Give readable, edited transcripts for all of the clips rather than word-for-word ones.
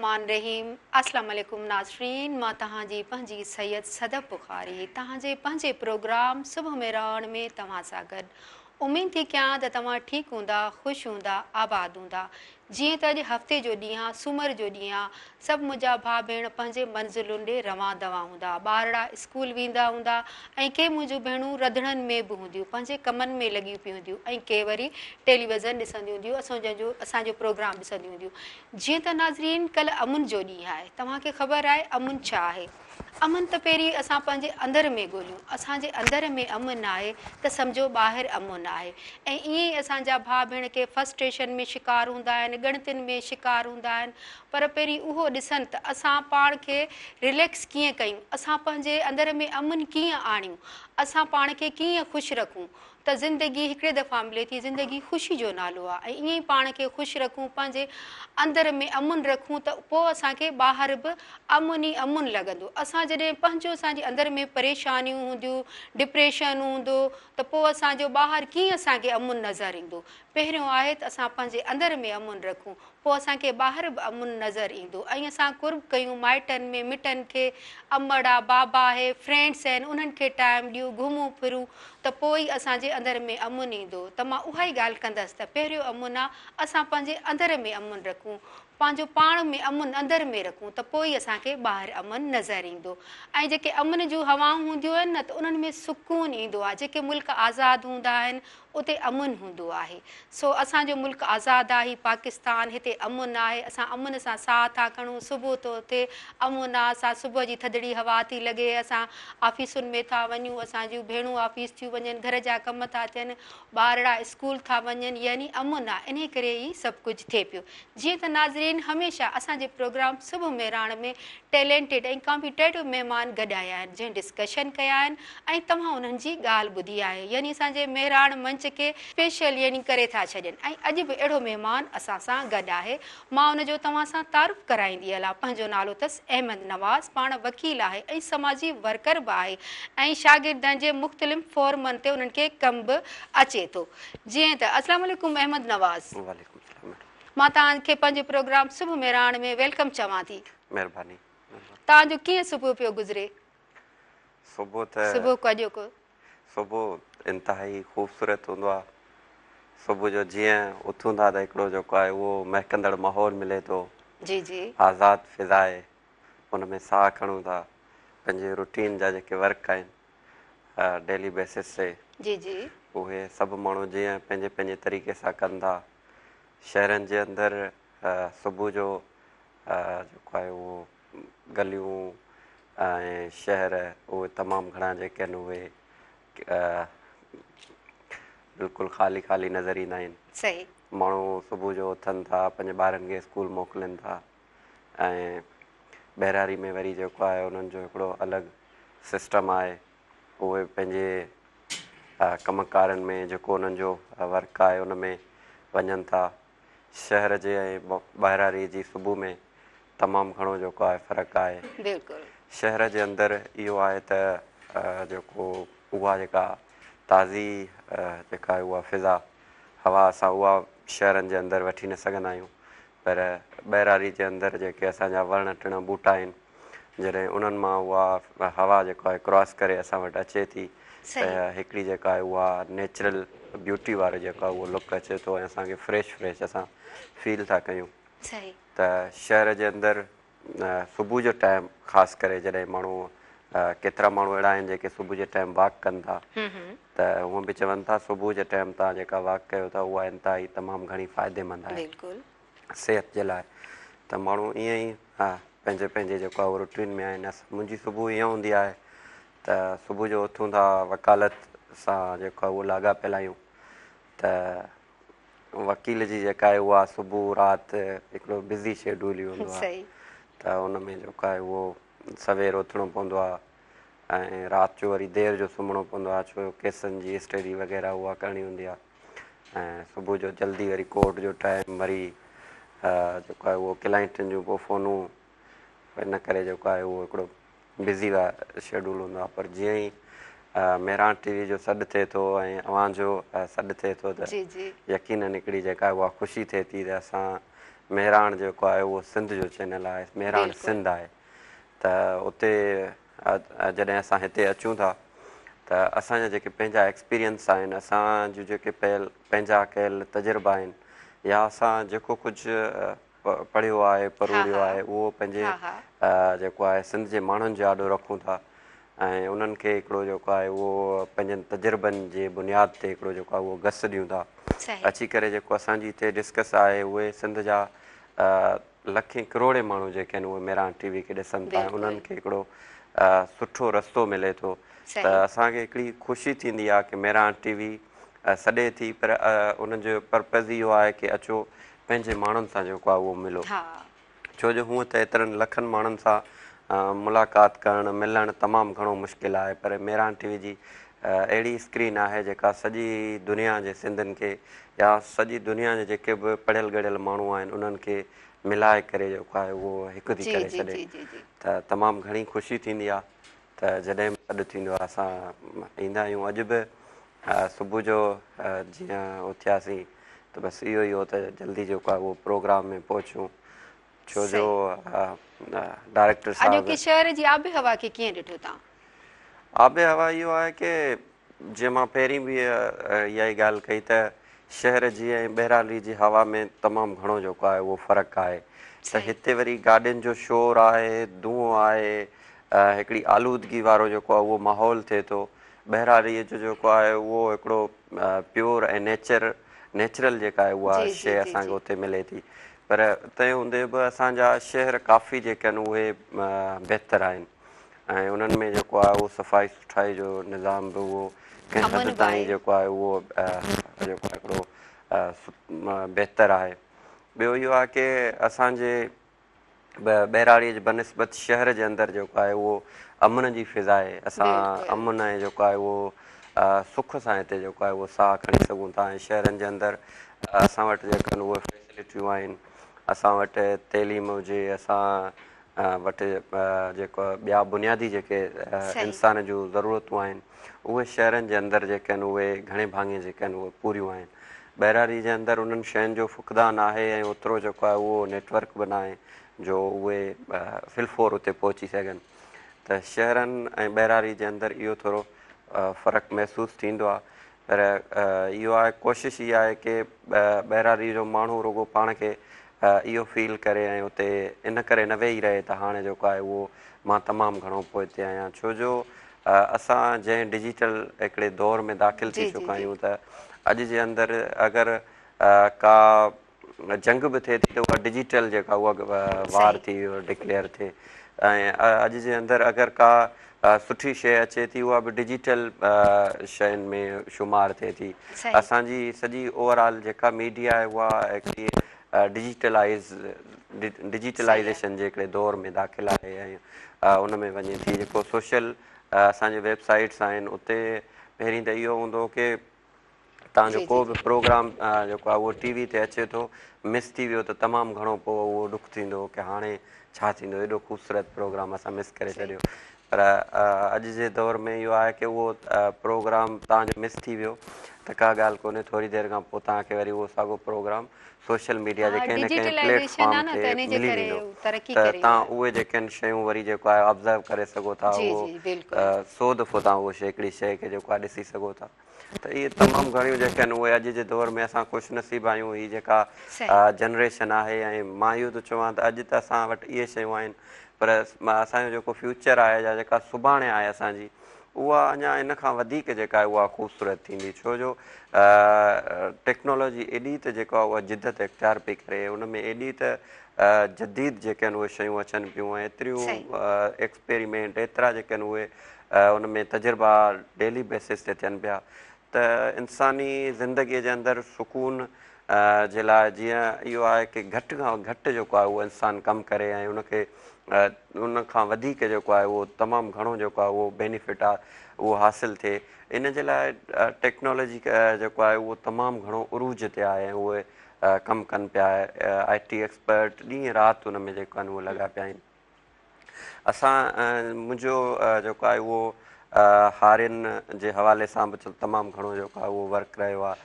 الرحمٰن الرحيم اسلام عليڪم ناظرين مان توهان جي پنهنجي سيد صدف بخاري توهان جي پنهنجي پروگرام صبح مهراڻ ۾ توهان سان گڏ اميد ٿي ڪيان ته توهان ٺيڪ هوندا خوش هوندا آباد هوندا جيئن ته اڄ هفتي جو ڏينهن آ، سومر جو ڏينهن آ، سڀ منهنجا ڀاء ڀيڻ پنهنجي منزلن ڏي روان دوان هوندا، ٻارڙا اسڪول ويندا هوندا ۽ ڪي منهنجون ڀيڻون رڌڻن ۾ به هونديون، پنهنجي ڪمن ۾ لڳيون پيون هونديون ۽ ڪي وري ٽيليويزن ڏسنديون هونديون، اسان جو پروگرام ڏسنديون هونديون. جيئن ته ناظرين ڪلهه امن جو ڏينهن آهي، توهان کي خبر آهي امن ڇا آهي؟ امن ته پهرين اسان پنهنجي اندر ۾ ڳوليون، اسان جي اندر ۾ امن آهي ته سمجهو ٻاهر امن آهي ۽ ائين ئي اسان جا ڀاء ڀيڻ ڪي فرسٽريشن ۾ شڪار هوندا آهن، ڳڻتين ۾ شڪار هوندا آهن پر پهرين اهو ڏسن ته اسان پاڻ کي رليڪس ڪيئن ڪيون، اسان پنهنجي اندر ۾ امن ڪيئن آڻيون، اسان پاڻ کي ڪيئن خوش رکون ته زندگي هڪڙي دفعا ملي ٿي، زندگي خوشي جو نالو آهي ۽ ائين ئي پاڻ کي خوش رکون، پنهنجي اندر ۾ امن رکون ته پوء اسان کي ٻاهر به امن ئي امن لڳندو. اسان جڏهن پنهنجو اسان جي اندر ۾ پريشانيون هونديون، ڊپريشن هوندو ته پوء اسان جو ٻاهر ڪيئن اسان کي امن نظر ايندو. پهريون آهي ته اسان پنهنجي اندر ۾ امن رکون پوء اسان کي ٻاهر به امن نظر ايندو ۽ اسان قرب ڪيون مائٽن ۾ مٽن کي امڙ آ بابا آهي فرينڊس آهن انهن کي ٽائيم ڏيون گهمون ڦرون ته پوء ئي اسان جي اندر ۾ امن ايندو ته مان اها ئي ڳالهه ڪندس ته پهريون امن آ اسان پنهنجي اندر ۾ امن رکون پنهنجو پاڻ ۾ امن اندر ۾ رکون ته پوء ئي اسان کي ٻاهر امن نظر ايندو ۽ جيڪي امن جون هوائون هونديون آهن نه ته انهن ۾ سڪون ايندو آ جيڪي ملڪ آزاد هوندا آهن اتي امن هوندو آهي سو اسان جو ملڪ آزاد آهي پاڪستان هتي امن آهي اسان امن سان ساهه ٿا کڻون صبح ٿو ٿئي امن آ اسان صبح جي ٿڌڙي هوا ٿي لڳي اسان آفيسن ۾ ٿا وڃون اسان جون ڀيڻون آفيس ٿيون وڃن گهر جا ڪم ٿا ٿين ٻارڙا اسڪول ٿا وڃن يعني امن آ انهي ڪري ئي سڀ ڪجهه ٿئي پيو جيئن ته ناظرين هميشه اسان جي پروگرام صبح مهراڻ ۾ ٽيلينٽيڊ ۽ ڪامپيٽيٽو مهمان گڏ آيا آهن جنهن ڊسڪشن ڪيا آهن ۽ توهان انهن جي ڳالهه ٻڌي آهي يعني اسان جي مهراڻ منچ کي اسپيشل يعني ڪري ٿا ڇڏين ۽ اڄ به اهڙو مهمان اسان سان گڏ آهي مان ان جو توهان سان تعارف ڪرائيندي هلان پنهنجو نالو اٿس احمد نواز پاڻ وڪيل آهي ۽ سماجي ورڪر به آهي ۽ شاگردن جي مختلف فورمن تي انهن کي ڪم به اچي ٿو جيئن ته السلام عليڪم احمد نواز. وعليڪم السلام ميڊم. مان توهان کي پنهنجي پروگرام صبح مهراڻ ۾ welcome چوان ٿي. مهرباني مهرباني. توهان جو ڪيئن صبح پيو گذري؟ صبح ته صبح ڪو اڄوڪو. صبح انتهائي خوبصورت هوندو آ. صبح جو جيئن اٿون ٿا ته هڪڙو جيڪو آهي اهو مهڪندڙ ماحول ملي ٿو. جي جي. آزاد فضا آهي ان ۾ ساهه کڻون ٿا. پنهنجي روٽين جا جيڪي ورڪ آهن ڊيلي بيسس تي جي جي. اهي سڀ ماڻهو جيئن پنهنجي پنهنجي طريقي سان ڪن ٿا. شهرن جي اندر صبح جو جيڪو آهي اهو گليون ۽ شهر اهي تمام گهڻا جيڪي آهن اهي بلڪل خالي خالي نظر ايندا آهن. صحيح. ماڻهو صبح جو اٿن ٿا پنهنجي ٻارن کي اسڪول موڪلين ٿا ۽ ٻهراڙي ۾ وري جيڪو آهي انهن جو هڪڙو الڳ سسٽم آهي اهي پنهنجي ڪم ڪارن ۾ جيڪو انهن جو ورڪ آهي ان ۾ وڃن ٿا شهر جي ۽ ٻهراڙي جي صبح ۾ تمام گهڻو جيڪو آهي فرق آهي بلڪل شهر جي اندر اهو آهي ته جيڪو اها جيڪا تازي جيڪا اها فضا هوا اسان اها شهرن جي اندر وٺي نه سگهندا آهيون پر ٻهراڙي جي اندر جيڪي اسان جا وڻ ٽڻ ٻوٽا آهن جڏهن انهن مان اها هوا جيڪو آهي ڪراس ڪري اسان وٽ اچي ٿي ته هڪڙي جيڪا آهي اها نيچرل بيوٽي وارو جيڪو آهي اهو لڪ اچي ٿو ۽ اسان کي فريش فريش اسان فيل ٿا ڪيون ته شهر جي اندر صبح جو ٽائيم خاص ڪري جڏهن ماڻهو ڪيترا ماڻهو اهڙا آهن جيڪي صبح جي ٽائيم واڪ ڪن ٿا ته هونء به چون ٿا صبح جي ٽائيم توهان جيڪا واڪ ڪيو ٿا اها انتهائي تمام گهڻي فائديمند آهي صحت جي لاء ته ماڻهو ائين ئي پنهنجي پنهنجي جيڪو آهي روٽين ۾ آهن منهنجي صبح ائين هوندي آهي ته صبح جو اٿون ٿا وڪالت سان جيڪو آهي اهو لاڳاپيل آهيون ته وڪيل جي جيڪا آهي اها صبح رات هڪڙو بزي شيڊول ئي هوندو آهي ته ان ۾ جيڪو آهي اهو سوير اٿڻو پوندو آهي ۽ رات جو وري دير جو سمهڻو پوندو آهي ڇو جو ڪيسن جي اسٽڊي وغيره اها ڪرڻي هوندي آهي ۽ صبح جو جلدي وري ڪورٽ جو ٽائيم وري جيڪو آهي اهو ڪلائنٽن جون پوء فونون ان ڪري جيڪو آهي اهو هڪڙو بزي شيڊول هوندو آهي پر جيئن ئي مهراڻ ٽي وي جو سڏ ٿئي ٿو ۽ اوهان جو سڏ ٿئي ٿو ته يقينن هڪڙي جيڪا اها خوشي ٿئي ٿي ته اسان مهراڻ جيڪو آهي اهو سنڌ جو چينل آهي، مهراڻ سنڌ آهي ته اتي جڏهن اسان هتي اچون ٿا ته اسان جا جيڪي پنهنجا ايڪسپيرينس آهن، اسان جون جيڪي پيل پنهنجا ڪيل تجربا آهن يا اسان جيڪو ڪجهه پڙهيو آهي، پروڙيو آهي اهو پنهنجي جيڪو آهي سنڌ جي ماڻهن جي آڏو رکون ٿا ۽ انهن کي هڪڙو جيڪو آهي اهو پنهنجن تجربن جي بنياد تي هڪڙو جيڪو آهي اهو گس ڏيون ٿا. اچي ڪري جيڪو اسان جي هتي ڊسڪس آهي اهي سنڌ جا لکين ڪروڙين ماڻهو جيڪي آهن اهي مهراڻ ٽي وي کي ڏسن ٿا ۽ انهن کي هڪڙو سٺو رستو ملي ٿو ته اسان کي هڪڙي خوشي ٿيندي آهي ڪي مهراڻ ٽي وي سڏي ٿي پر انهن جو پرپز اهو آهي ڪي اچو پنهنجي ماڻهن سان جيڪو آهي اهو ملو. ڇو جو هونء ته ايترن لکن ماڻهن سان ملاقات ڪرڻ، ملڻ تمام گهڻو مشڪل آهي پر مهراڻ ٽي وي جي اهڙي اسڪرين آهي جيڪا سڄي دنيا جي سنڌين کي يا سڄي دنيا جي جيڪي به پڙهيل ڳڙهيل ماڻهو آهن انهن کي ملائي ڪري جيڪو آهي اهو هڪ ٿي ڪري ڇڏي ته تمام گهڻي خوشي ٿيندي آهي ته جڏهن به سڏ ٿيندو آهي اسان ايندا آهيون اڄ به صبح جو جيئن اٿياسين ته بس اهو ئي هو ته جلدي جيڪو آهي اهو پروگرام ۾ پهچون ڇو جو ڊائريڪٽر صاحب. اڄوڪي شهر جي آب هوا کي ڪيئن ڏٺو توهان؟ آب هوا اهو آهي ڪي جيئن مان پهرين به اها ئي ڳالهه ڪئي ته شهر جي ۽ ٻهراڙي جي هوا ۾ تمام گهڻو جيڪو آهي اهو فرق آهي ته هتي وري گاڏين جو شور آهي دونهون آهي هڪڙي آلودگي وارو جيڪو آهي اهو ماحول ٿئي ٿو ٻهراڙيء جو جيڪو آهي اهو هڪڙو پيور ۽ نيچر نيچرل جيڪا آهي اها شيء اسان کي اتي ملي ٿي پر تنهن هوندي به اسان جا شهر ڪافي جيڪي آهن اهي بهتر آهن ۽ انهن ۾ جيڪو آهي اهو صفائي سٺائي جو نظام به اهو ڪنهن حد تائين جيڪو آهي اهو جيڪو آهي هڪڙو بهتر آهي ٻيو اهو آهي ڪي اسان جي ٻهراڙيء جي بنسبت شهر جي اندر جيڪو آهي اهو امن جي فضا آهي اسان امن ۽ جيڪو آهي اهو سک سان هتي جيڪو آهي اهو ساهه کڻي سگهون ٿا ۽ شهرن جي اندر اسان وٽ جيڪي آهن اهي فيسلٽيون آهن اسان وٽ تعليم هجي اسان وٽ جيڪو ٻيا بنيادي جيڪي انسان جون ضرورتون آهن اهي شهرن جي اندر جيڪي آهن اهي گهڻي ڀاڱي جيڪي آهن اهي پوريون آهن ٻهراڙي جي اندر انهن شين جو فقدان آهي ۽ اوترو جيڪو آهي اهو نيٽ ورڪ به ناهي جو اهي في الفور اتي پهچي سگهن ته شهرن ۽ ٻهراڙي جي اندر اهو ٿورو فرق محسوس ٿيندو آهي پر اهو آهي ڪوشش اها آهي ڪي ٻهراڙي جو ماڻهو رڳو پاڻ کي اهو فيل ڪري ۽ اتي ان ڪري نه ويهي رهي ته هاڻي جيڪو آهي اهو مان تمام گهڻو پوئتي آهيان ڇو جو اسان جنهن ڊجيٽل هڪڙي دور ۾ داخل ٿي چڪا آهيون ته اڄ جي اندر اگر ڪا جنگ به ٿئي ٿي ته اها ڊجيٽل جيڪا اها وار ٿي ڊڪليئر ٿئي ۽ اڄ جي اندر اگر ڪا سٺي شيء اچي ٿي اها به ڊجيٽل شين ۾ شمار ٿئي ٿي اسان جي سڄي اوور آل جيڪا ميڊيا آهي اها هڪڙي ڊجيٽلائز ڊجيٽلائزيشن جي هڪڙي دور ۾ داخل آهي ۽ ان ۾ وڃي ٿي جيڪو سوشل اسان جي ويب سائيٽس آهن اتي پهرين ته اهو هوندو هو ڪي توهان جو ڪو به پروگرام جيڪو آهي اهو ٽي وي تي اچي ٿو مس ٿي ويو ته تمام گهڻو پوء اهو ڏک ٿيندو هو ڪي هاڻي ڇا ٿيندو ايڏو خوبصورت پروگرام اسان مس ڪري ڇڏيو پر اڄ جي دور ۾ اهو آهي ڪي اهو پروگرام توهان جو مس ٿي ويو ته ڪا ڳالهه ڪونهي ٿوري دير کان پوء توهان کي وري اهو ساڳو پروگرام سوشل ميڊيا جي ڪنهن نه ڪنهن پليٽ فارم تي ملي ويندو ته توهان اهي جيڪي آهن شيون وري جيڪو آهي آبزرو ڪري سگهو ٿا اهو سو دفعو توهان اهو هڪڙي شيء کي جيڪو آهي ڏسي سگهو ٿا. ته اهي تمام گهڻيون جيڪي آهن اهي اڄ جي دور ۾ اسان خوش نصيب آهيون هي جيڪا جنريشن آهي ۽ مان اهو ٿو چوان ته اڄ ته اسان وٽ اهي شيون آهن پر اسان جو جيڪو فيوچر آهي يا جيڪا سڀاڻي آهي اسان جي اها اڃا ان کان وڌيڪ جيڪا آهي اها خوبصورت ٿيندي ڇو جو ٽيڪنالاجي ايڏي ته جيڪو آهي اها جدت اختيار پئي ڪري ان ۾ ايڏي ته جديد جيڪي آهن اهي شيون اچن پيون ۽ ايتريون ايڪسپيريمينٽ ايترا جيڪي آهن اهي ان ۾ تجربا ڊيلي بيسس تي ٿين پيا ته انساني زندگي جي اندر سڪون جي لاء جيئن اهو آهي ڪي گهٽ کان گهٽ جيڪو آهي اهو انسان ڪم ڪري ۽ ان کي ان کان وڌيڪ جيڪو آهي اهو تمام گهڻو جيڪو آهي اهو بينيفٽ آهي اهو حاصل ٿئي ان جي لاء ٽيڪنالاجي جيڪو آهي اهو تمام گهڻو عروج تي آهي ۽ اهي ڪم ڪن پيا آء ٽي ايڪسپرٽ ڏينهن رات ان ۾ جيڪو آهن اهي لڳا پيا آهن. اسان منهنجو جيڪو آهي اهو هارين جي حوالي سان به تمام گهڻو جيڪو آهي اهو ورڪ رهيو آهي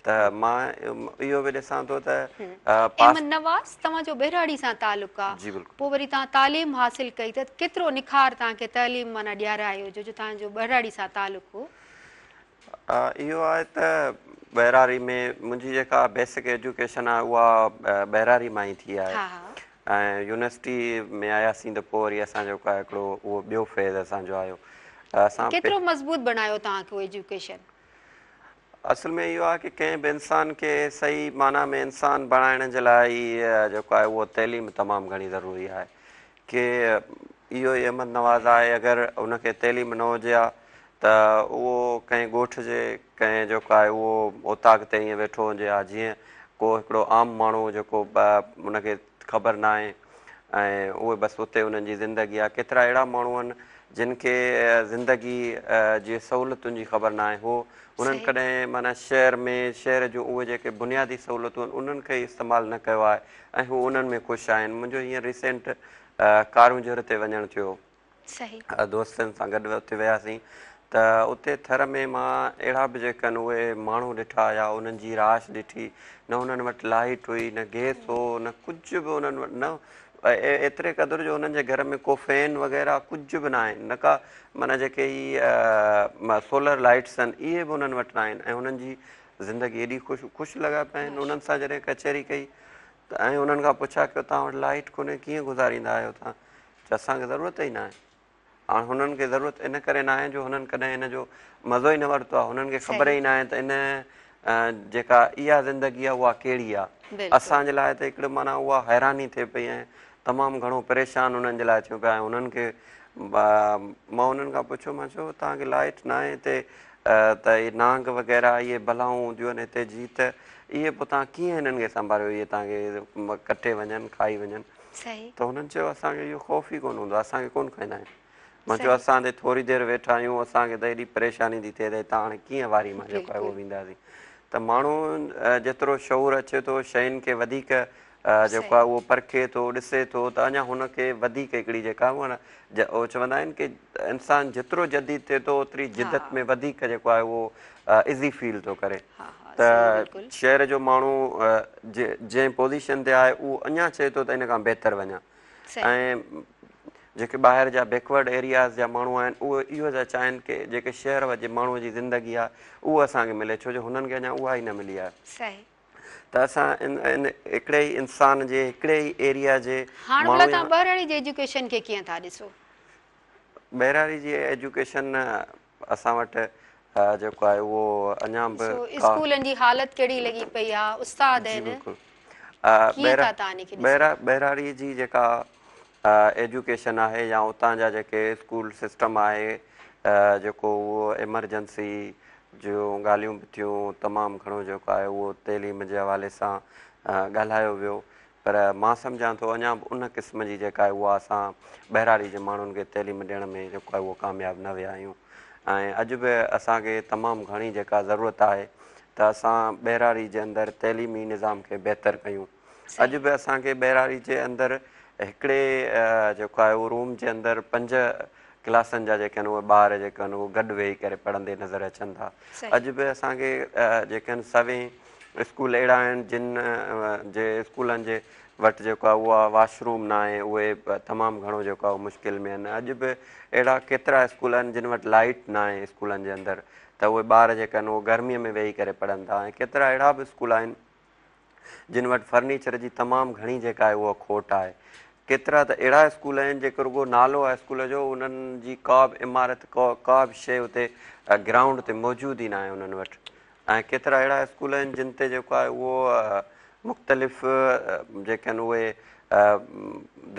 ته مان اهو به ڏسان ٿو ته احمد نواز توهان جو ٻهراڙي سان تعلق آ جي بلڪل. پوء وري توهان تعليم حاصل ڪئي ته ڪيترو نکار توهان کي تعليم معنيٰ ڏيارايو جو جو توهان جو ٻهراڙي سان تعلق هو. اهو آهي ته ٻهراڙي ۾ منهنجي جيڪا بيسڪ ايجوڪيشن آهي اها ٻهراڙي مان ئي ٿي آهي ۽ يونيورسٽي ۾ آياسين ته پوء وري اسان جو هڪڙو اهو ٻيو فيز اسان جو آيو اسان ڪيترو مضبوط بڻايو توهان کي اهو ايجوڪيشن؟ اصل ۾ اهو آهي ڪه ڪنهن به انسان کي صحيح معنيٰ ۾ انسان بڻائڻ جي لاء ئي جيڪو آهي اهو تعليم تمام گهڻي ضروري آهي ڪه اهو ئي احمد نواز آهي اگر ان کي تعليم نه هجي ها ته اهو ڪنهن ڳوٺ جي ڪنهن جيڪو آهي اهو اوطاق تي ائين ويٺو هجي ها جيئن ڪو هڪڙو عام ماڻهو جيڪو ان کي خبر ناهي ۽ اهي بس اتي انهن جي زندگي آهي ڪيترا اهڙا ماڻهو آهن جن کي زندگي جي سهولتن جي خبر ناهي هو انهن ڪڏهن معنيٰ شهر ۾ شهر جون اهي جيڪي بنيادي سهولتون آهن انهن کي ئي استعمال نه ڪيو آهي ۽ هو انهن ۾ خوش آهن منهنجو هينئر ريسينٽ ڪارونجهر تي وڃڻ ٿيو دوستن سان گڏ اتي وياسين ته اتي ٿر ۾ مان اهڙا به جيڪي آهن اهي ماڻهو ڏٺا يا انهن جي رهائش ڏٺي نه انهن وٽ لائيٽ هئي نه گئس هو نه ڪجهه به انهن وٽ نه ايتري قدر جو انهن جي گهر ۾ ڪو فين وغيره ڪجهه به ناهي نه ڪا معنيٰ جيڪي هي سولر لائيٽس آهن اهي به انهن وٽ ناهن ۽ انهن جي زندگي ايڏي خوش خوش لڳا پيا آهن انهن سان جڏهن ڪچهري ڪئي ته ۽ انهن کان پڇا ڪيو توهان وٽ لائيٽ ڪونهي ڪيئن گذاريندا آهيو توهان چي اسان کي ضرورت ئي ناهي. هاڻ هنن کي ضرورت ان ڪري ناهي جو هنن ڪڏهن ان جو مزو ئي نه ورتو آهي. هنن کي خبر ئي ناهي ته ان جيڪا اها زندگي آهي اها ڪهڙي آهي. اسان جي لاء ته هڪڙو معنيٰ اها حيراني ٿئي پئي ۽ تمام گهڻو پريشان انهن جي لاء ٿيون پيا ۽ هنن کي مان انهن کان پڇيو مان چيو توهان کي لائيٽ ناهي هتي ته اهي نانگ وغيره اهي بلائون هونديون آهن هتي جيت اهي پوء توهان ڪيئن هنن کي سنڀاليو اهي توهان کي ڪٽي وڃن کائي وڃن. ته هنن چيو اسان کي اهو خوف ئي ڪونه هوندو آهي اسان کي ڪونه کائيندا آهن. مان چيو اسان هتي ٿوري دير ويٺا آهيون اسان کي ته ايڏي پريشاني ٿي ٿئي ته هتان هاڻي ڪيئن واري مان جيڪو آهي اهو وينداسين ته ماڻهو جيترو شعور اچي ٿو شين کي وڌيڪ جيڪو آهي اهو پرکي ٿو ڏسي ٿو ته اڃا هن کي وڌيڪ هڪڙي جيڪا اهو چوندا آهن ڪي انسان جيترو جديد ٿئي ٿو اوتري جدت ۾ وڌيڪ جيڪو آهي اهو ايزي فيل ٿو ڪري ته شهر جو ماڻهو جنهن پوزيشن تي آهي اهو اڃا چئي ٿو ته ان کان بهتر وڃان ۽ جيڪي ٻاهر جا بيڪورڊ ايرياز جا ماڻهو آهن اهي اهو ٿا چاهين ڪي جيڪي شهر جي ماڻهو جي زندگي آهي اهو اسان کي ملي ڇو جو هنن کي اڃا اها ئي نه ملي آهي ته اسان ان هڪڙي ئي انسان جي هڪڙي ئي ايريا جي هاڻ ڀلا توهان ٻهراڙي جي ايجوڪيشن کي ڪيئن ٿا ڏسو؟ ٻهراڙي جي ايجوڪيشن اسان وٽ جيڪو آهي اهو اڃا به ڏسو اسڪولن جي حالت ڪهڙي لڳي پئي آ استاد جي آهن بلڪل ڪيئن ٿا توهان ان کي ڏسو؟ ٻهراڙي جي جيڪا ايجوڪيشن آهي يا اتان جا جيڪي اسڪول سسٽم آهي جيڪو اهو ايمرجنسي جون ڳالهيون به ٿيون تمام گهڻو جيڪو آهي اهو تعليم جي حوالي سان ڳالهايو ويو پر مان سمجهان ٿو اڃا به ان قسم جي جيڪا آهي اها اسان ٻهراڙي جي ماڻهن کي تعليم ڏيڻ ۾ جيڪو آهي اهو ڪامياب نه ويا آهيون ۽ اڄ به اسان کي تمام گهڻي جيڪا ضرورت آهي ته اسان ٻهراڙي جي اندر تعليمي نظام کي بهتر ڪيون اڄ به اسان کي ٻهراڙي جي اندر هڪڙي جيڪو آهي اهو روم جي اندر پنج ڪلاسن جا جيڪي آهن اهي ٻار جيڪي آهن اهي گڏ ويهي ڪري پڙهندي نظر اچن ٿا اڄ به اسان کي جيڪي آهن سوين اسڪول اهڙا آهن جن جي اسڪولن جي وٽ جيڪو آهي اها واش روم نه آهي اهي تمام گهڻو جيڪو آهي مشڪل ۾ آهن اڄ به اهڙا ڪيترا اسڪول آهن جن وٽ لائيٽ نه آهي اسڪولن جي اندر ته اهي ٻار جيڪا آهن اهي گرمي ۾ ويهي ڪري پڙهن ٿا ۽ ڪيترا اهڙا به اسڪول آهن جن وٽ فرنيچر جي تمام گهڻي جيڪا آهي اها کوٽ آهي ڪيترا ته اهڙا اسڪول آهن جيڪي رڳو نالو آهي اسڪول جو انهن جي ڪا به عمارت ڪا به شيء اتي گرائونڊ تي موجود ئي نه آهي انهن وٽ ۽ ڪيترا اهڙا اسڪول آهن جن تي جيڪو آهي اهو مختلف جيڪي آهن اهي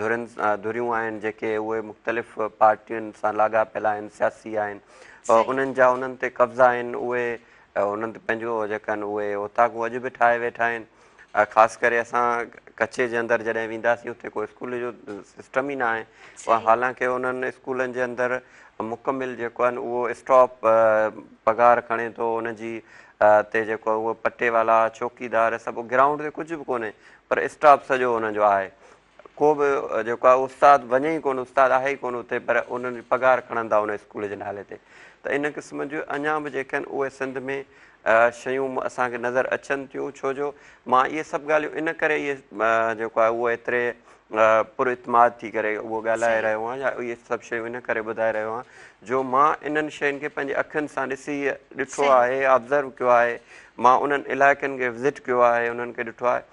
ڌرين ڌريون آهن جيڪي اهي مختلف پارٽين سان لاڳاپيل آهن سياسي آهن انهن جا انهن تي قبضا آهن اهي انهن تي پنهنجو جيڪا آهن اهي اوطاقون اڄ به ٺاهي ويٺا آهن خاص ڪري اسان ڪچي جي اندر جڏهن وينداسين اتي ڪو اسڪول جو سسٽم ئي نه آهي حالانڪه انهن اسڪولن جي اندر مڪمل جيڪو آهي اهو اسٽاف پگهار کڻي ٿو ان جي تي جيڪو اهو پٽيوالا چوڪيدار سڀ گرائونڊ تي ڪجهه به ڪونهي پر اسٽاف سڄو ان جو آهي. ڪو به جيڪو آهي استاد وڃي ئي ڪونه، استاد آهي ئي ڪونه اتي پر انهن جي پگهار کڻن ٿا ان اسڪول جي نالي تي ته ان قسم جون اڃا به جيڪي آهن اهي سنڌ ۾ شيون اسان کي نظر اچن ٿيون ڇو جو مان اهي سڀ ڳالهيون ان ڪري اهي جيڪو آهي اهو ايتري پر اعتماد ٿي ڪري اهو ڳالهائي رهيو آهيان يا اهي سڀ شيون ان ڪري ٻڌائي رهيو آهيان جو مان انهن شين کي پنهنجي اکين سان ڏسي ڏٺو آهي آبزرو ڪيو آهي مان انهن علائقن کي وزٽ ڪيو آهي انهن کي ڏٺو آهي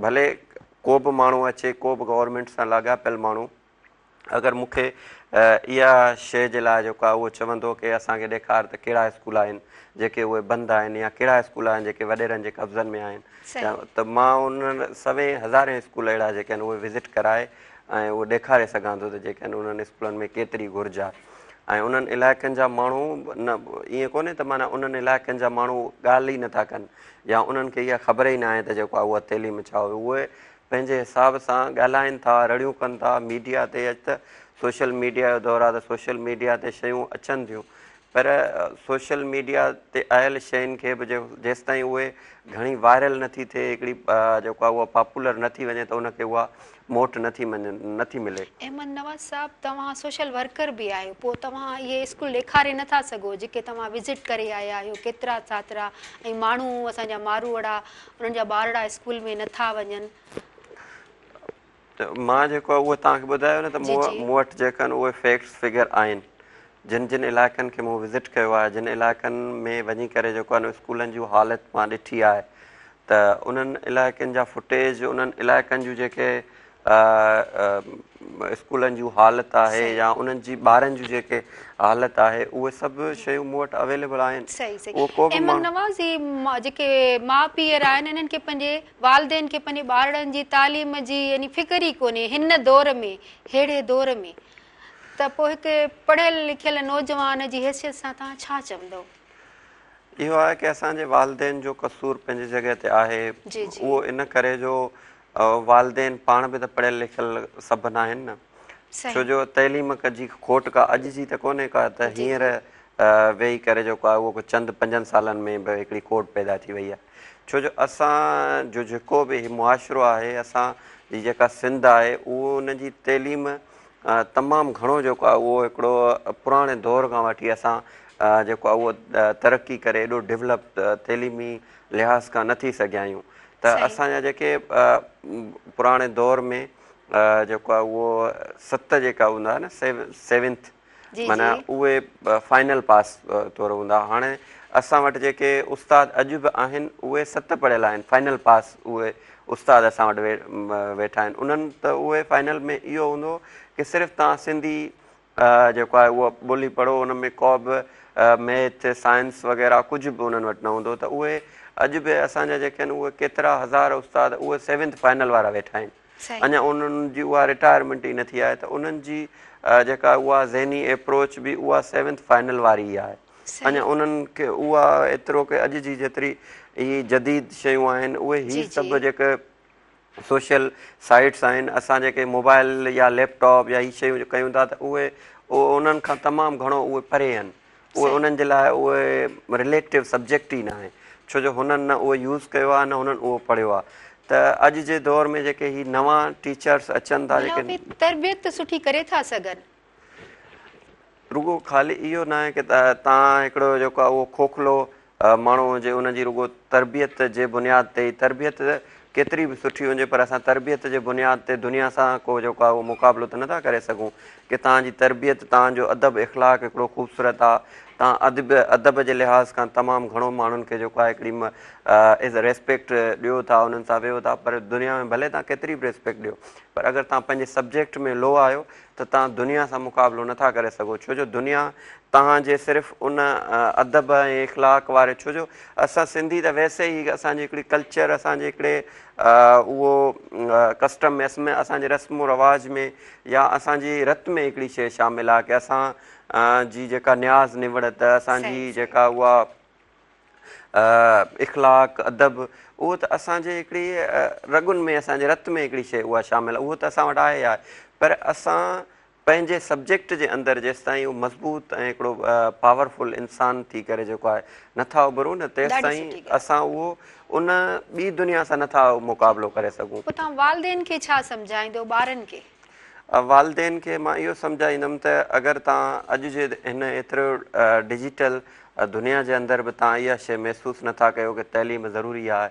ڀلي ڪو به ماڻهو اچي ڪو به گورنمينٽ سان لاڳاپيل ماڻهو اگر مون کي اها شيء جي لاء جيڪو آهي اهو چوندو ڪي اسان کي ڏيکار ته ڪهڙا اسڪول آهن جيڪي اهي بند آهن يا ڪهڙا اسڪول آهن جيڪي وڏيرن جي قبضن ۾ آهن ته مان انهن سوين هزارين اسڪول اهڙا جيڪي آهن اهي وزٽ ڪرائي ۽ اهو ڏيکاري سگهان ٿو ته جيڪي آهن انهن اسڪولن ۾ ڪيتري گهرج آهي ۽ انهن علائقن جا ماڻهو نه ائين ڪونهي ته معنيٰ انهن علائقن جا ماڻهو ڳالهه ئي نٿا ڪن يا انهن کي اها خبر ئي ناهي ته جيڪو آهي اها تعليم ڇا هئي اهي پنهنجي حساب سان ڳالهائين ٿا رڙيون ڪن ٿا ميڊيا تي اڄ ته سوشل ميڊيا جو دور آهي ته سوشل ميڊيا تي شيون اچن ٿيون پر سوشل ميڊيا تي آيل شين کي به جيستائين اهي گهڻي وائرل نٿي ٿئي هڪڙي جيڪو آهي اها پاپولر نٿي وڃي ته ان کي اها موٽ نٿي نٿي ملي. احمد نواز صاحب توهان سوشل ورڪر به آهيو پوء توهان اهي اسڪول ڏيکاري نٿا سگهو جيڪي توهان وزٽ ڪري آيا آهيو ڪيترا ڇاترا ۽ ماڻهو اسان جا ماروئڙا انهن جا ٻارڙا اسڪول ۾ نٿا وڃن. ته مان جيڪو آهي اهو توهان کي ٻڌايو نه ته مون وٽ جيڪا آهن اهي فيڪٽس فگر آهن جن جن علائقن کي مون وزٽ ڪيو آهي جن علائقن ۾ وڃي ڪري جيڪو آهي اسڪولن جون حالت مان ڏٺي آهي ته انهن علائقن جا فوٽيج انهن علائقن جون جيڪي اسڪولن جون حالت آهي يا انهن جي ٻارن جون جيڪي حالت آهي اهي سڀ شيون مون وٽ اويليبل آهن. صحيح صحيح احمد نواز هي جيڪي ماء پيئر آهن انهن کي پنهنجي والدين کي پنهنجي ٻارڙن جي تعليم جي يعني فڪر ئي ڪونهي هن دور ۾ ههڙي دور ۾ ته پوء هڪ پڙهيل لکيل نوجوان جي حيثيت سان توهان ڇا چوندؤ؟ اهو آهي ڪي اسان جي والدين جو قصور پنهنجي جڳهه تي آهي اهو ان ڪري جو والدين پاڻ به ته پڙهيل لکيل سڀ ناهن نه ڇو جو تعليم جي کوٽ ڪا اڄ جي ته ڪونهي ڪا ته هينئر ويهي ڪري جيڪو آهي اهو ڪو چند پنجن سالن ۾ به هڪڙي کوٽ پيدا ٿي وئي آهي ڇو جو اسان جو جيڪو به هي معاشرو آهي اسان جي جيڪا سنڌ آهي اهو ان جي تعليم تمام گهڻو جيڪو آهي اهو هڪڙو پراڻي دور کان وٺي اسان جيڪو آهي اهو ترقي ڪري ايڏو ڊولپ تعليمي لحاظ کان نه ٿي سگهيا آهيون ته اسان جا جيڪي پراڻي دور ۾ جيڪو آهي اهو ست جيڪا هوندا هئا نه سيونٿ معنيٰ اهي فائنل پاس طور هوندا هاڻي اسان وٽ جيڪي استاد اڄ به آهن اهي ست پڙهيل آهن فائنل پاس اهي استاد اسان وٽ ويٺا آهن انهن ته اهي فائنل ۾ اهو هوندو ڪي صرف توهان سنڌي جيڪو آهي اهو ٻولي پڙهو ان ۾ ڪو به ميٿ سائنس وغيره ڪجهه به انهن وٽ نه هوندو ته اهي اڄ به اسان جا جيڪي آهن اهي ڪيترا هزار استاد اهي سيونٿ فائنل وارا ويٺا آهن اڃا انهن جي اها رٽائرمينٽ ئي نه ٿي آهي ته انهن جي جيڪا اها ذهني ايپروچ به اها سيونٿ فائنل واري ئي آهي اڃا انهن کي اها ايترو ڪي اڄ جي جيتري هي جديد شيون آهن اهي هي سڀ جيڪي سوشل سائيٽس آهن اسان جيڪي موبائل يا ليپ ٽاپ يا هي شيون ڪيون ٿا ته اهي انهن کان تمام گهڻو اهي پري آهن اهي انهن جي لاء اهي رليٽو سبجيڪٽ ئي نه آهي ڇو جو هنن نه اهو يوز ڪيو آهي نه هنن اهو پڙهيو آهي ته اڄ جي دور ۾ جيڪي هي نوان ٽيچرس اچن ٿا جيڪي تربيت ته سٺي ڪري ٿا سگهن. رڳو خالي اهو ناهي ڪي توهان هڪڙو جيڪو آهي اهو کوکلو ماڻهو هجي ان جي رڳو تربيت جي بنياد تي ئي تربيت ڪيتري به سٺي هجي پر اسان تربيت جي بنياد تي دنيا سان ڪو جيڪو آهي اهو مقابلو ته نٿا ڪري سگهون ڪي توهان جي تربيت توهان جو ادب اخلاق هڪڙو خوبصورت آهي توهان ادب ادب جي لحاظ کان تمام گهڻو ماڻهن کي جيڪو آهي هڪڙي ريسپيڪٽ ڏيو ٿا انهن سان ويهو ٿا پر دنيا ۾ ڀلي توهان ڪيتري به ريسپيڪٽ ڏيو پر اگر توهان پنهنجي سبجيڪٽ ۾ لو آهيو ته توهان دنيا سان مقابلو نٿا ڪري سگهو ڇو جو دنيا توهان جي صرف ان ادب ۽ اخلاق واري ڇو جو اسان سنڌي ته ويسي ئي اسان جي هڪڙي ڪلچر اسان جي هڪڙي اهو ڪسٽم ۾ اسان جي رسم و رواج ۾ يا اسان جي رت ۾ هڪڙي شيء شامل آهي ڪي اسان جي جيڪا نياز نوڙت اسان جي جيڪا اها اخلاق، ادب، اهو ته اسان جي هڪڙي رڳن ۾ اسان جي رت ۾ هڪڙي شيء اها شامل آهي، اهو ته اسان وٽ آهي ئي آهي پر اسان پنهنجي سبجيڪٽ جي اندر جيستائين اهو مضبوط ۽ هڪڙو پاورفل انسان ٿي ڪري جيڪو آهي نٿا اڀرون نه تيستائين اسان اهو ان ٻي دنيا سان نٿا مقابلو ڪري سگهون. پوء توهان والدين کي ڇا سمجهائيندو ٻارن کي؟ والدين کي مان اهو سمجهائيندم ته اگر توهان اڄ جي هن ايترو ڊجيٽل دنيا جي اندر به توهان اها شيء محسوس نٿا ڪيو ڪه تعليم ضروري آهي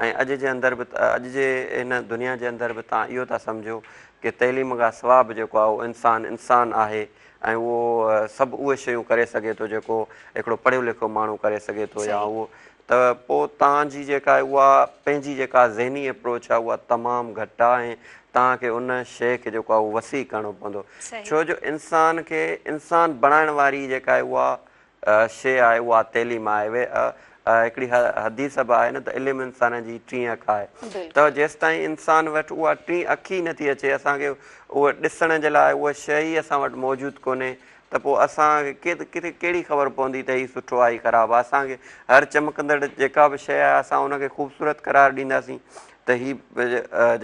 ۽ اڄ جي اندر به اڄ جي هن دنيا جي اندر به توهان اهو ٿا سمجهو ڪه تعليم کان سوا به جيڪو آهي اهو انسان انسان آهي ۽ اهو سڀ اهي شيون ڪري سگهي ٿو جيڪو هڪڙو پڙهيو لکيو ماڻهو ڪري سگهي ٿو يا اهو ته پوء توهان جي جيڪا آهي اها پنهنجي جيڪا ذهني اپروچ آهي اها تمام گهٽ آهي ۽ توهان کي ان شيء کي جيڪو آهي اهو وسيع ڪرڻو پوندو ڇو جو انسان کي انسان بڻائڻ واري جيڪا آهي اها شيء آهي اها تعليم آهي. هڪڙي حديث به آهي نه ته علم انسان جي ٽين اک آهي ته جيستائين انسان وٽ اها ٽين اک ئي نٿي اچي اسان کي اهو ڏسڻ جي لاء اها شيء ئي اسان وٽ موجود ڪونهي ته پوء اسان کي ڪٿي ڪهڙي خبر پوندي ته هي سٺو آهي هي خراب آهي اسان کي هر چمڪندڙ جيڪا به شيء آهي اسان ان کي خوبصورت قرار ڏينداسين ته هي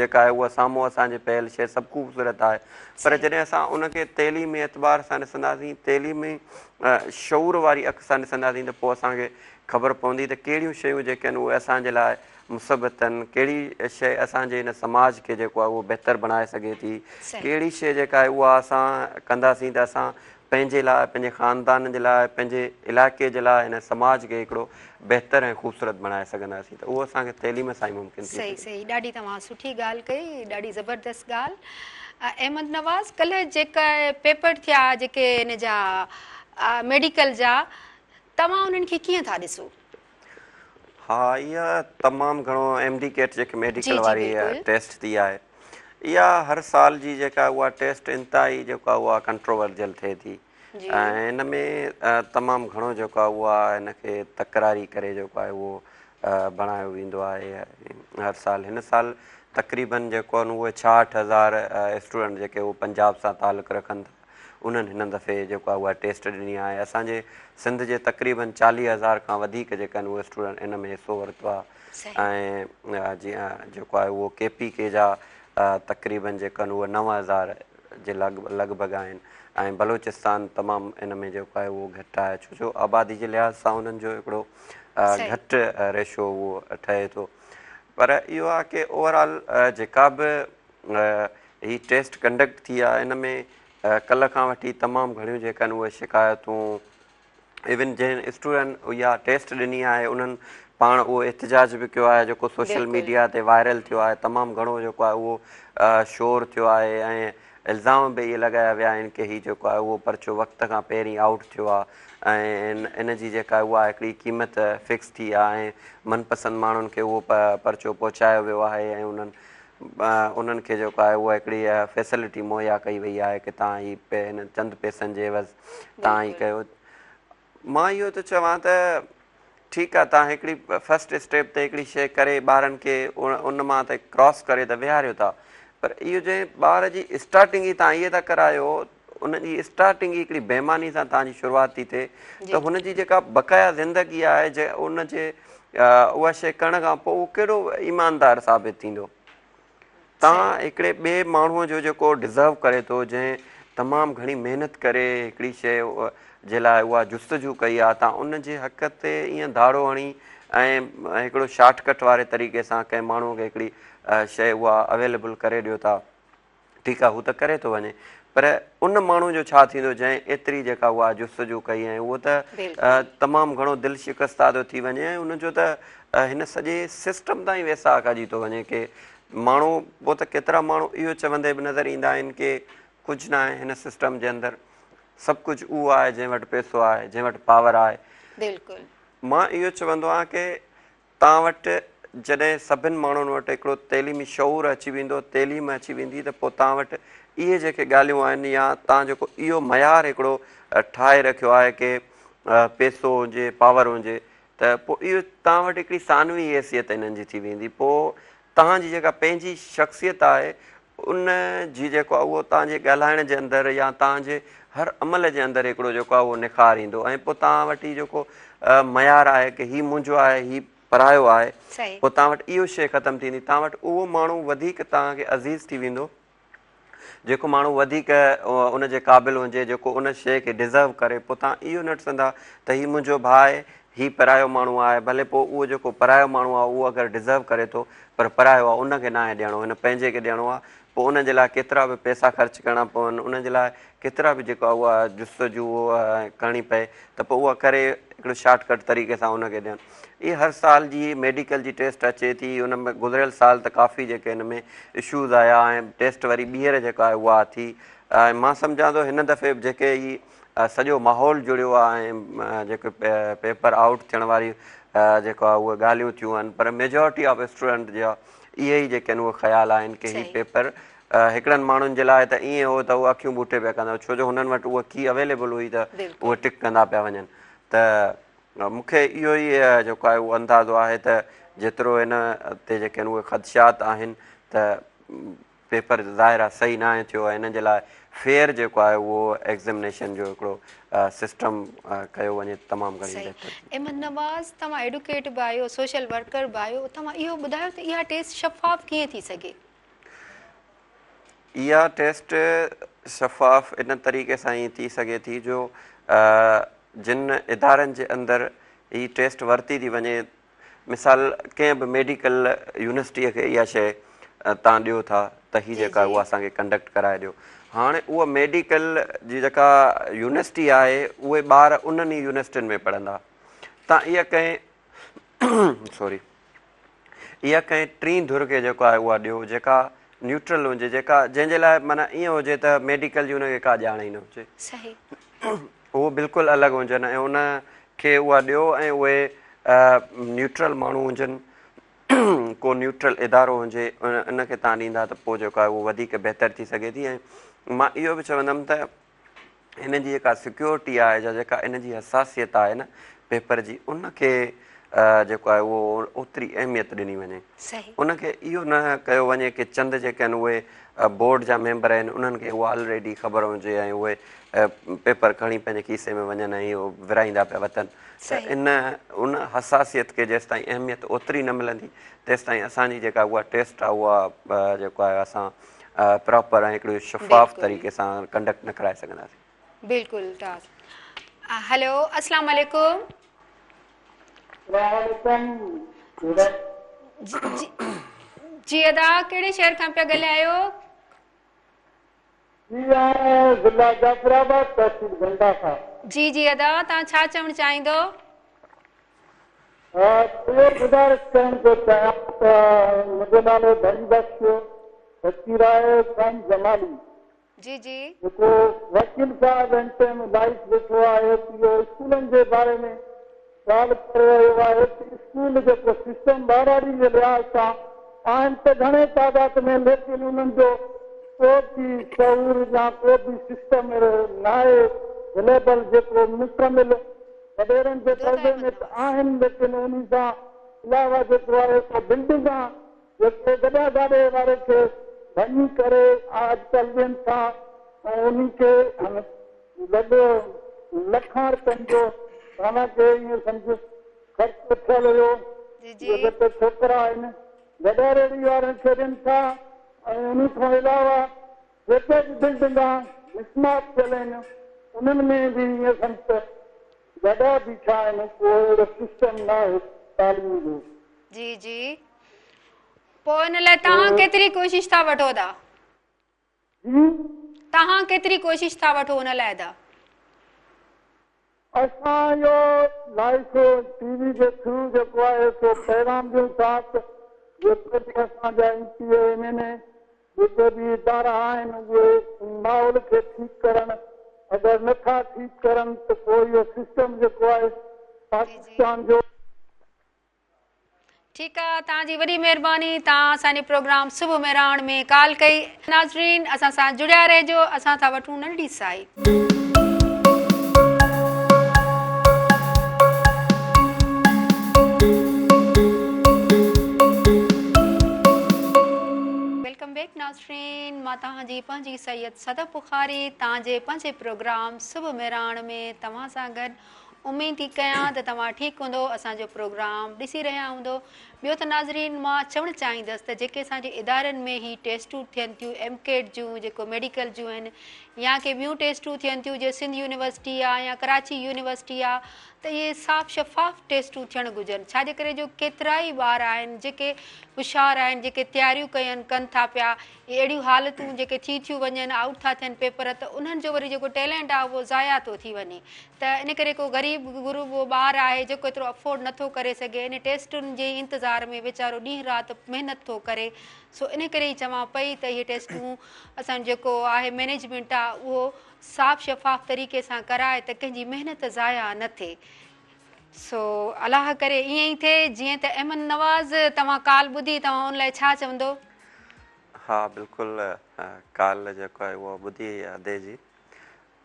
جيڪا آهي اها سامهون اسان جي پيل شيء سڀ خوبصورت آهي پر جڏهن اسان ان کي تعليمي اعتبار سان ڏسنداسين تعليمي شعور واري اک سان ڏسنداسين ته پوء اسان کي خبر پوندي ته ڪهڙيون شيون جيڪي آهن اهي اسان جي لاء مثبت آهن، ڪهڙي شيء اسان جي هن سماج کي جيڪو آهي اهو بهتر بڻائي سگهي ٿي، ڪهڙي شيء جيڪا آهي اها اسان ڪنداسين ته اسان پنهنجي لاء، پنهنجي خاندان جي لاء، پنهنجي علائقي جي لاء هن سماج کي هڪڙو بهتر ۽ خوبصورت بڻائي سگهنداسين ته اهو اسان کي تعليم سان ئي ممڪن ٿي صحيح صحيح ڏاڍي توهان سٺي ڳالهه ڪئي ڏاڍي زبردست ڳالهه احمد نواز ڪلهه جيڪا پيپر ٿيا جيڪي ان جا ميڊيڪل جا توهان انهن کي ڪيئن ٿا ڏسو؟ ها اها تمام گهڻو ايم ڊي ڪيٽ جيڪي ميڊيڪل واري ٽيسٽ ٿي آهي اها هر سال جي جيڪا اها ٽيسٽ انتهائي جيڪا اها ڪنٽروورجل ٿئي ٿي ۽ ان ۾ تمام گهڻو جيڪو آهي اها ان کي تڪراري ڪري جيڪو آهي اهو بڻايو ويندو آهي هر سال هن سال تقريبن جيڪو آهن اهي 66 هزار اسٽوڊنٽ جيڪي اهو پنجاب سان تعلق رکن ٿا انهن هن دفعي جيڪو آهي اها ٽيسٽ ڏني آهي اسان جي سنڌ جي تقريبن 40 هزار کان وڌيڪ جيڪا آهن اهي اسٽوڊنٽ ان ۾ حصو ورتو آهي ۽ جيئن جيڪو آهي اهو ڪي پي ڪي جا تقريبن جيڪا آهن اهي 9000 جي لڳ ڀڳ آهن ۽ بلوچستان تمام ان ۾ جيڪو آهي اهو گهٽ آهي ڇو جو آبادي جي لحاظ سان انهن جو هڪڙو گهٽ ريشو اهو ٺهي ٿو پر اهو آهي ڪي اوور آل جيڪا به هي ٽيسٽ ڪنڊڪٽ ٿي آهي ان ۾ ڪلهه کان وٺي تمام گهڻيون جيڪا آهن اهي شڪايتون ايون جنهن اسٽوڊنٽ اها ٽيسٽ ڏني آهي انهن پاڻ اهو احتجاج به ڪيو آهي جيڪو سوشل ميڊيا تي وائرل ٿيو آهي تمام گهڻو جيڪو آهي اهو شور ٿيو آهي ۽ الزام به اهي لڳايا ويا آهن ڪي هي جيڪو آهي اهو پرچو وقت کان پهرين آئوٽ ٿيو آهي ۽ ان جي جيڪا اها هڪڙي قيمت فڪس ٿي آهي ۽ من پسند ماڻهن کي اهو پرچو پهچايو ويو آهي ۽ انهن انهن کي جيڪو آهي اها هڪڙي فيسلٽي مهيا ڪئي وئي آهي ڪي تان هي هن چند پئسن جي عيوض تان هي ڪيو. مان اهو ٿو چوان ته ٺيڪ آهي تان هڪڙي فرسٽ اسٽيپ تي هڪڙي شيء ڪري ٻارن کي ان مان ته ڪراس ڪري ته ويهاريو ٿا پر اهو جنهن ٻار جي اسٽارٽنگ ئي تان ائين ٿا ڪرايو ان جي اسٽارٽنگ ئي هڪڙي بيماني سان توهان جي شروعات ٿي ٿئي ته هن جي جيڪا بقايا زندگي آهي جي ان جي اها شيء ڪرڻ کان پوء اهو ڪهڙو ايماندار ثابت ٿيندو. توهان هڪڙي ٻئي ماڻهوء جو جيڪو ڊزرو ڪري ٿو جنهن تمام گهڻي محنت ڪري هڪڙي شيء جي لاء اها جستجو ڪئي آهي توهان ان جي حق تي ائين ڌاڙو هڻي ۽ هڪڙو شارٽ ڪٽ واري طريقي سان ڪنهن ماڻهوء کي هڪڙي شيء اها اويليبل ڪري ڏيو ٿا. ٺيڪ آ هو ته ڪري ٿو وڃي پر ان ماڻهو جو ڇا ٿيندو جنهن ايتري جيڪا اها جستجو ڪئي ۽ اهو ته تمام گهڻو دل شڪسته ٿو ٿي وڃي ۽ ان جو ته هن سڄي سسٽم تان ئي ويساهه کڄي ٿو وڃي ڪي ماڻهو پوء ته ڪيترا ماڻهو اهو چوندي به نظر ايندا آهن ڪي ڪجهه ناهي هن سسٽم جي اندر سڀ ڪجهه اهو آهي جنهن وٽ پئسو آهي جنهن وٽ پاور آهي. بلڪل. مان اهو چوندو آهيان ڪي توهان وٽ جڏهن سڀن ماڻهن وٽ هڪڙو تعليمي شعور اچي ويندو، تعليم اچي ويندي ته پوء توهان وٽ اهي جيڪي ڳالهيون آهن يا توهان جيڪو اهو معيار هڪڙو ٺاهي رکيو آهي ڪي پيسو هجي، پاور هجي ته پوء اهو توهان وٽ هڪڙي ثانوي حيثيت انهن جي ٿي ويندي پوء توهان جي جيڪا پنهنجي شخصيت آهي ان جي جيڪو آهي اهو توهان جي ڳالهائڻ جي اندر يا توهان جي هر عمل جي اندر هڪڙو جيڪو آهي اهو نخار ايندو ۽ پوء توهان وٽ هي جيڪو معيار آهي ڪي هي منهنجو آهي هي پرايو آهي پوء توهان وٽ اهو شيء ختم ٿيندي توهان وٽ اهو ماڻهو وڌيڪ توهان کي عزيز ٿي ويندو. جيڪو ماڻهو وڌيڪ ان جي قابل هجي، جيڪو ان شيء کي ڊزرو ڪري، پوء توهان اهو نه ڏسندا ته هي منهنجو ڀاء آهي، هي پرايو ماڻهو آهي، ڀلي پوء اهو جيڪو پرايو ماڻهو آهي اهو اگر ڊزرو ڪري ٿو پر پرايو آهي ان کي ناهي ڏيڻو، هن پنهنجي کي ڏيڻو آهي، پوء ان جي لاء ڪيترا به پئسا خرچ ڪرڻا پون، ان جي لاء ڪيترا به جيڪو آهي اها جستجو ڪرڻي پئي ته پوء اها ڪري هڪڙو شارٽ ڪٽ طريقي سان ان کي ڏين. اهي هر سال جي ميڊيڪل جي ٽيسٽ اچي ٿي ان ۾ گذريل سال ته ڪافي جيڪي ان ۾ اشوز آيا ۽ ٽيسٽ وري ٻيهر جيڪا آهي اها ٿي ۽ مان سمجهان ٿو هن دفعي به جيڪي هي سڄو ماحول جڙيو آهي ۽ جيڪي پيپر آئوٽ ٿيڻ واري جيڪو آهي اهي ڳالهيون ٿيون آهن پر ميجارٽي آف اسٽوڊنٽ جا اهي ئي جيڪي آهن اهي خيال آهن ڪي هي پيپر هڪڙن ماڻهن جي لاء ته ائين هو ته اهي اکيون ٻوٽي پيا ڪندا ڇو جو هنن وٽ اها ڪي اويليبل هئي ته اهي ٽڪ ڪندا پيا وڃن ته مون کي اهو ئي جيڪو آهي اهو اندازو آهي ته جيترو هن تي جيڪي آهن اهي خدشات آهن ته پيپر ظاهر آهي صحيح ناهي ٿيو ۽ ان جي لاء فيئر جيڪو آهي اهو ايگزمنيشن جو هڪڙو سسٽم ڪيو وڃي ته تمام گهڻي صحيح بهتر ٿيندو. احمد نواز توهان ايڊوڪيٽ به آهيو سوشل ورڪر به آهيو توهان اهو ٻڌايو ته اها ٽيسٽ شفاف ڪيئن ٿي سگهي؟ اها ٽيسٽ شفاف ان طريقي سان ئي ٿي سگهي ٿي جو جن ادارن جي اندر هي ٽيسٽ ورتي ٿي وڃي مثال ڪنهن به ميڊيڪل يونيورسٽيء کي اها شيء تان ڏيو ٿا ته هي جيڪا اها اسان کي ڪنڊڪٽ ڪرائي ڏيو. هاڻي اها ميڊيڪل جي جيڪا يونيورسٽي آهي اهي ٻار انهن ئي يونيورسٽين ۾ پڙهندا. تان اها ڪنهن سوري اها ڪنهن ٽين ڌر کي جيڪو آهي اها ڏيو جيڪا نيوٽرل هجي جيڪا جنهن جي لاء معنيٰ ائين هجي ته ميڊيڪل جي ان کي ڪا ڄاڻ ئي نه هجي. صحيح. اهو بلڪل الڳ هجن ۽ ان کي اها ڏيو ۽ اهي نيوٽرل ماڻهو هجن ڪو نيوٽرل ادارو هجي ان کي تان ڏيندا ته پوء جيڪو آهي اهو وڌيڪ بهتر ٿي سگهي ٿي ۽ مان اهو به چوندم ته ان جي جيڪا سيڪيورٽي آهي يا جيڪا ان جي حساسيت آهي نه پيپر جي ان کي جيڪو آهي اهو اوتري اهميت ڏني وڃي ان کي اهو نه ڪيو وڃي ڪي چند جيڪي آهن اهي بورڊ جا ميمبر آهن انهن کي اها آلريڊي خبر هجي ۽ اهي پيپر کڻي پنهنجي کيسي ۾ وڃن ۽ اهو ورهائيندا پيا وتن ته ان ان حساسيت کي جيستائين اهميت اوتري نه ملندي تيستائين اسان جي جيڪا اها ٽيسٽ آهي اها جيڪو آهي اسان پراپر ۽ هڪڙو شفاف طريقي سان ڪنڊڪٽ نه ڪرائي سگهنداسين. بلڪل هلو السلام عليڪم. جي ادا ڪهڙي شهر کان پيا ڳالهايو؟ جي آئون ضلع جعفر آباد تحصيل گنڊا خان. جي جي ادا توهان ڇا چوڻ چاهيندو؟ اهو گذارش ڪرڻ ٿو چاهيان ته منهنجو نالو ڌڻي بخش فقير آهي خان جمالي. جي جي. جيڪو وڪيل صاحب هن ٽائيم لائيف ويٺو آهي ته اهو اسڪولن جي باري ۾ ڳالهه ڪري رهيو آهي ته اسڪول جيڪو سسٽم ٻهراڙي جي لحاظ سان آهن ته گهڻي تعداد ۾ ليڪن انهن جو ڪو به شعور يا ڪو به سسٽم اهڙو ناهي اويليبل جيڪو مڪمل وڏيرن جي قبضي ۾ ته آهن ليڪن انهي سان علاوه جيڪو آهي سو بلڊنگان جيڪي گڏا گاڏي واري کي ڀڃي ڪري اڄڪلهه ڏين ٿا ۽ انهي کي لڳ لکان رپين جو حالانڪه ائين سمجهه خرچ ٿيل هيو اهي جيڪي ڇوڪرا آهن گڏا ريڙهي وارن کي ڏين ٿا ۽ انهي کان علاوه جيڪي به بلڊنگان مسمار ٿيل آهن انهن ۾ به ائين سمجهه ته گڏا بيٺا آهن ڪو اهڙو سسٽم ناهي تعليم جو. جي جي پوء ان لاء توهان ڪيتري ڪوشش ٿا وٺو ادا؟ جي. توهان ڪيتري ڪوشش ٿا وٺو ان لاء ادا؟ اسان اهو لائيف ٽي وي جي ٿرو جيڪو آهي سو پيغام ڏيون ٿا ته جيڪي به اسان جا M P A M N A جيڪي به ادارا آهن اهي ان ماحول کي ٺيڪ ڪرڻ اگر نه ٿا ٺيڪ ڪرن ته پوء اهو سسٽم جيڪو آهي پاڪستان جو ٺيڪ آ توهان جي وڏي مهرباني توهان اسان جي پروگرام صبح مهراڻ ۾ ڪال ڪئي ناظرين اسان سان جڙيا رهجو اسان ٿا وٺون ننڍي سائي. Welcome back ناظرين مان توهان جي پنهنجي سيد صدف بخاري توهان جي پنهنجي پروگرام صبح مهراڻ ۾ توهان سان گڏ اميد ٿي ڪيان ته توهان ٺيڪ هوندو اسان جو پروگرام ڏسي رهيا هوندو. ٻيو ته ناظرين مان چوڻ چاهيندس ته جيڪي اسان جي ادارن ۾ هي ٽيسٽون ٿين ٿيون ايم ڪيٽ جون جيڪو ميڊيڪل جون آهن يا ڪي ٻيون ٽيسٽون ٿين ٿيون جيئن سنڌ يونيورسٽي آ يا ڪراچي يونيورسٽي آ ته اهي صاف شفاف ٽيسٽون ٿيڻ گهرجن ڇاجي ڪري جو ڪيترائي ٻار آهن جيڪي هوشيار آهن جيڪي تياريون ڪين ڪن ٿا پيا اهي اهڙيون حالتون جيڪي ٿي ٿيون وڃن آئوٽ ٿا ٿين پيپر ته انهن جو وري جيڪو ٽيلنٽ آ اهو ضايع ٿو ٿي وڃي ته ان ڪري ڪو غريب غربو ٻار آهي جيڪو ايترو افورڊ نه ٿو ڪري سگهي ان ٽيسٽن جي انتظار ۾ ويچارو ڏينهن رات محنت ٿو ڪري سو ان ڪري ئي چوان پئي ته اهي ٽيسٽون اسان جو جيڪو آهي مئنيجمينٽ آ اهو صاف شفاف طريقي سان ڪرائي ته ڪنهن جي محنت ضايع نه ٿئي سو الله ڪري ائين ئي ٿئي جيئن ته احمد نواز توهان ڪال ٻڌي توهان ان لاء ڇا چوندو؟ ها بلڪل ڪال جيڪو آهي اهو ٻڌي ادي جي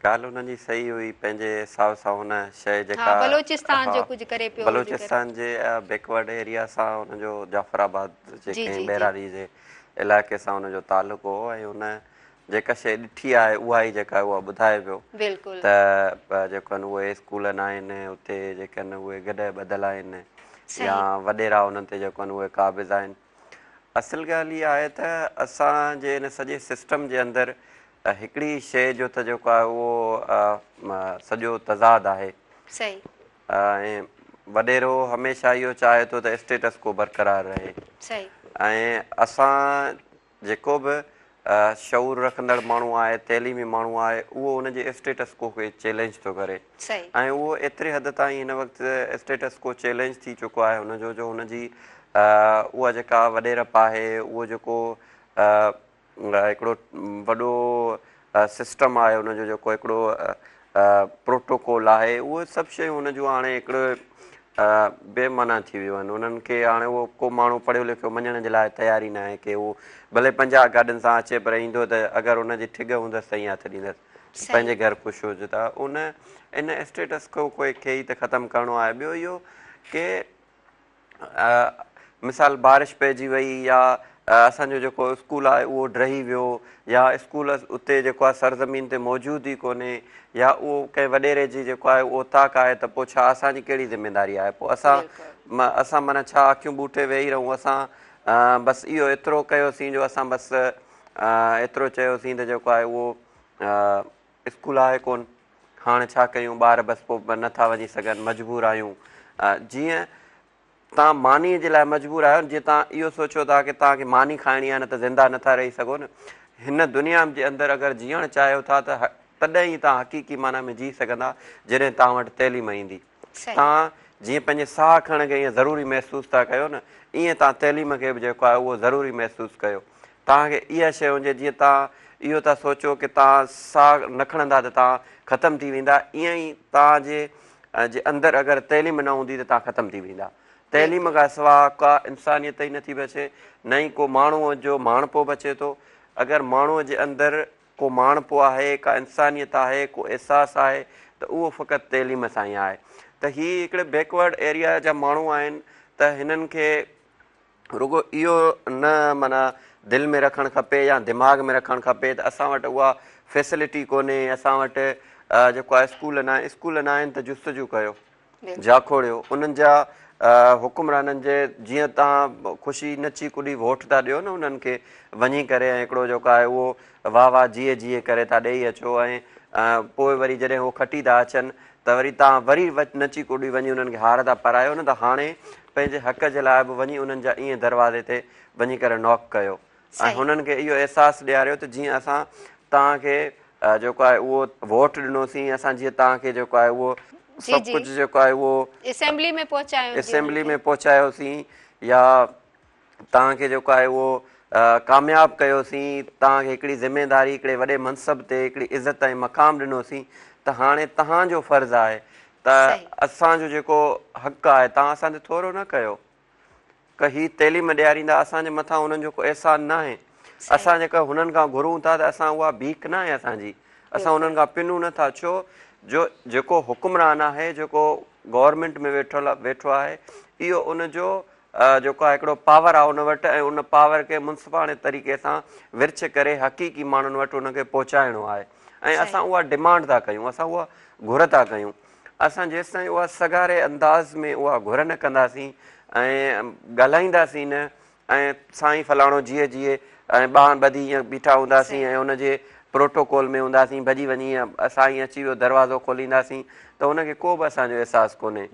ڳالهه انهن جي صحيح هئي پنهنجي حساب سان هن شيء جيڪا ها بلوچستان جو ڪجهه ڪري پيو بلوچستان جي بيڪورڊ ايريا سان ان جو جعفر آباد جي ڪنهن ٻهراڙي جي علائقي سان ان جو تعلق هو ۽ هن جيڪا شيء ڏٺي آهي اها ئي جيڪا اها ٻڌائي پيو بلڪل ته جيڪو آهن اهي اسڪول نه آهن اتي جيڪي آهن اهي گڏهه ٻڌل آهن يا وڏيرا انهن تي جيڪو آهن اهي قابض آهن اصل ڳالهه اها آهي ته اسان جي ان سڄي سسٽم جي اندر هڪڙي شيء جو ته جيڪو آهي اهو سڄو تضاد آهي. صحيح. ۽ وڏيرو هميشه اهو چاهي ٿو ته اسٽيٽس ڪو برقرار رهي. صحيح. ۽ اسان جيڪو به شعور رکندڙ ماڻهو آهي، تعليمي ماڻهو آهي، اهو ان جي اسٽيٽس ڪو کي چئلينج ٿو ڪري. صحيح. ۽ اهو ايتري حد تائين هن وقت اسٽيٽس ڪو چئلينج ٿي چڪو آهي ان جو جو هن جي اها جيڪا وڏيرپ آهي، اهو جيڪو هڪڙو وڏو سسٽم آهي ان جو جيڪو هڪڙو پروٽوڪول آهي اهي سڀ شيون ان جون هاڻي هڪڙو بي معنيٰ ٿي ويون آهن انهن کي هاڻي اهو ڪو ماڻهو پڙهيو لکيو مڃڻ جي لاء تيار ئي ناهي ڪي هو ڀلي 50 گاڏين سان اچي پر ايندو ته اگر ان جي ٺڳ هوندس ته ائين هٿ ڏيندس پنهنجي گهر خوش هج ته ان ان اسٽيٽس ڪو کي ئي ته ختم ڪرڻو آهي ٻيو اهو ڪي مثال بارش پئجي وئي يا اسان جو جيڪو اسڪول آهي اهو ڊهي ويو يا اسڪول اتي جيڪو آهي سرزمين تي موجود ئي ڪونهي يا اهو ڪنهن وڏيري جي جيڪو آهي اهو اوطاق آهي ته پوء ڇا اسان جي ڪهڙي ذميداري آهي پوء اسان اسان معنيٰ ڇا اکيون ٻوٽي ويهي رهون اسان بس اهو ايترو ڪيوسين جو اسان بس ايترو چيوسين ته جيڪو آهي اهو اسڪول آهي ڪون هاڻ ڇا ڪيون ٻار بس پوء نه ٿا وڃي سگهن مجبور آهيون جيئن توهان ماني جي لاء مجبور آهيو جيئن توهان اهو سوچيو ٿا ڪي توهان کي ماني کائڻي آهي نه ته زنده نه ٿا رهي سگهو نه هن دنيا جي اندر اگر جيئڻ چاهيو ٿا ته تڏهن ئي توهان حقيقي معنيٰ ۾ جي سگهندا جڏهن توهان وٽ تعليم ايندي توهان جيئن پنهنجي ساهه کڻڻ کي ائين ضروري محسوس ٿا ڪيو نه ائين توهان تعليم کي به جيڪو آهي اهو ضروري محسوس ڪيو توهان کي اها شيء هجي جيئن توهان اهو ٿا سوچو ڪي توهان ساهه نه کڻندا ته توهان ختم ٿي ويندا ائين ئي توهان جي جي اندر اگر تعليم نه هوندي ته توهان ختم ٿي ويندا. تعليم کان سواء ڪا انسانيت ئي نٿي بچي نه ئي ڪو ماڻهوء جو ماڻهپو بچي ٿو. اگر ماڻهوء جي اندر ڪو ماڻهپو آهي، ڪا انسانيت آهي، ڪو احساس آهي ته اهو فقط تعليم سان ئي آهي. ته هي هڪڙي بيڪورڊ ايريا جا ماڻهو آهن ته هنن کي رڳو اهو نه معنيٰ دل ۾ رکڻ کپي يا دماغ ۾ رکڻ کپي ته اسان وٽ اها فيسلٽي ڪونهي اسان وٽ جيڪو آهي اسڪول نه آهن اسڪول نه آهن ته جستجو ڪيو جاکوڙيو انهن جا حڪمرانن جي جيئن توهان خوشي نچي ڪڏي ووٽ ٿا ڏيو نه انهن کي وڃي ڪري ۽ هڪڙو جيڪو آهي اهو واهه واهه جيئي جيئي ڪري ٿا ڏيئي اچو ۽ پوء وري جڏهن هو کٽي ٿا اچن ته وري توهان وري نچي ڪڏي وڃي انهن کي هار ٿا پارايو نه ته هاڻي پنهنجي حق جي لاء به وڃي انهن جا ائين دروازي تي وڃي ڪري ناڪ ڪيو ۽ هنن کي اهو احساس ڏياريو ته جيئن اسان توهان کي جيڪو آهي اهو ووٽ ڏنوسين اسان جيئن توهان کي جيڪو آهي اهو سڀ ڪجهه جيڪو آهي اهو اسيمبلي ۾ پهچايو اسيمبلي ۾ پهچايوسين يا توهان کي جيڪو آهي اهو ڪامياب ڪيوسين، توهان کي هڪڙي ذميداري، هڪڙي وڏي منصب تي هڪڙي عزت ۽ مقام ڏنوسين ته هاڻي توهان جو فرض آهي ته اسان جو جيڪو حق آهي توهان اسان تي ٿورو نه ڪيو ڪه هي تعليم ڏياريندا اسان جي مٿان انهن جو ڪو احسان ناهي اسان جيڪا هنن کان گهرون ٿا ته اسان اها ڀيک ناهي اسان جي اسان انهن کان پنون نه ٿا ڇو جو جيڪو حڪمران آهي جيڪو گورنمينٽ ۾ ويٺل ويٺو آهي اهو ان جو جيڪو آهي هڪڙو پاور آهي ان وٽ ۽ ان پاور کي منصفاڻي طريقي سان ورڇ ڪري حقيقي ماڻهن وٽ ان کي پهچائڻو آهي ۽ اسان اها ڊمانڊ ٿا ڪيون اسان اها گهر ٿا ڪيون اسان جيستائين اها سگهاري انداز ۾ اها گهر نه ڪنداسين ۽ ڳالهائينداسين نه ۽ سائين فلاڻو جيئي جيئي ۽ ٻانهن ٻڌي ائين بيٺا هونداسين ۽ ان جي پروٽوڪول ۾ هونداسين ڀڄي وڃي سائين اچي ويو دروازو کولينداسين ته هن کي ڪو به اسان جو احساس ڪونهي.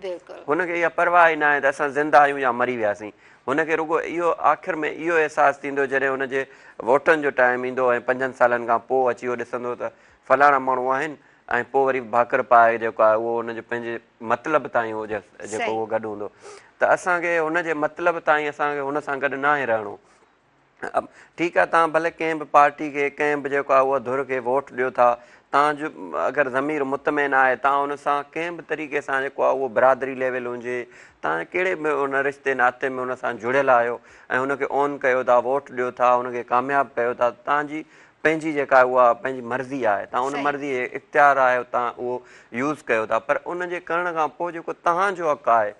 هن کي اها پرواهه ئي ناهي ته اسان زنده آهيون يا مري وياسين. هن کي رڳو اهو آخر ۾ اهو احساس ٿيندو جڏهن هن جي ووٽن جو ٽائيم ايندو ۽ پنجن سالن کان پوء اچي اهو ڏسندو ته فلاڻا ماڻهو آهن ۽ پوء وري ڀاڪر پائي جيڪو آهي اهو ان جو پنهنجي مطلب تائين هو جيڪو اهو گڏ هوندو ته اسان کي هن جي مطلب تائين اسان کي هن سان گڏ ناهي رهڻو. ٺيڪ آهي توهان ڀلي ڪنهن به پارٽي کي ڪنهن به جيڪو آهي اها ڌر کي ووٽ ڏيو ٿا توهان جو اگر ضمير مطمئن آهي توهان ان سان ڪنهن به طريقي سان جيڪو آهي اهو برادري ليول هجي توهان ڪهڙي به ان رشتي ناتي ۾ ان سان جڙيل آهيو ۽ ان کي اون ڪيو ٿا ووٽ ڏيو ٿا ان کي ڪامياب ڪيو ٿا توهان جي پنهنجي جيڪا اها پنهنجي مرضي آهي توهان ان مرضي اختيار آهي توهان اهو يوز ڪيو ٿا پر ان جي ڪرڻ کان پوء جيڪو توهان جو حق آهي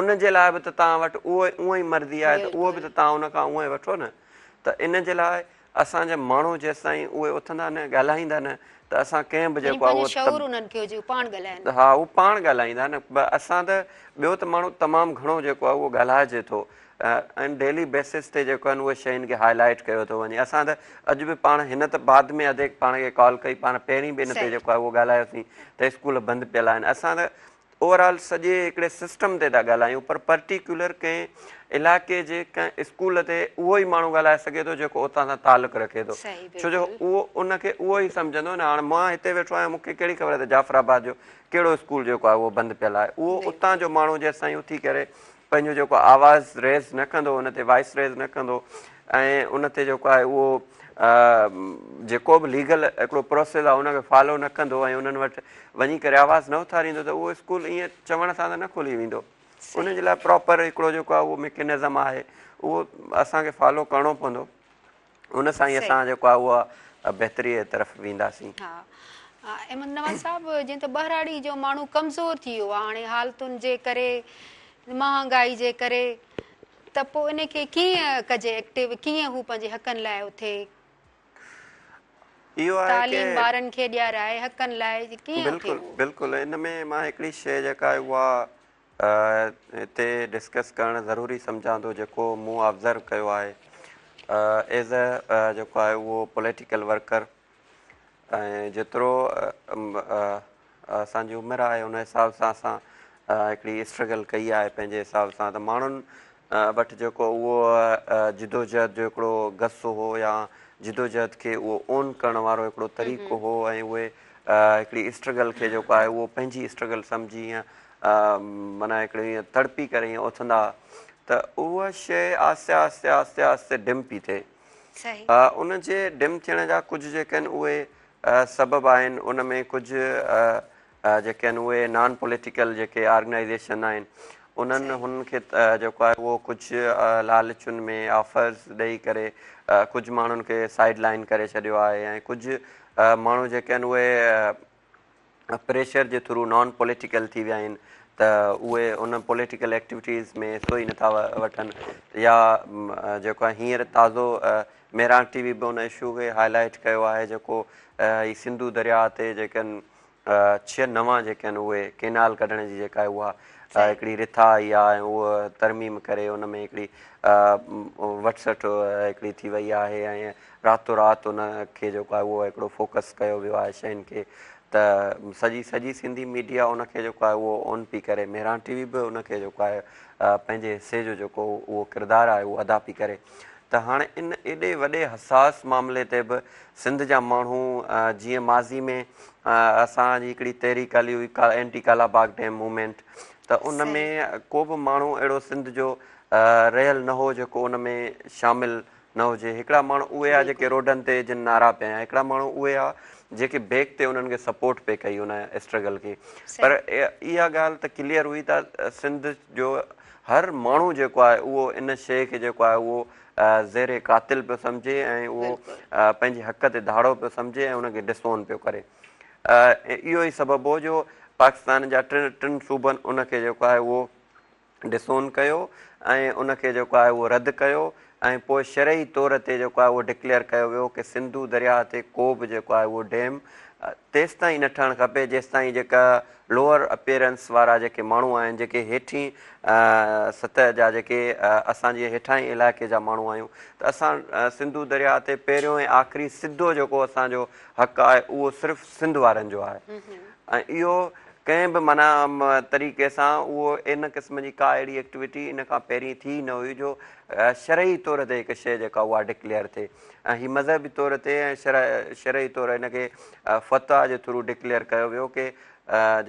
ان جي لاء به ته توهان وٽ اهو اونئن ئي مرضي آهي ته اهو به ته توهان ان کان اونئن ئي وٺو نه ته ان جي لاء اسان جا ماڻهو جيستائين اهي اٿندا نه ڳالهائيندا نه ته اسان ڪنهن به جيڪو آهي اهو شعور انهن کي هجي پاڻ ڳالهائين ها هو پاڻ ڳالهائيندا نه اسان ته ٻيو ته ماڻهو تمام گهڻو جيڪو آهي اهو ڳالهائجي ٿو ۽ ڊيلي بيسس تي جيڪو آهن اهي شين کي هاء لائيٽ ڪيو ٿو وڃي اسان ته اڄ به پاڻ هن ته بعد ۾ ادي پاڻ کي ڪال ڪئي پاڻ پهرين به ان تي جيڪو آهي اهو ڳالهايوسين ته اسڪول بند پيل آهن اسان ته اوور آل سڄي هڪڙي سسٽم تي ٿا ڳالهايون پر پرٽيڪيولر ڪنهن علائقي جي ڪنهن اسڪول تي اهو ئي ماڻهو ڳالهائي سگهي ٿو جيڪو اتان سان تعلق رکي ٿو ڇو جو اهو ان کي اهو ئي سمجهندو نه هاڻ مان هتي ويٺو آهيان مون کي ڪهڙي خبر ته جعفر آباد جو ڪهڙو اسڪول جيڪو آهي اهو بند پيل آهي اهو اتان جو ماڻهو جيستائين اٿي ڪري پنهنجو جيڪو آواز ريز نه ڪندو ان تي وائس ريز نه ڪندو ۽ ان تي جيڪو آهي اهو جيڪو به ليگل هڪڙو پروسيس آهي ان کي فالو نه ڪندو ۽ انهن وٽ وڃي ڪري آواز نه اٿاريندو ته اهو اسڪول ائين چوڻ سان ته نه کلي ويندو ان جي لاء پراپر هڪڙو جيڪو آهي اهو ميڪنزم آهي اهو اسان کي فالو ڪرڻو پوندو ان سان ئي اسان جيڪو آهي اها بهتري جي طرف وينداسين. ها احمد نواز صاحب جيئن ته ٻهراڙي جو ماڻهو ڪمزور ٿي ويو آهي هاڻي حالتن جي ڪري مهانگائي جي ڪري ته پوء ان کي ڪيئن ڪجي ايڪٽو ڪيئن هو پنهنجي حقن لاء اٿي اهو آهي تعليم ٻارن کي ڏيارائي حقن لاء ڪيئن اٿي بلڪل بلڪل ان ۾ مان هڪڙي شيء جيڪا آهي اها هتي ڊسڪس ڪرڻ ضروري سمجهان ٿو جيڪو مون آبزرو ڪيو آهي ايز اي جيڪو آهي اهو پوليٽيڪل ورڪر ۽ جيترو اسان جي عمر آهي ان حساب سان اسان هڪڙي اسٽرگل ڪئي آهي پنهنجي حساب سان ته ماڻهن وٽ جيڪو اهو جدوجهد جو هڪڙو گس هو يا جدوجهد کي اهو اون ڪرڻ وارو هڪڙو طريقو هو ۽ اهي هڪڙي اسٽرگل کي جيڪو آهي اهو پنهنجي اسٽرگل سمجهي ائين معنيٰ هڪڙي ائين تڙپي ڪري ائين اٿندا ته اها شيء آهستي آهستي آهستي آهستي ڊم پي ٿئي. ان جي ڊم ٿيڻ جا ڪجهه جيڪي آهن اهي سبب آهن ان ۾ ڪجهه جيڪي آهن اهي نان پوليٽيڪل جيڪي آرگنائيزيشن آهن انهن هنن کي جيڪو آهي اهو ڪجهه لالچن ۾ آفرز ڏئي ڪري ڪجهه ماڻهن کي سائيڊ لائن ڪري ڇڏيو آهي ۽ ڪجهه ماڻهو جيڪي آهن اهي پريشر جي ٿرو نان پوليٽيڪل ٿي ويا آهن ته اهي ان پوليٽيڪل ايڪٽيوٽيز ۾ حصو ئي نٿا وٺن يا جيڪو آهي هينئر تازو مهراڻ ٽي وي به ان اشو کي هاء لائيٽ ڪيو آهي جيڪو هي سنڌو درياء تي جيڪي آهن ڇهه نوان جيڪي آهن اهي ڪينال ڪڍڻ جي جيڪا آهي اها هڪڙي رٿا آئي آهي ۽ اهو ترميم ڪري ان ۾ هڪڙي وٺ سٺ هڪڙي ٿي وئي آهي ۽ راتو رات ان کي جيڪو آهي اهو هڪڙو فوڪس ڪيو ويو آهي شين کي ته سڄي سڄي سنڌي ميڊيا ان کي جيڪو آهي اهو اون پي ڪري مهراڻ ٽي وي به ان کي جيڪو آهي پنهنجي حصي جو جيڪو اهو ڪردار آهي اهو ادا پي ڪري ته هاڻي ان ايڏي وڏي حساس معاملي تي به سنڌ جا ماڻهو جيئن ماضي ۾ اسان جي هڪڙي تحريڪ هلي هئي anti Kala Bagh dam movement ته ان ۾ ڪو به ماڻهو اهڙو سنڌ جو رهيل نه هو جيڪو ان ۾ شامل نه هجي هڪڙا ماڻهو اهي آ جيڪي روڊن تي جن نعرا پيا هنيا هڪڙا ماڻهو اهي آ جيڪي بيڪ تي انهن کي سپورٽ پئي ڪئي ان اسٽرگل کي پر اها ڳالهه ته ڪليئر هئي ته سنڌ جو هر ماڻهو جيڪو آهي اهو ان شيء کي جيڪو آهي اهو زير قاتل پيو سمجهي ۽ اهو پنهنجي حق تي ڌاڙو پيو سمجهي ۽ ان کي ڊس اون پيو ڪري اهو ئي سبب هو جو پاڪستان جا ٽن صوبن ان کي جيڪو آهي اهو ڊسون ڪيو ۽ ان کي جيڪو آهي اهو رد ڪيو ۽ پوء شرعي طور تي جيڪو آهي اهو ڊڪليئر ڪيو ويو ڪي سنڌو درياهه تي ڪو به جيڪو آهي اهو ڊيم تيستائين نه ٺهڻ کپي جيستائين جيڪا لوئر اپيئرنس وارا جيڪي ماڻهو آهن جيڪي هيٺين سطح جا جيڪي اسان جي هيٺاهين علائقي جا ماڻهو آهيون ته اسان سنڌو درياهه تي پهريون ۽ آخري سڌو جيڪو اسان جو حق آهي اهو صرف سنڌ وارن جو آهي ۽ اهو ڪنهن به معنيٰ طريقي سان اهو ان قسم جي ڪا اهڙي ايڪٽيوٽي ان کان پهرين ٿي نه هئي جو شرعي طور تي هڪ شيء جيڪا اها ڊڪليئر ٿئي ۽ هي مذهبي طور تي ۽ شرعي طور ان کي فتويٰ جي ٿرو ڊڪليئر ڪيو ويو ڪي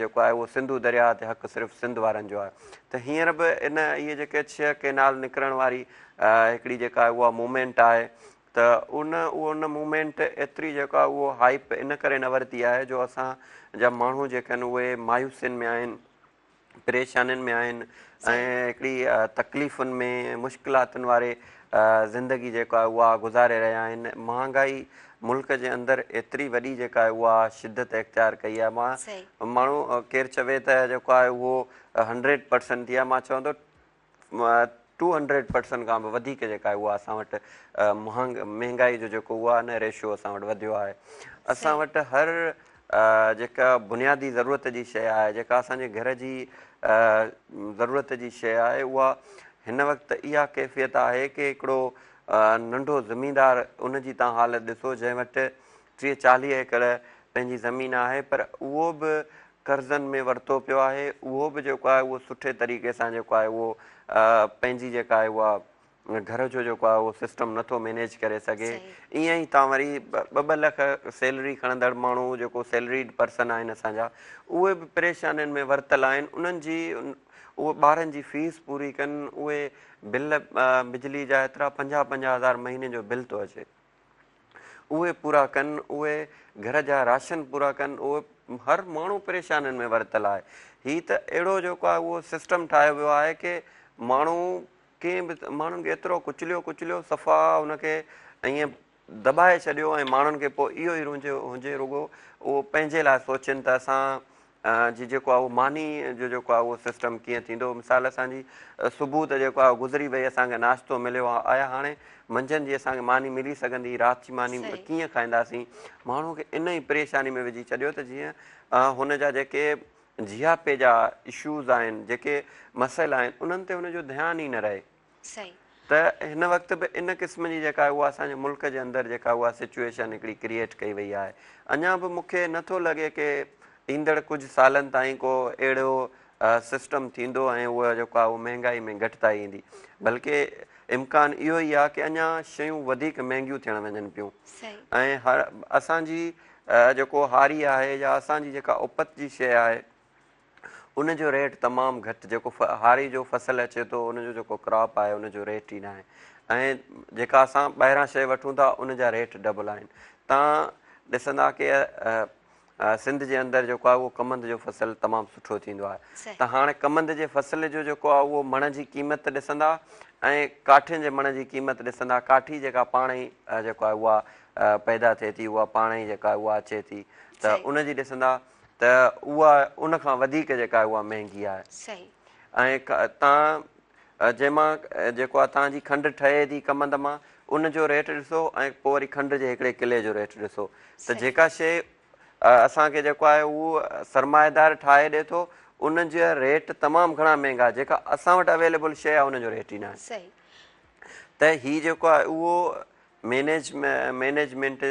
جيڪو آهي اهو سنڌو درياهه تي حق صرف سنڌ وارن جو آهي ته هينئر به ان اهي جيڪي ڇهه ڪينال نڪرڻ واري هڪڙي جيڪا اها موومينٽ آهي ته ان ان موومينٽ ايتري جيڪا اهو هائپ ان ڪري نه ورتي آهي جو اسان جا ماڻهو جيڪي آهن اهي مايوسين ۾ آهن پريشانين ۾ آهن ۽ هڪڙي تڪليفن ۾ مشڪلاتن واري زندگي جيڪا آهي اها گذاري رهيا آهن مهانگائي ملڪ جي اندر ايتري وڏي جيڪا آهي اها شدت اختيار ڪئي آهي مان ماڻهو ڪير چوي ته جيڪو آهي اهو هنڊريڊ پرسنٽ ٿي آهي مان چوان ٿو ٽو هنڊريڊ پرسنٽ کان به وڌيڪ جيڪا آهي اها اسان وٽ مهانگ مهنگائي جو جيڪو اهو آهي نه ريشو اسان وٽ وڌيو آهي اسان وٽ هر جيڪا بنيادي ضرورت جي شيء آهي جيڪا اسان جي گهر جي ضرورت جي شيء آهي اها هن وقت اها ڪيفيت آهي ڪي هڪڙو ننڍو زميندار ان جي تان حالت ڏسو جنهن وٽ 30 40 ايڪڙ پنهنجي زمين آهي پر اهو به قرضن ۾ ورتو پيو آهي اهو به جيڪو آهي اهو سٺي طريقي سان جيڪو آهي اهو پنهنجي جيڪا آهي اها گهر جو جيڪو آهي اهو سسٽم نٿو مينيج ڪري سگهي ائين ئي تان وري ٻه ٻه لک سيلري کڻندڙ ماڻهو جيڪو سيلريڊ پرسن آهن اسان جا اهي به پريشانين ۾ ورتل آهن انهن جي اهي ٻارن جي فيس پوري ڪن اهي بل بجلي جا ايترا 50 50 هزار مهيني جو بل ٿو اچي اهي پورا ڪن، اهي گهر جا راشن پورا ڪن، اهي هر ماڻهو پريشانين ۾ ورتل آهي. هي ته اهڙو جيڪو آهي اهو سسٽم ٺاهيو ويو آهي ڪي ماڻهو ڪنهن به ماڻهن کي ايترو ڪچليو ڪچليو صفا ان کي ائين دٻائي ڇڏيو ۽ ماڻهن کي پوء اهو ئي هجي رڳو اهو پنهنجي لاء سوچين ته اسان جي جيڪو آهي اهو ماني جو جيڪو آهي اهو سسٽم ڪيئن ٿيندو مثال اسان جي صبح ته جيڪو آهي گذري وئي اسان کي ناشتو مليو آهي آيا هاڻي منجهند جي اسان کي ماني ملي سگهندي رات جي ماني ڪيئن کائينداسين ماڻهو کي ان ئي پريشاني ۾ وجهي ڇڏيو ته جيئن هن جا جيڪي جياپي جا اشوز آهن جيڪي مسئلا آهن انهن تي هن جو ڌيان ئي نه رهي صحيح. ته هن وقت به ان قسم جي جيڪا اها اسان جي ملڪ جي اندر جيڪا اها سچوئيشن هڪڙي ڪريئيٽ ڪئي وئي آهي اڃا به مون کي نه ٿو لڳي ڪي ايندڙ ڪجهه سالن تائين ڪو اهڙو سسٽم ٿيندو ۽ اهو جيڪو آهي اهو مهنگائي ۾ گهٽتائي ايندي بلڪه امڪان اهو ئي آهي ڪي اڃا شيون وڌيڪ مهنگيون ٿيڻ وڃن پيون ۽ هر اسان جي جيڪو هاري آهي يا اسان جي جيڪا اپت جي شيء آهي ان جو ريٽ تمام گهٽ جيڪو هاري جو فصل اچي ٿو ان جو جيڪو ڪراپ آهي ان جو ريٽ ئي ناهي ۽ جيڪا اسان ٻاهران شيء وٺون ٿا ان جا ريٽ ڊبل آهن تان ڏسندا ڪي سنڌ جي اندر جيڪو آهي اهو ڪمند جو فصل تمام سٺو ٿيندو آهي ته هاڻي ڪمند جي فصل جو جيڪو آهي اهو مڻ جي قيمت ڏسندا ۽ ڪاٺين جي مڻ جي قيمت ڏسندا ڪاٺي جيڪا پاڻ ئي جيڪو آهي اها پيدا ٿئي ٿي اها پاڻ ئي جيڪا اها اچي ٿي ته ان جي ڏسندا ته اها ان کان وڌيڪ جيڪا آهي اها مهنگي آهي. صحيح. ۽ تان جنهن مان جيڪو آهي تان جي کنڊ ٺهي ٿي ڪمند مان ان جو ريٽ ڏسو ۽ پوء وري کنڊ جي هڪڙي ڪلي جو ريٽ ڏسو ته جيڪا شيء اسان کي جيڪو آهي اهو سرمائيدار ٺاهي ڏي ٿو ان جا ريٽ تمام گهڻا مهنگا جيڪا اسان وٽ اويليبل شيء آهي ان جو ريٽ ئي ناهي. صحيح. ته هي جيڪو آهي اهو مينيجمينٽ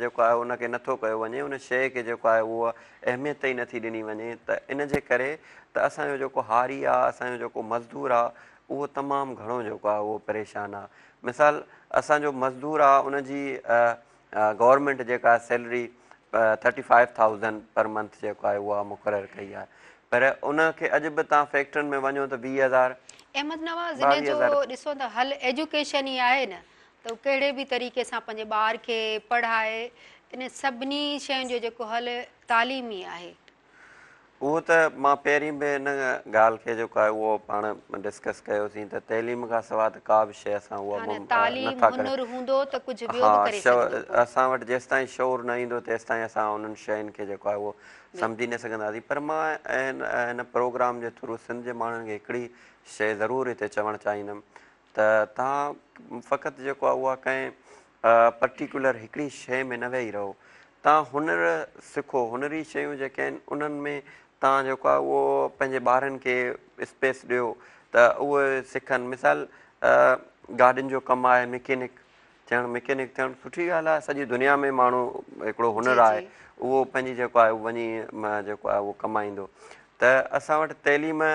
جيڪو آهي ان کي نٿو ڪيو وڃي ان شيء کي جيڪو آهي اهو اهميت ئي نٿي ڏني وڃي ته ان جي ڪري ته اسان جو جيڪو هاري آهي اسان جو جيڪو مزدور آهي اهو تمام گهڻو جيڪو آهي اهو پريشان آهي مثال اسان جو مزدور آهي ان جي گورنمينٽ جيڪا سيلري 35000 پر منٿ جيڪو آهي اها مقرر ڪئي آهي پر ان کي اڄ به تان فيڪٽرين ۾ وڃو ته 20000 احمد نواز ان جو ڏسو ته حل ايجوڪيشن ئي آهي نه ته هو ڪهڙي به طريقي سان پنهنجي ٻار کي پڙهائي ان سڀني شين جو جيڪو حل تعليم ئي آهي. اهو ته مان پهرين به ان ڳالهه کي جيڪو آهي اهو پاڻ ڊسڪس ڪيوسين ته تعليم کان سواء ته ڪا به شيء اسان اها ها نه نه تعليم ٿا ڪري هنر هوندو ته ڪجهه ٻيو ها به ڪري سگهندو پوء. اسان وٽ جيستائين شعور نه ايندو تيستائين اسان انهن شين کي جيڪو آهي اهو سمجهي نه سگهنداسين پر مان هن پروگرام جي ٿرو سنڌ جي ماڻهن کي هڪڙي شيء ضرور هتي چوڻ چاهيندم ته توهان فقط جيڪو آهي اها ڪنهن پرٽيڪولر هڪڙي شيء ۾ نه ويهي رهو توهان هنر سکو هنري شيون جيڪي آهن انهن ۾ توهان جيڪو آهي اهو پنهنجي ٻارن کي اسپيس ڏيو ته اهي سکن مثال گاڏين جو ڪم آهي مڪينڪ ٿيڻ مڪينڪ ٿيڻ سٺي ڳالهه آهي سڄي دنيا ۾ ماڻهو هڪڙو هنر آهي اهو پنهنجي جيڪو آهي وڃي جيڪو آهي اهو ڪمائيندو ته اسان وٽ تعليم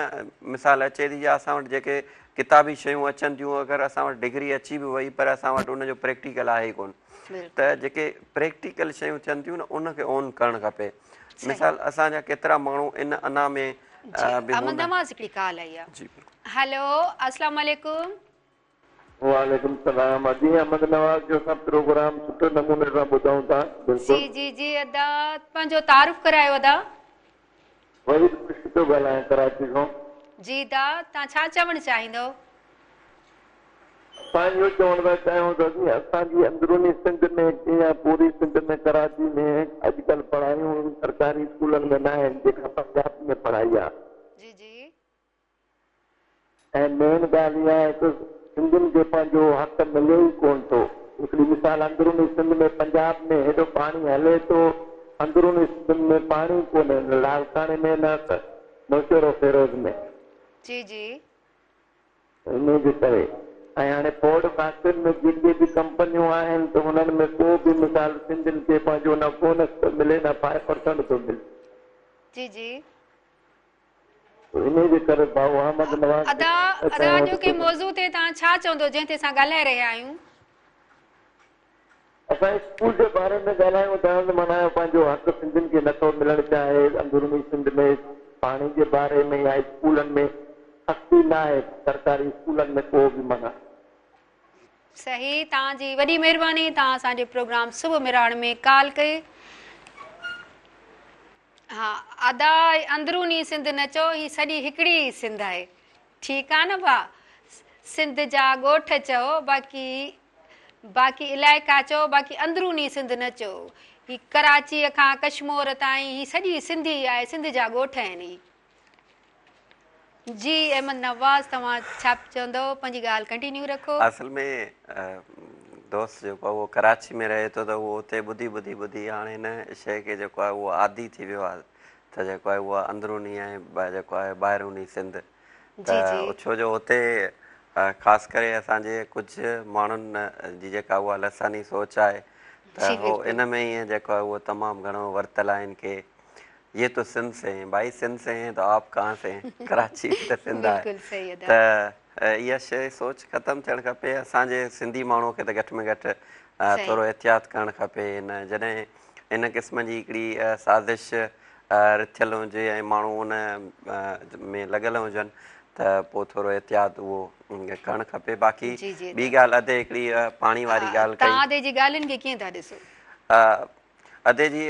مثال اچي ٿي يا اسان وٽ جيڪي ڪتابي شيون اچن ٿيون اگر اسان وٽ ڊگري اچي به وئي پر اسان وٽ ان جو پريڪٽيڪل آهي ئي ڪونه ته جيڪي پريڪٽيڪل شيون ٿين ٿيون نه ان کي اون ڪرڻ کپي مثال اسان جا ڪيترا ماڻهو ان انا ۾ به هوندا هڪڙي ڪال آئي آهي جي بلڪل هيلو السلام عليڪم وعليڪم السلام ادي احمد نواز جو اسان پروگرام سٺي نموني سان ٻڌون ٿا بلڪل. جي جي جي ادا پنهنجو تعارف ڪرايو ادا. وحيد خشڪ پيو ڳالهايان ڪراچي کان. جي ادا توهان ڇا چوڻ چاهيندؤ. اسان اهو چوڻ ٿا چاهيون ته ادي اسان جي اندروني سنڌ ۾ يا پوري سنڌ ۾ ڪراچي ۾ اڄڪلهه پڙهايون سرڪاري اسڪولن ۾ ناهن جيڪا پنجاب ۾ پڙهائي آ. جي جي. ۽ مين ڳالهه اها آهي ته سنڌين کي پنهنجو حق ملي ئي ڪونه ٿو. هڪڙي مثال اندروني سنڌ ۾ پنجاب ۾ هيڏو پاڻي هلي ٿو اندروني سنڌ ۾ پاڻي ئي ڪونهي نه لاڙڪاڻي ۾ نه نوشهرو فيروز ۾. جي جي. انهي جي ڪري ۽ هاڻي فورڊ فيڪٽرين ۾ جيڪي به ڪمپنيون آهن ته انهن ۾ ڪو به مثال سنڌين کي پنهنجو نه بونس ٿو ملي نه فائيو پرسنٽ ٿو ملي. جي جي. انهي جي ڪري ڀائو احمد نواز کي ادا ادا اڄوڪي موضوع تي توهان ڇا چوندو جنهن تي اسان ڳالهائي رهيا آهيون. اسان اسڪول جي باري ۾ ڳالهايون ٿا ته معنيٰ پنهنجو حق سنڌين کي نٿو ملڻ چاهي اندروني سنڌ ۾ پاڻي جي باري ۾ يا اسڪولن ۾ سختي ناهي سرڪاري اسڪولن ۾ ڪو به معنيٰ. صحيح توهان جي وڏي مهرباني توهان اسان جي پروگرام صبح مهراڻ ۾ ڪال ڪئي. ها ادا اندروني سنڌ نه چئو هي سڄي هڪڙي ئي سنڌ آهي ٺيڪ آ نه ڀا سنڌ جا ڳوٺ چئو باقي باقي علائقا چئو باقي اندروني سنڌ نه چئو هي ڪراچيء کان ڪشمور تائين هي سڄي سنڌ ئي آهي سنڌ جا ڳوٺ آهن هي. جي احمد نواز توهان ڇا چوندؤ پنهنجي ڳالهه ڪنٽينيو رکو. اصل ۾ دوست جيڪو آهي اهو ڪراچي ۾ رهي ٿو ته اهو اتي ٻڌي ٻڌي ٻڌي هاڻي هن شيء کي جيڪو آهي اهو عادي ٿي ويو آهي ته جيڪو آهي اها اندروني ۽ جيڪو آهي ٻاهروني سنڌ ته ڇو جو اتي خاص ڪري اسان جي ڪجهه ماڻهن جي جيڪا اها لساني سوچ آهي ته هو ان ۾ ئي جيڪو آهي اهو تمام گهڻو ورتل آهن ڪي يه تو سنڌ سي هين ڀائي سنڌ سي هين تو آپ ڪهان سي هين ڪراچي به ته سنڌ آهي ته اها شيء سوچ ختم ٿيڻ کپي اسان جي سنڌي ماڻهو کي ته گهٽ ۾ گهٽ ٿورو احتياط ڪرڻ کپي ان جڏهن ان قسم جي هڪڙي سازش رٿيل هجي ۽ ماڻهو ان ۾ لڳل هجن ته پوء ٿورو احتياط اهو ڪرڻ کپي باقي ٻي ڳالهه ادي هڪڙي پاڻي واري ڳالهه ڪئي توهان ادي جي ڳالهين کي ڪيئن ٿا ڏسو؟ ادي جي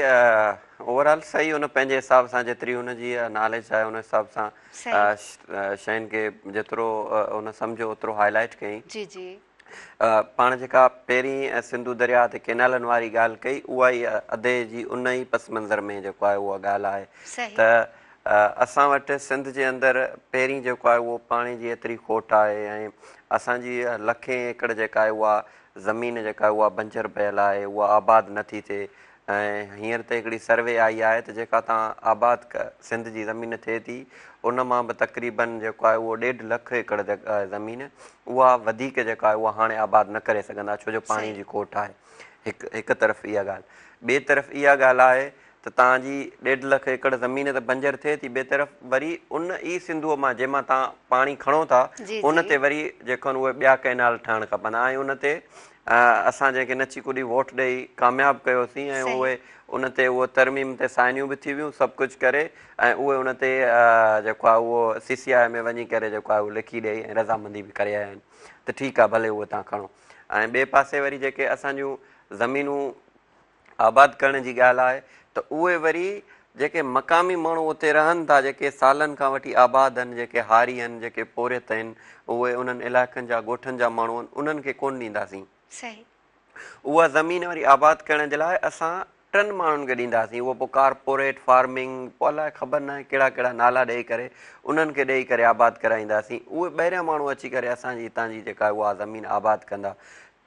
اوور آل صحيح ان پنهنجي حساب سان جيتري ان جي ناليج آهي ان حساب سان شين کي جيترو ان سمجهيو اوترو هائي لائيٽ ڪيائين. جي جي. پاڻ جيڪا پهرين سنڌو درياء تي ڪينالن واري ڳالهه ڪئي اها ئي ادي جي ان ئي پس منظر ۾ جيڪو آهي اها ڳالهه آهي ته اسان وٽ سنڌ جي اندر پهرين جيڪو آهي اهو پاڻي جي ايتري کوٽ آهي ۽ اسان جي لکين ايڪڙ جيڪا آهي اها زمين جيڪا اها بنجر پيل آهي اها آباد نه ٿي ٿئي ۽ هينئر ته هڪڙي سروي آئي آهي ته جيڪا تان آباد سنڌ جي زمين ٿئي ٿي ان مان به تقريبن جيڪو آهي اهو ڏيڍ لک ايڪڙ زمين اها وڌيڪ جيڪا آهي اها هاڻي آباد نه ڪري سگهندا ڇو جو پاڻي جي کوٽ آهي هڪ هڪ طرف اها ڳالهه ٻئي طرف اها ڳالهه آهي ته توهان جي ڏيڍ لک ايڪڙ زمين ته بنجر ٿئي ٿي ٻئي طرف وري ان ئي سنڌوء مان جنهن مان توهان پاڻي کڻو ٿا ان تي وري جيڪو اهي ٻيا ڪئنال ٺهڻ کپن ۽ ان تي اسان جنهن کي نچي ڪڏي ووٽ ڏئي ڪامياب ڪيوسين ۽ اهي ان تي اهو ترميم تي سائنيون به ٿي ويون سڀ ڪجهه ڪري ۽ اهي ان تي جيڪو آهي اهو سي سي آء ۾ وڃي ڪري جيڪو آهي اهو لکي ڏئي ۽ رضامندي به ڪري آيا آهن ته ٺيڪ آهي ڀلي اهو توهان کڻو ۽ ٻئي پاسي وري جيڪي اسان جون زمينون آباد ڪرڻ جي ڳالهه آهي ته اهي وري جيڪي مقامي ماڻهو اتي رهن ٿا، جيڪي سالن کان وٺي آباد آهن، جيڪي هاري آهن، جيڪي پورهيت آهن، اهي انهن علائقن جا ڳوٺن جا ماڻهو آهن، انهن کي ڪونه ڏينداسين. صحيح. اها زمين وري آباد ڪرڻ جي لاء اسان ٽن ماڻهن کي ڏينداسين، اهو پوء ڪارپوريٽ فارمنگ، پوء الائي خبر ناهي ڪهڙا ڪهڙا نالا ڏئي ڪري انهن کي ڏئي ڪري آباد ڪرائينداسين. اهي ٻاهريان ماڻهو اچي ڪري اسان جي هتان جي جيڪا اها زمين آباد ڪندا.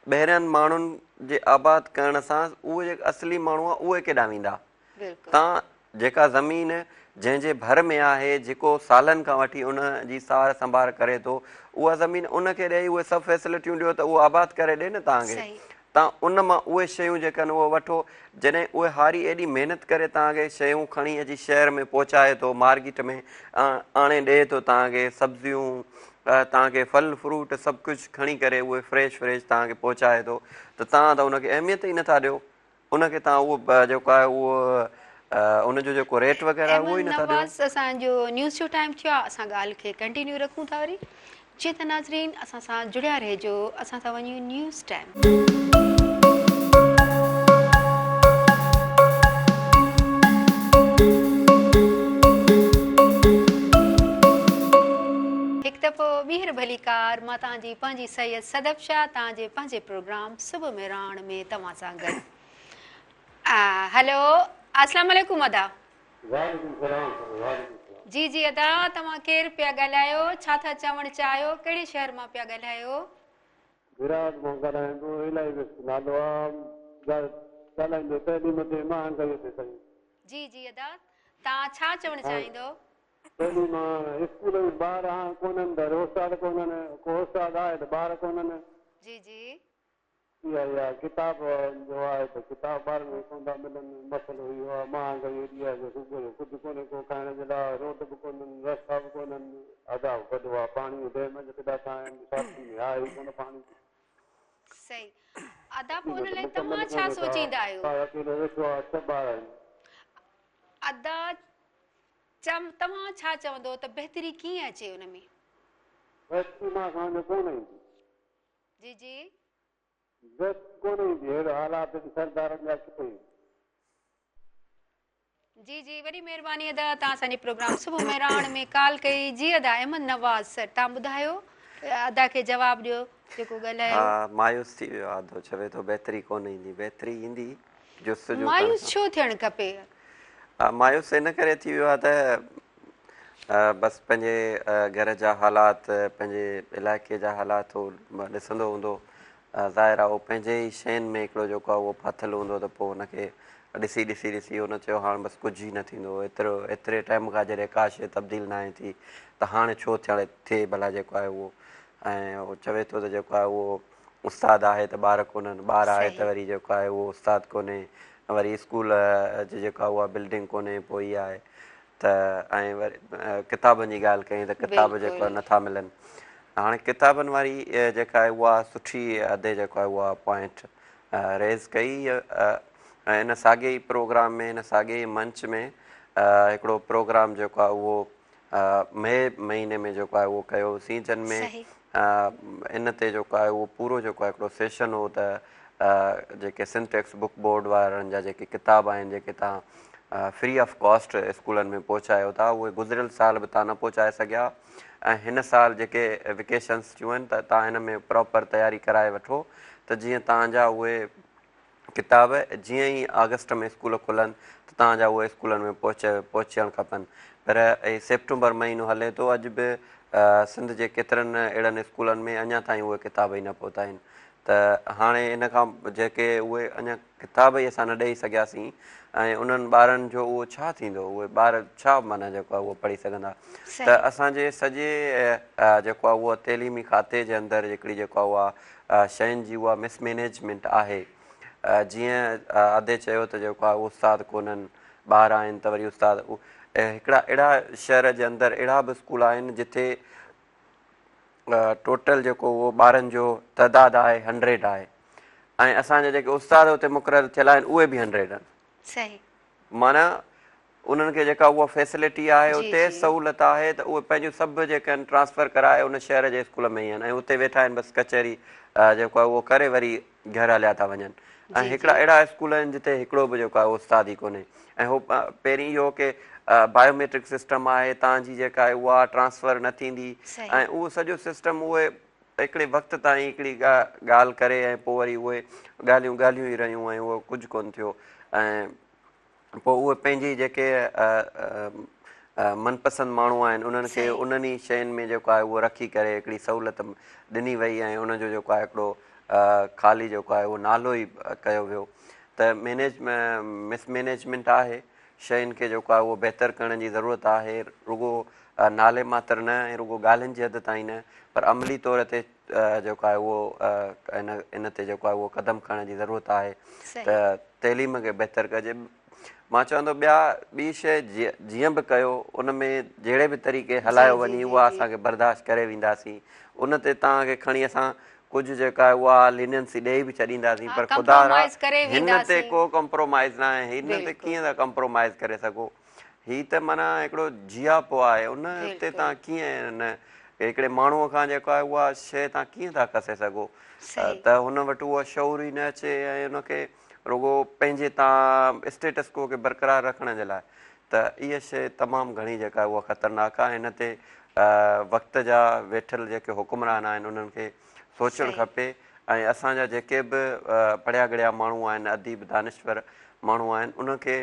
ٻاهرين ماڻهن جي آباد ڪرڻ سان اهي جيڪا اصلي ماڻهو آهن اهي ڪيڏانهن ويندا؟ بلڪل. تان جيڪا زمين جنهن جي ڀر ۾ آهي، جيڪو سالن کان وٺي ان جي سار سنڀار ڪري ٿو، اها زمين ان کي ڏئي اهي سڀ فيسلٽيون ڏيو ته اهو آباد ڪري ڏي نه توهان کي. صحيح. تان ان مان اهي شيون جيڪي آهن اهي وٺو. جڏهن اهي هاري ايڏي محنت ڪري توهان کي شيون کڻي اچي شهر ۾ پهچائي ٿو، مارڪيٽ ۾ آڻي ڏئي ٿو توهان کي سبزيون، توهان کي ڦل فروٽ سڀ ڪجهه کڻي ڪري اهي فريش فريش توهان کي پهچائي ٿو ته توهان ته ان کي اهميت ئي نٿا ڏيو. ان کي توهان اهو جيڪو آهي اهو ان جو جيڪو ريٽ وغيره آهي اهو ئي احمد نٿا ڏيو. نواز اسان جو نيوز جو ٽائيم ٿيو آهي اسان ڳالهه کي ڪنٽينيو رکون ٿا وري جيئن ته ناظرين اسان سان جڙيا رهجو اسان ٿا وڃون نيوز ٽائيم. هڪ دفعو ٻيهر ڀليڪار مان توهان جي پنهنجي سيد صدف شاهه توهان جي پنهنجي پروگرام صبح مهراڻ ۾ توهان سان گڏ. هلو اسلام عليڪم ادا. وعليڪم سلام وعليڪم سلام. جي جي ادا توهان ڪير پيا ڳالهايو ڇا ٿا چوڻ چاهيو ڪهڙي شهر مان پيا ڳالهايو. گراهڪ مان ڳالهايان ٿو الائي ويسٽ نالو آ ڳالهائيندي تعليم تي مهانگائي تي سائين. جي جي ادا توهان ڇا چوڻ چاهيندو. تعليم اسڪول ۾ ٻار هاڻ ڪونهن ته استاد ڪونهن ڪو استاد آهي ته ٻار ڪونهن. جي جي. اها اها ڪتاب جو آهي ته ڪتاب ٻارن کي ڪونه ٿا ملن، مسئلو اهو آهي، مهانگائي ايڏي آهي جو صبح جو ڪجهه ڪونهي ڪو کائڻ جي لاء، روڊ به ڪونهن، رستا به ڪونهن، عذاب وڏو آهي، پاڻي ڊيم جي ڪيڏا ٿا آهن، ساٿين ۾ آهي ئي ڪونه پاڻي. صحيح ادا پوء اسڪول ان ته لاء مڪمل توهان ڇا ڪونهي ڪا، سوچيندا آهيو؟ ٻار اڪيلو ويٺو آهي، ڇهه ٻار آهن. ادا توهان ڇا چوندو ته بهتري ڪيئن اچي ان ۾؟ بهتري مان سمجهان ٿو ڪونه ايندي. جي جي. بهتري ڪونه ايندي اهڙا حالات آهن سردارن جا ڪٿي ايندي. جي جي وڏي مهرباني ادا توهان اسان جي پروگرام صبح مهراڻ ۾ ڪال ڪئي جي ادا احمد نواز سر توهان ٻڌايو ادا کي جواب ڏيو جيڪو ڳالهايو. ها مايوس ٿي ويو آ ادو چوي ٿو بهتري ڪونه ايندي بهتري ايندي جستجو ڪرڻ مايوس سان. ڇو ٿيڻ کپي. مايوس ان ڪري ٿي ويو آ ته بس پنهنجي گهر جا حالات پنهنجي علائقي جا حالات هو ڏسندو هوندو ظاهر آهي هو پنهنجي ئي شين ۾ هڪڙو جيڪو آهي اهو ڦاٿل هوندو ته پوء هن کي ڏسي ڏسي ڏسي هن چيو هاڻ بس ڪجهه ئي نه ٿيندو ايترو ايتري ٽائيم کان جڏهن ڪا شيء تبديل ناهي ٿي ته هاڻي ڇو ٿيڻ ٿئي ڀلا جيڪو آهي اهو ۽ هو چوي ٿو ته جيڪو آهي اهو استاد آهي ته ٻار ڪونهن ٻار آهي ته صحيح وري جيڪو آهي اهو استاد ڪونهي وري اسڪول جي جيڪا اها بلڊنگ ڪونهي پوء اها آهي ته ۽ وري ڪتابن جي ڳالهه ڪئين ته ڪتاب جيڪو بلڪل. نٿا ملن هاڻي ڪتابن واري جيڪا آهي اها سٺي ادي جيڪو آهي اها پوائنٽ ريز ڪئي ۽ ان ساڳي ئي پروگرام ۾ ان ساڳي ئي منچ ۾ هڪڙو پروگرام جيڪو آهي اهو مئي مهيني ۾ جيڪو آهي اهو ڪيوسين جن ۾ صحيح. ان تي جيڪو آهي اهو پورو جيڪو آهي هڪڙو سيشن هو ته جيڪي سنڌ ٽيڪسٽ بڪ بورڊ وارن جا جيڪي ڪتاب آهن جيڪي توهان فري آف ڪاسٽ اسڪولن ۾ پهچايو ٿا اهي گذريل سال به توهان نه پهچائي سگهيا ۽ هن سال جيڪي وڪيشنس ٿيون آهن ته توهان هن ۾ پراپر تياري ڪرائي وٺو ته جيئن توهان جا اهي ڪتاب جيئن ئي آگسٽ ۾ اسڪول کلن ته توهان جا اهي اسڪولن ۾ پهچ پهچڻ کپن پر هي سيپٽمبر مهينو هلي ٿو اڄ به سنڌ جي ڪيترن اهڙن اسڪولن ۾ اڃا تائين اهي ڪتاب ئي نه پهتا آهن ته هاڻي ان کان جيڪي اهي اڃا ڪتاب ئي اسان نه ڏئي سگهياسين ۽ انهن ٻارن جو اهو ڇا ٿيندو اهي ٻار ڇا معنيٰ جيڪو آهي اهو پڙهي سگهندا ته صحيح. اسان جي سڄي جيڪو آهي اهو تعليمي کاتي جي اندر هڪڙي جيڪو آهي اها شين جي اها مس مينيجمينٽ آهي جيئن ادي چيو ته جيڪو آهي استاد ڪونهن ٻار آهن ته وري استاد هڪڙا اهڙا شهر جي اندر اهڙا به اسڪول آهن جتي ٽوٽل جيڪو اهو ٻارن جو تعداد آهي هنڊريڊ آهي ۽ اسان جا جيڪي استاد اتي مقرر ٿيل آهن اهي به هنڊريڊ آهن. صحيح. معنيٰ انهن کي جيڪا اها فيسلٽي آهي جي اتي جي. سهولت آهي ته اهي پنهنجون سڀ جيڪي آهن ٽرانسفر ڪرائي ان شهر جي اسڪول ۾ ئي آهن ۽ اتي ويٺا آهن بس ڪچهري جيڪو آهي اهو ڪري وري گهر هليا ٿا وڃن ۽ هڪڙا اهڙا اسڪول آهن جتي هڪڙو به جيڪو آهي استاد ئي ڪونهي ۽ هو پهرين اهو ڪي بايوميٽرڪ سسٽم آهي توهان جي جيڪا آهي اها ٽرانسفر نه ٿيندي ۽ اهو سڄو سسٽم اهي هڪڙي وقت تائين هڪڙي ڳالهه ڪري ۽ پوء وري اهي ڳالهيون ڳالهيون ئي رهيون ۽ اهو ڪجهه ڪونه ٿيو ۽ پوء اهي پنهنجي جيڪي من پسند ماڻهو آهن انهن کي انهن ئي شين ۾ جيڪو آهي اهو رکي ڪري هڪڙي سهولت ڏني وئي ۽ ان جو جيڪو آهي هڪڙو خالي جيڪو آهي اهو نالو ئي ڪيو ويو ته مينيج مس مينيجمينٽ آهي شين کي جيڪو آهي اهو بهتر ڪرڻ جي ضرورت آهي رڳو نالي ماتر نه ۽ رڳو ڳالهين جي حد تائين نه پر عملي طور تي جيڪو آهي اهو ان ان تي جيڪو آهي اهو قدم کڻڻ جي ضرورت آهي ته تعليم کي بهتر ڪجي. مان چوان ٿو ٻيا ٻي شيء جيئن به ڪيو ان ۾ جهڙي به طريقي هلايو وڃي اها اسان کي برداشت ڪري وينداسين ان تي توهان کي کڻي اسان ڪجهه جيڪا آهي اها لينينسي ڏيئي به ڇڏينداسين پر خدا را هن تي ڪو ڪمپرومائز ناهي هن تي ڪيئن ٿا ڪمپرومائز ڪري سگهو. هي ته معنيٰ هڪڙو جياپو آهي ان تي توهان ڪيئن ان هڪڙي ماڻهوء کان جيڪو آهي اها شيء توهان ڪيئن ٿا کسي سگهو ته هن وٽ اهو شعور ئي نه اچي ۽ ان کي رڳو پنهنجي توهان اسٽيٽس ڪو کي برقرار رکڻ جي لاء ته اها شيء تمام گهڻي جيڪا آهي اها خطرناڪ آهي هن تي وقت جا ويٺل جيڪي حڪمران آهن انهن کي سوچڻ کپي ۽ اسان جا جيڪي به پڙهيا ڳڙهيا ماڻهو آهن اديب دانشور ماڻهو آهن انهن کي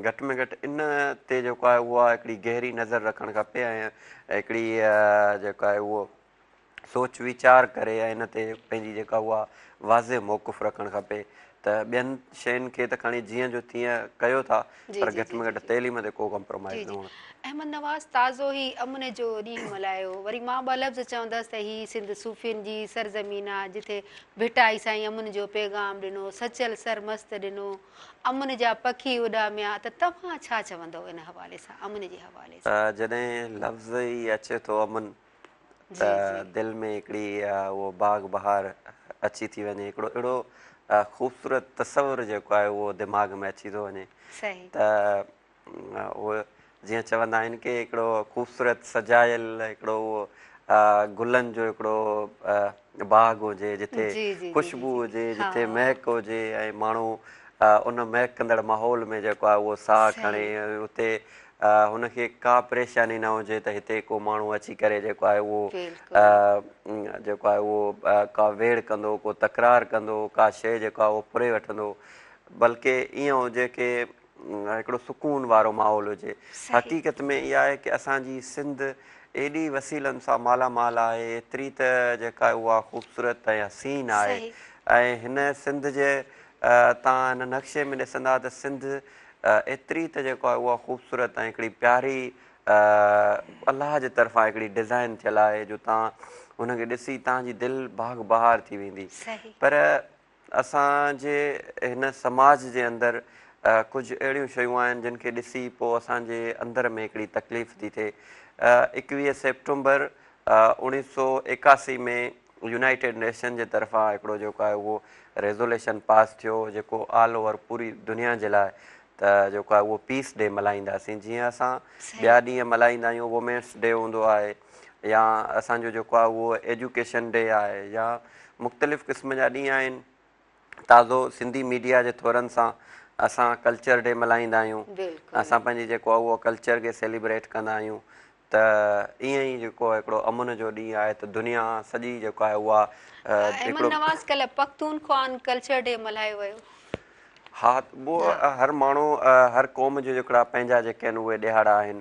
گهٽ ۾ گهٽ ان تي جيڪو آهي اها هڪڙي گهري نظر رکڻ کپي ۽ هڪڙي جيڪو آهي اهو سوچ ويچار ڪري ۽ ان تي پنهنجي جيڪا اها واضح موقف رکڻ کپي ته ٻين شين کي ته کڻي جيئن جو تيئن ڪيو ٿا پر گهٽ ۾ گهٽ تعليم تي ڪو ڪمپرومائز نه هئڻ. احمد نواز تازو ئي امن جو ڏينهن ملهايو وري مان ٻه لفظ چوندس ته هي سنڌ صوفين جي سرزمين آ جتي ڀٽائي سائين امن جو پيغام ڏنو سچل سرمست ڏنو امن جا پکي اڏاميا ته توهان ڇا چوندؤ ان حوالي سان امن جي حوالي سان. جڏهن لفظ ئي اچي ٿو امن ته دل ۾ هڪڙي اهو باغ بهار اچي ٿي وڃي هڪڙو اهڙو خوبصورت تصور جيڪو آهي اهو دماغ ۾ اچي ٿو وڃي ته اهو جيئن چوندا آهن ڪي هڪڙو خوبصورت سجايل هڪڙو اهو گلن جو هڪڙو باغ هجي جتي خوشبو هجي جتي مهڪ هجي ۽ ماڻهو ان مهڪندڙ ماحول ۾ جيڪو آهي اهو ساهه کڻي اتي هن کي ڪا پريشاني نه هجي ته هتي ڪو ماڻهو اچي ڪري جيڪو آهي اهو جيڪو آهي اهو ڪا ويڙهه ڪندو ڪو تڪرار ڪندو ڪا شيء جيڪو آهي اهو ڦري وٺندو بلڪه ائين هجي ڪي هڪڙو سڪون وارو ماحول هجي. حقيقت ۾ اها آهي ڪي اسان جي سنڌ ايڏي وسيلن سان مالا مال آهي، ايتري ته جيڪا اها خوبصورت ۽ حسين آهي ۽ هن سنڌ جي توهان هن نقشي ۾ ڏسندا ته سنڌ ايتري ته جيڪو آهي اها خوبصورت ۽ هڪڙي پياري الله جي طرفان هڪڙي ڊزائن ٿيل آهي جو توهان هن کي ڏسي توهان جي دل باغ بهار ٿي ويندي پر اسان جي هن سماج جي اندر ڪجهه اهڙيون شيون آهن جن کي ڏسي پوء اسان جي اندر ۾ هڪڙي تڪليف ٿي ٿئي. 21 سيپٽمبر 1981 ۾ يونائيٽيڊ نيشن جي طرفان هڪڙو جيڪو آهي اهو ريزوليشن پاس ٿيو جيڪو آل اوور پوري دنيا جي لاء ته جيڪو آهي اهو پيس ڊي ملهائينداسين جيئن اسان ٻيا ڏينهن ملهائيندا آهيون وومينس ڊي هوندو آهي يا اسان جو جيڪو آهي اهو ايجوڪيشن ڊي آهي يا مختلف قسم جا ڏينهن آهن تازو سنڌي ميڊيا جي ٿورن سان اسان ڪلچر ڊي ملهائيندا آهيون اسان پنهنجي جيڪو آهي اهو ڪلچر کي سيليبريٽ ڪندا آهيون ته ائين ئي جيڪو هڪڙو امن جو ڏينهن آهي ته دنيا سڄي جيڪو آهي اها احمد نواز ڪلهه پختونخوان ڪلچر ڊي ملهايو ويو. ها اهو هر ماڻهو هر قوم جو جيڪڙا پنهنجا جيڪي آهن اهي ڏهاڙا آهن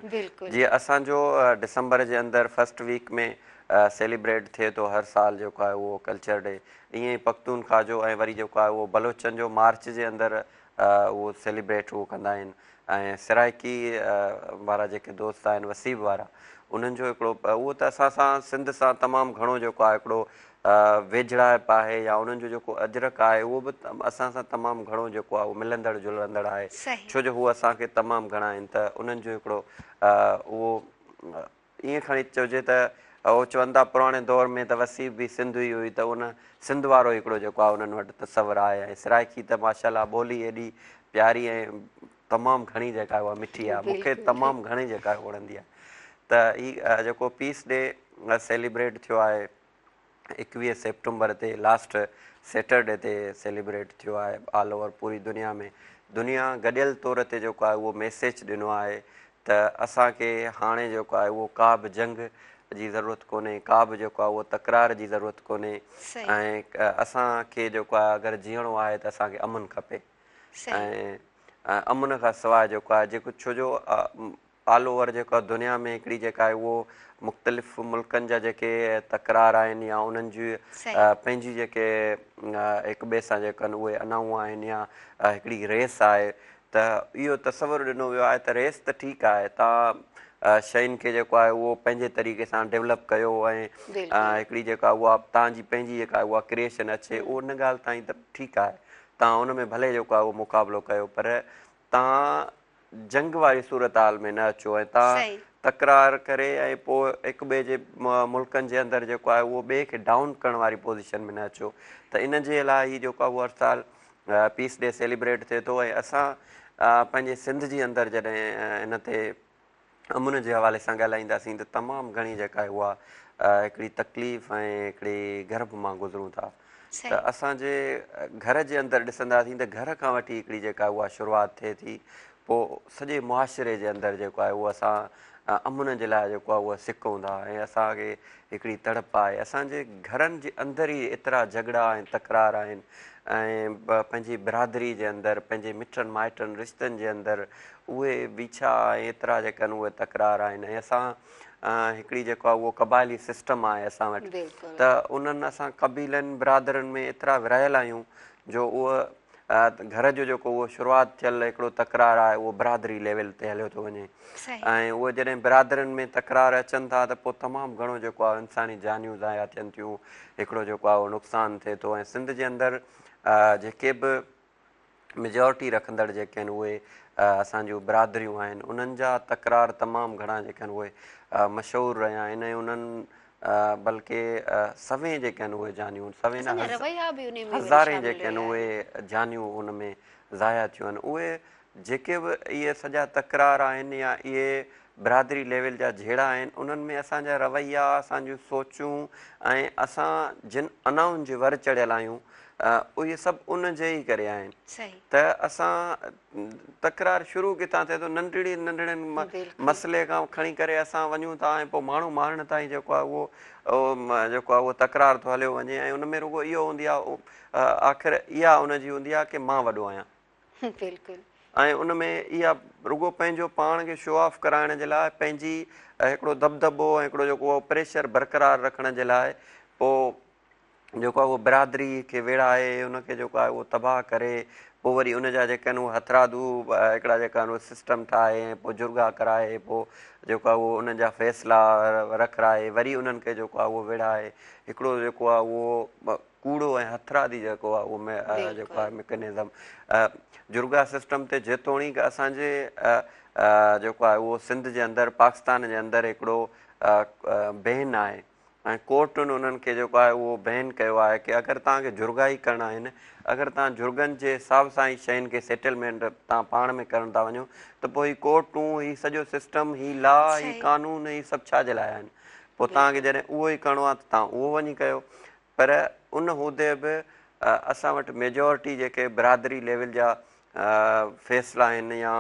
جيئن اسان جو ڊسمبر جي اندر فرسٽ ويڪ ۾ سيليبريٽ ٿئي ٿو هر سال جيڪو آهي اهو ڪلچر ڊي ائين ئي پختونخوا جو ۽ وري جيڪو آهي اهو بلوچن جو مارچ جي اندر اهو سيليبريٽ اهو ڪندا آهن ۽ سرائيڪي وارا جيڪي دوست آهن وسيب وارا انهن جو هڪڙو اهو ته اسان سان سنڌ سان تمام گهڻو جيڪو آهي هڪڙو ويجهڙائپ آهي يا انهن جو جيڪو اجرڪ آهي اهو به اسان سان تمام گهڻو جيڪو آهي اهو ملندڙ جلندڙ آهي ڇو جو هو اسان کي تمام گهڻا آهن ته انهن جو هڪڙو اهو ائين کڻي چئجي ته اهو چون ٿا پراڻي دور ۾ ته وسيب به سنڌ ئي هئي ته ان سنڌ وارو هڪڙو جيڪو آهي انهن وٽ تصور آهي ۽ سرائيڪي ته ماشاء الله ٻولي ايڏي پياري ۽ تمام گهڻي جيڪا آهي اها مٺي آهي مون کي تمام گهڻي جيڪا آهي وڻندي آهي ته هي جيڪو پيس ڊي سيليبريٽ ٿيو آهي 21 سيپٽمبر تي لاسٽ سيٽرڊي تي سيليبريٽ ٿيو آهي آل اوور پوري دنيا ۾ دنيا گڏيل طور تي جيڪو آهي اهو ميسيج ڏنو آهي ته اسان کي هاڻي جيڪو آهي اهو ڪا به جنگ جي ضرورت ڪونهي ڪا به جيڪو آهي اهو تڪرار جي ضرورت ڪونهي ۽ اسان کي جيڪو آهي اگر جيئڻو آهي ته اسان کي امن کپي ۽ امن کان سواء جيڪو آهي جيڪو ڇو جو آل اوور جيڪو آهي دنيا ۾ هڪڙي جيڪا آهي اهو مختلف ملڪن جا جيڪي تڪرار آهن يا انهن جي پنهنجي جيڪي هڪ ٻئي سان جيڪو آهن اهي انائون آهن يا هڪڙي ريس آهي ته اهو تصور ڏنو ويو آهي ته ريس ته ٺيڪ آهي توهان شين کي جيڪو آهي اهو پنهنجي طريقي سان ڊيولپ ڪيو ۽ هڪڙي جيڪا اها توهان جي پنهنجي جيڪا اها ڪريئيشن اچي اهو ان ڳالهه تائين ته ٺيڪ آهي توهان ان ۾ ڀلي جيڪو آهي اهو مقابلو ڪيو پر توهان جنگ واري صورتحال ۾ نه اچو ۽ توهان تڪرار ڪري ۽ پوء هڪ ٻئي جي ملڪن جي اندر جيڪو آهي اهو ٻئي کي ڊائون ڪرڻ واري پوزيشن ۾ نه اچو ته ان جي لاء هي جيڪو آهي اهو هر سال پيس ڊي سيليبريٽ ٿئي ٿو ۽ اسان پنهنجي سنڌ جي اندر جڏهن ان تي امن جي حوالي سان ڳالهائينداسين ته تمام گهڻي جيڪا آهي اها هڪڙي تڪليف ۽ هڪڙي گرب مان گذرون ٿا ته اسان جي گهر جي اندر ڏسنداسين ته گهر کان وٺي هڪڙي جيڪا اها شروعات ٿئي ٿي پوء سڄي معاشري جي اندر جيڪو آهي اهو اسان امن جي لاء جيڪو آهي اهو سڪون ٿا ۽ اسان کي هڪڙي تڙپ آهي اسان جي گهرن جي اندر ئي ايترا جهڳڙا ۽ تڪرار آهن ۽ پنهنجي برادري جي اندر پنهنجي مٽن مائٽن رشتن جي اندر اهي ويڇا ۽ ايترا جيڪا آهن اهي تڪرار آهن ۽ اسان هڪڙي جيڪو آهي اهو قبائلي سسٽم آهي اسان وٽ ته انهن اسان قبيلن برادرن ۾ ايترا ورهايل آهيون جو اهو گهر جو جيڪو اهو شروعات ٿيل هڪڙو تڪرار آهي اهو برادري ليول تي هليو ٿو وڃي ۽ اهو جڏهن برادرين ۾ تڪرار اچن ٿا ته پوء تمام گهڻو جيڪو آهي انساني جانيون ضايع ٿين ٿيون هڪڙو جيڪو آهي اهو نقصان ٿئي ٿو ۽ سنڌ جي اندر جيڪي به ميجارٽي رکندڙ جيڪي آهن اهي اسان جون برادريون آهن انهن جا تڪرار تمام گهڻا جيڪي آهن اهي مشهور رهيا آهن ۽ انهن بلڪه سوين جيڪي آهن اهي جانيون سوين نه هزارين جيڪي آهن اهي جانيون ان ۾ ضايع ٿيون آهن اهي جيڪي به اهي سڄا تڪرار آهن يا اهي برادري ليول جا جهيڙا آهن انهن ۾ اسان جا رويا، اسان جون سوچون ۽ اسان جن انائن جي ور چڙهيل آهيون اهي سڀ ان جي ئي ڪري آهن ته اسان تڪرار شروع ڪٿان ٿئي ٿو ننڍڙي ننڍڙين مسئلي کان کڻي ڪري اسان وڃون ٿا ۽ پوء ماڻهو مارڻ تائين جيڪو آهي اهو جيڪو آهي اهو تڪرار ٿو هليو وڃي ۽ ان ۾ رڳو اهو هوندي آهي آخر اها ان جي هوندي آهي ڪي مان وڏو آهيان. بلڪل. ۽ ان ۾ اها رڳو پنهنجو پاڻ کي شو آف ڪرائڻ جي لاء پنهنجي هڪڙو دٻدٻو ۽ هڪڙو جيڪو اهو پريشر برقرار رکڻ جي لاء پوء جيڪو آهي اهو برادري کي ويڙهائي ان کي جيڪو آهي اهو تباهه ڪري پوء وري ان جا جيڪي آهن اهي هٿرادو هڪڙا جيڪا آهن اهي سسٽم ٺاهي ۽ پوء جرڳا ڪرائي پوء جيڪو آهي اهو انهن جا فيصلا رکرائي وري انهن کي جيڪو آهي اهو ويڙهائي هڪڙو جيڪو آهي اهو ڪوڙو ۽ هٿرادي جيڪو آهي اهو جيڪو آهي مڪنزم جرڳا سسٽم تي جيتوڻيڪ اسان جي جيڪو آهي اهو سنڌ جي اندر پاڪستان جي اندر هڪڙو بين آهي ۽ ڪورٽن انهن کي جيڪو آهي اهو بين ڪيو آهي ڪي اگر توهان کي جرڳا ئي ڪرڻا آهن اگر توهان جرڳن جي حساب سان ئي شين کي سيٽلمينٽ توهان پاڻ ۾ ڪرڻ ٿا وڃو ته پوء هي ڪورٽون هي سڄو سسٽم هي لا هي قانون هي سڀ ڇا جي لاء آهن پوء توهان کي جڏهن اهو ئي ڪرڻو آهي ته توهان اهو وڃي ڪيو پر ان هوندي به اسان وٽ ميجارٽي جيڪي برادري ليول جا فيصلا آهن يا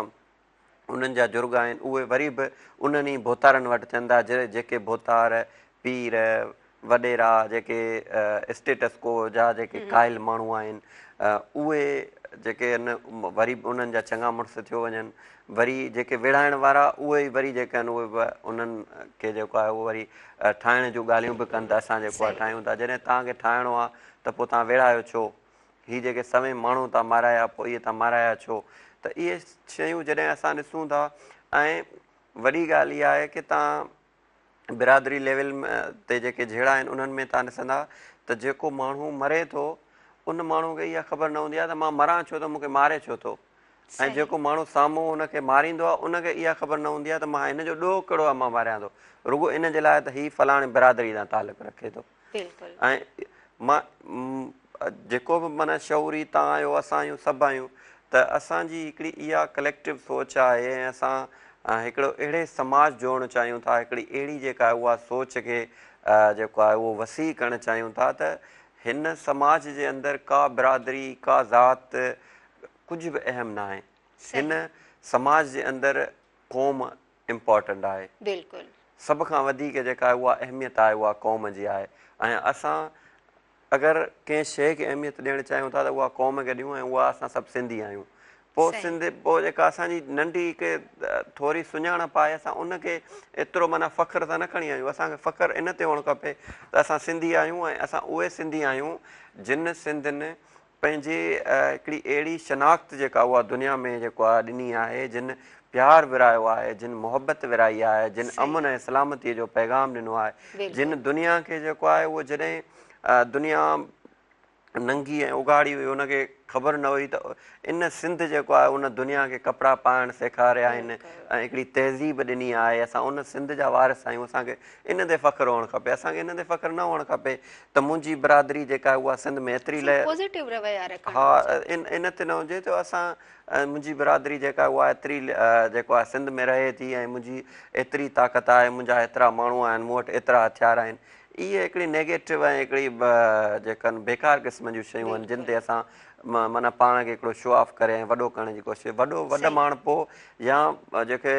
انهن جا جرڳا آهن اهي وري به انهن ئي ڀوتارن وٽ ٿين ٿا جيڪي ڀوتار، پير، وڏيرا جيڪي اسٽيٽس ڪو جا جيڪي قائل ماڻهو آهن اهي جيڪي آهن وري به انهن جا چڱا مڙس ٿيو وڃن وري جيڪي ويڙهائڻ وارا اهي ئي وري جيڪي آهن اهي به انهن کي جيڪو آهي اهو وري ٺاهڻ جون ڳالهيون به ڪن ته اسان جيڪو آهي ٺاهيون ٿا جڏهن توهان کي ٺاهڻو آهي ته پوء توهان ويڙهايو ڇو هي جيڪي سوين ماڻهو توهان مارايا پوء اهي توهان مارايا ڇو ته اهي شيون جڏهن اسان ڏسون ٿا ۽ وڏي ڳالهه اها آهي ڪي توهان برادري ليول تي جيڪي جهيڙا آهن انهن ۾ توهان ڏسندا ته جيڪو ماڻهو مري ٿو ان ماڻهو کي اها خبر نه هوندي آهي ته مان مران ڇو ٿو مون کي ماري ڇو ٿو ۽ جيڪو ماڻهو سامهون ان کي ماريندو آهي ان کي اها خبر نه هوندي آهي ته مان هن جو ڏوهه ڪهڙو آهي مان ماريان ٿو رڳو ان جي لاء ته هي فلاڻي برادري سان تعلق رکي ٿو ۽ مان جيڪو به معنيٰ شعوري توهان آهيو اسان آهيون سڀ آهيون ته اسان جي هڪڙي اها ڪليڪٽو سوچ آهي ۽ اسان هڪڙو اهڙي سماج جوڙڻ چاهيون ٿا، هڪڙي اهڙي جيڪا آهي اها سوچ کي جيڪو آهي اهو وسيع ڪرڻ چاهيون ٿا ته هن سماج جي اندر ڪا برادري، ڪا ذات ڪجهه به اهم ناهي. هن سماج جي اندر قوم امپارٽنٽ آهي. بلڪل. سڀ کان وڌيڪ جيڪا آهي اها اهميت آهي اها قوم جي آهي ۽ اسان اگر ڪنهن شيء کي اهميت ڏيڻ چاهيون ٿا ته اها قوم کي ڏيون ۽ اها اسان سڀ سنڌي آهيون. پوء سنڌ پوء جيڪا اسان جي ننڍي هڪ ٿوري سڃاڻپ آهي اسان ان کي ايترو معنيٰ فخر سان نه کڻي آيون اسان کي فخر ان تي هئڻ کپي ته اسان سنڌي آهيون ۽ اسان اهي سنڌي آهيون جن سنڌين پنهنجي هڪڙي اهڙي شناخت جيڪا اها دنيا ۾ جيڪو آهي ڏني آهي جن پيار ورهايو آهي جن محبت ورهائي آهي جن امن ۽ سلامتي جو پيغام ڏنو آهي جن دنيا کي جيڪو آهي اهو جڏهن دنيا ننگي ۽ اگهاڙي هئي ان کي خبر نه هئي ته ان سنڌ جيڪو آهي ان دنيا کي ڪپڙا پائڻ سيکاريا آهن ۽ هڪڙي تهذيب ڏني آهي اسان ان سنڌ جا وارث آهيون اسان کي ان تي فخر هئڻ کپي اسان کي ان تي فخر نه هئڻ کپي ته منهنجي برادري جيڪا آهي اها سنڌ ۾ ايتري لهه پوزيٽو رويا رکڻ ها ان تي نه هجي ته اسان منهنجي برادري جيڪا آهي اها ايتري جيڪو آهي سنڌ ۾ رهي ٿي ۽ منهنجي ايتري طاقت آهي منهنجا ايترا ماڻهو آهن مون وٽ ايترا هٿيار آهن اهي هڪڙي نيگيٽو ۽ هڪڙي جيڪا بيڪار قسم جون شيون آهن جن تي اسان معنيٰ پاڻ کي هڪڙو شو آف ڪري ۽ وڏو ڪرڻ جي ڪوشش وڏو وڏ ماڻهپو يا جيڪي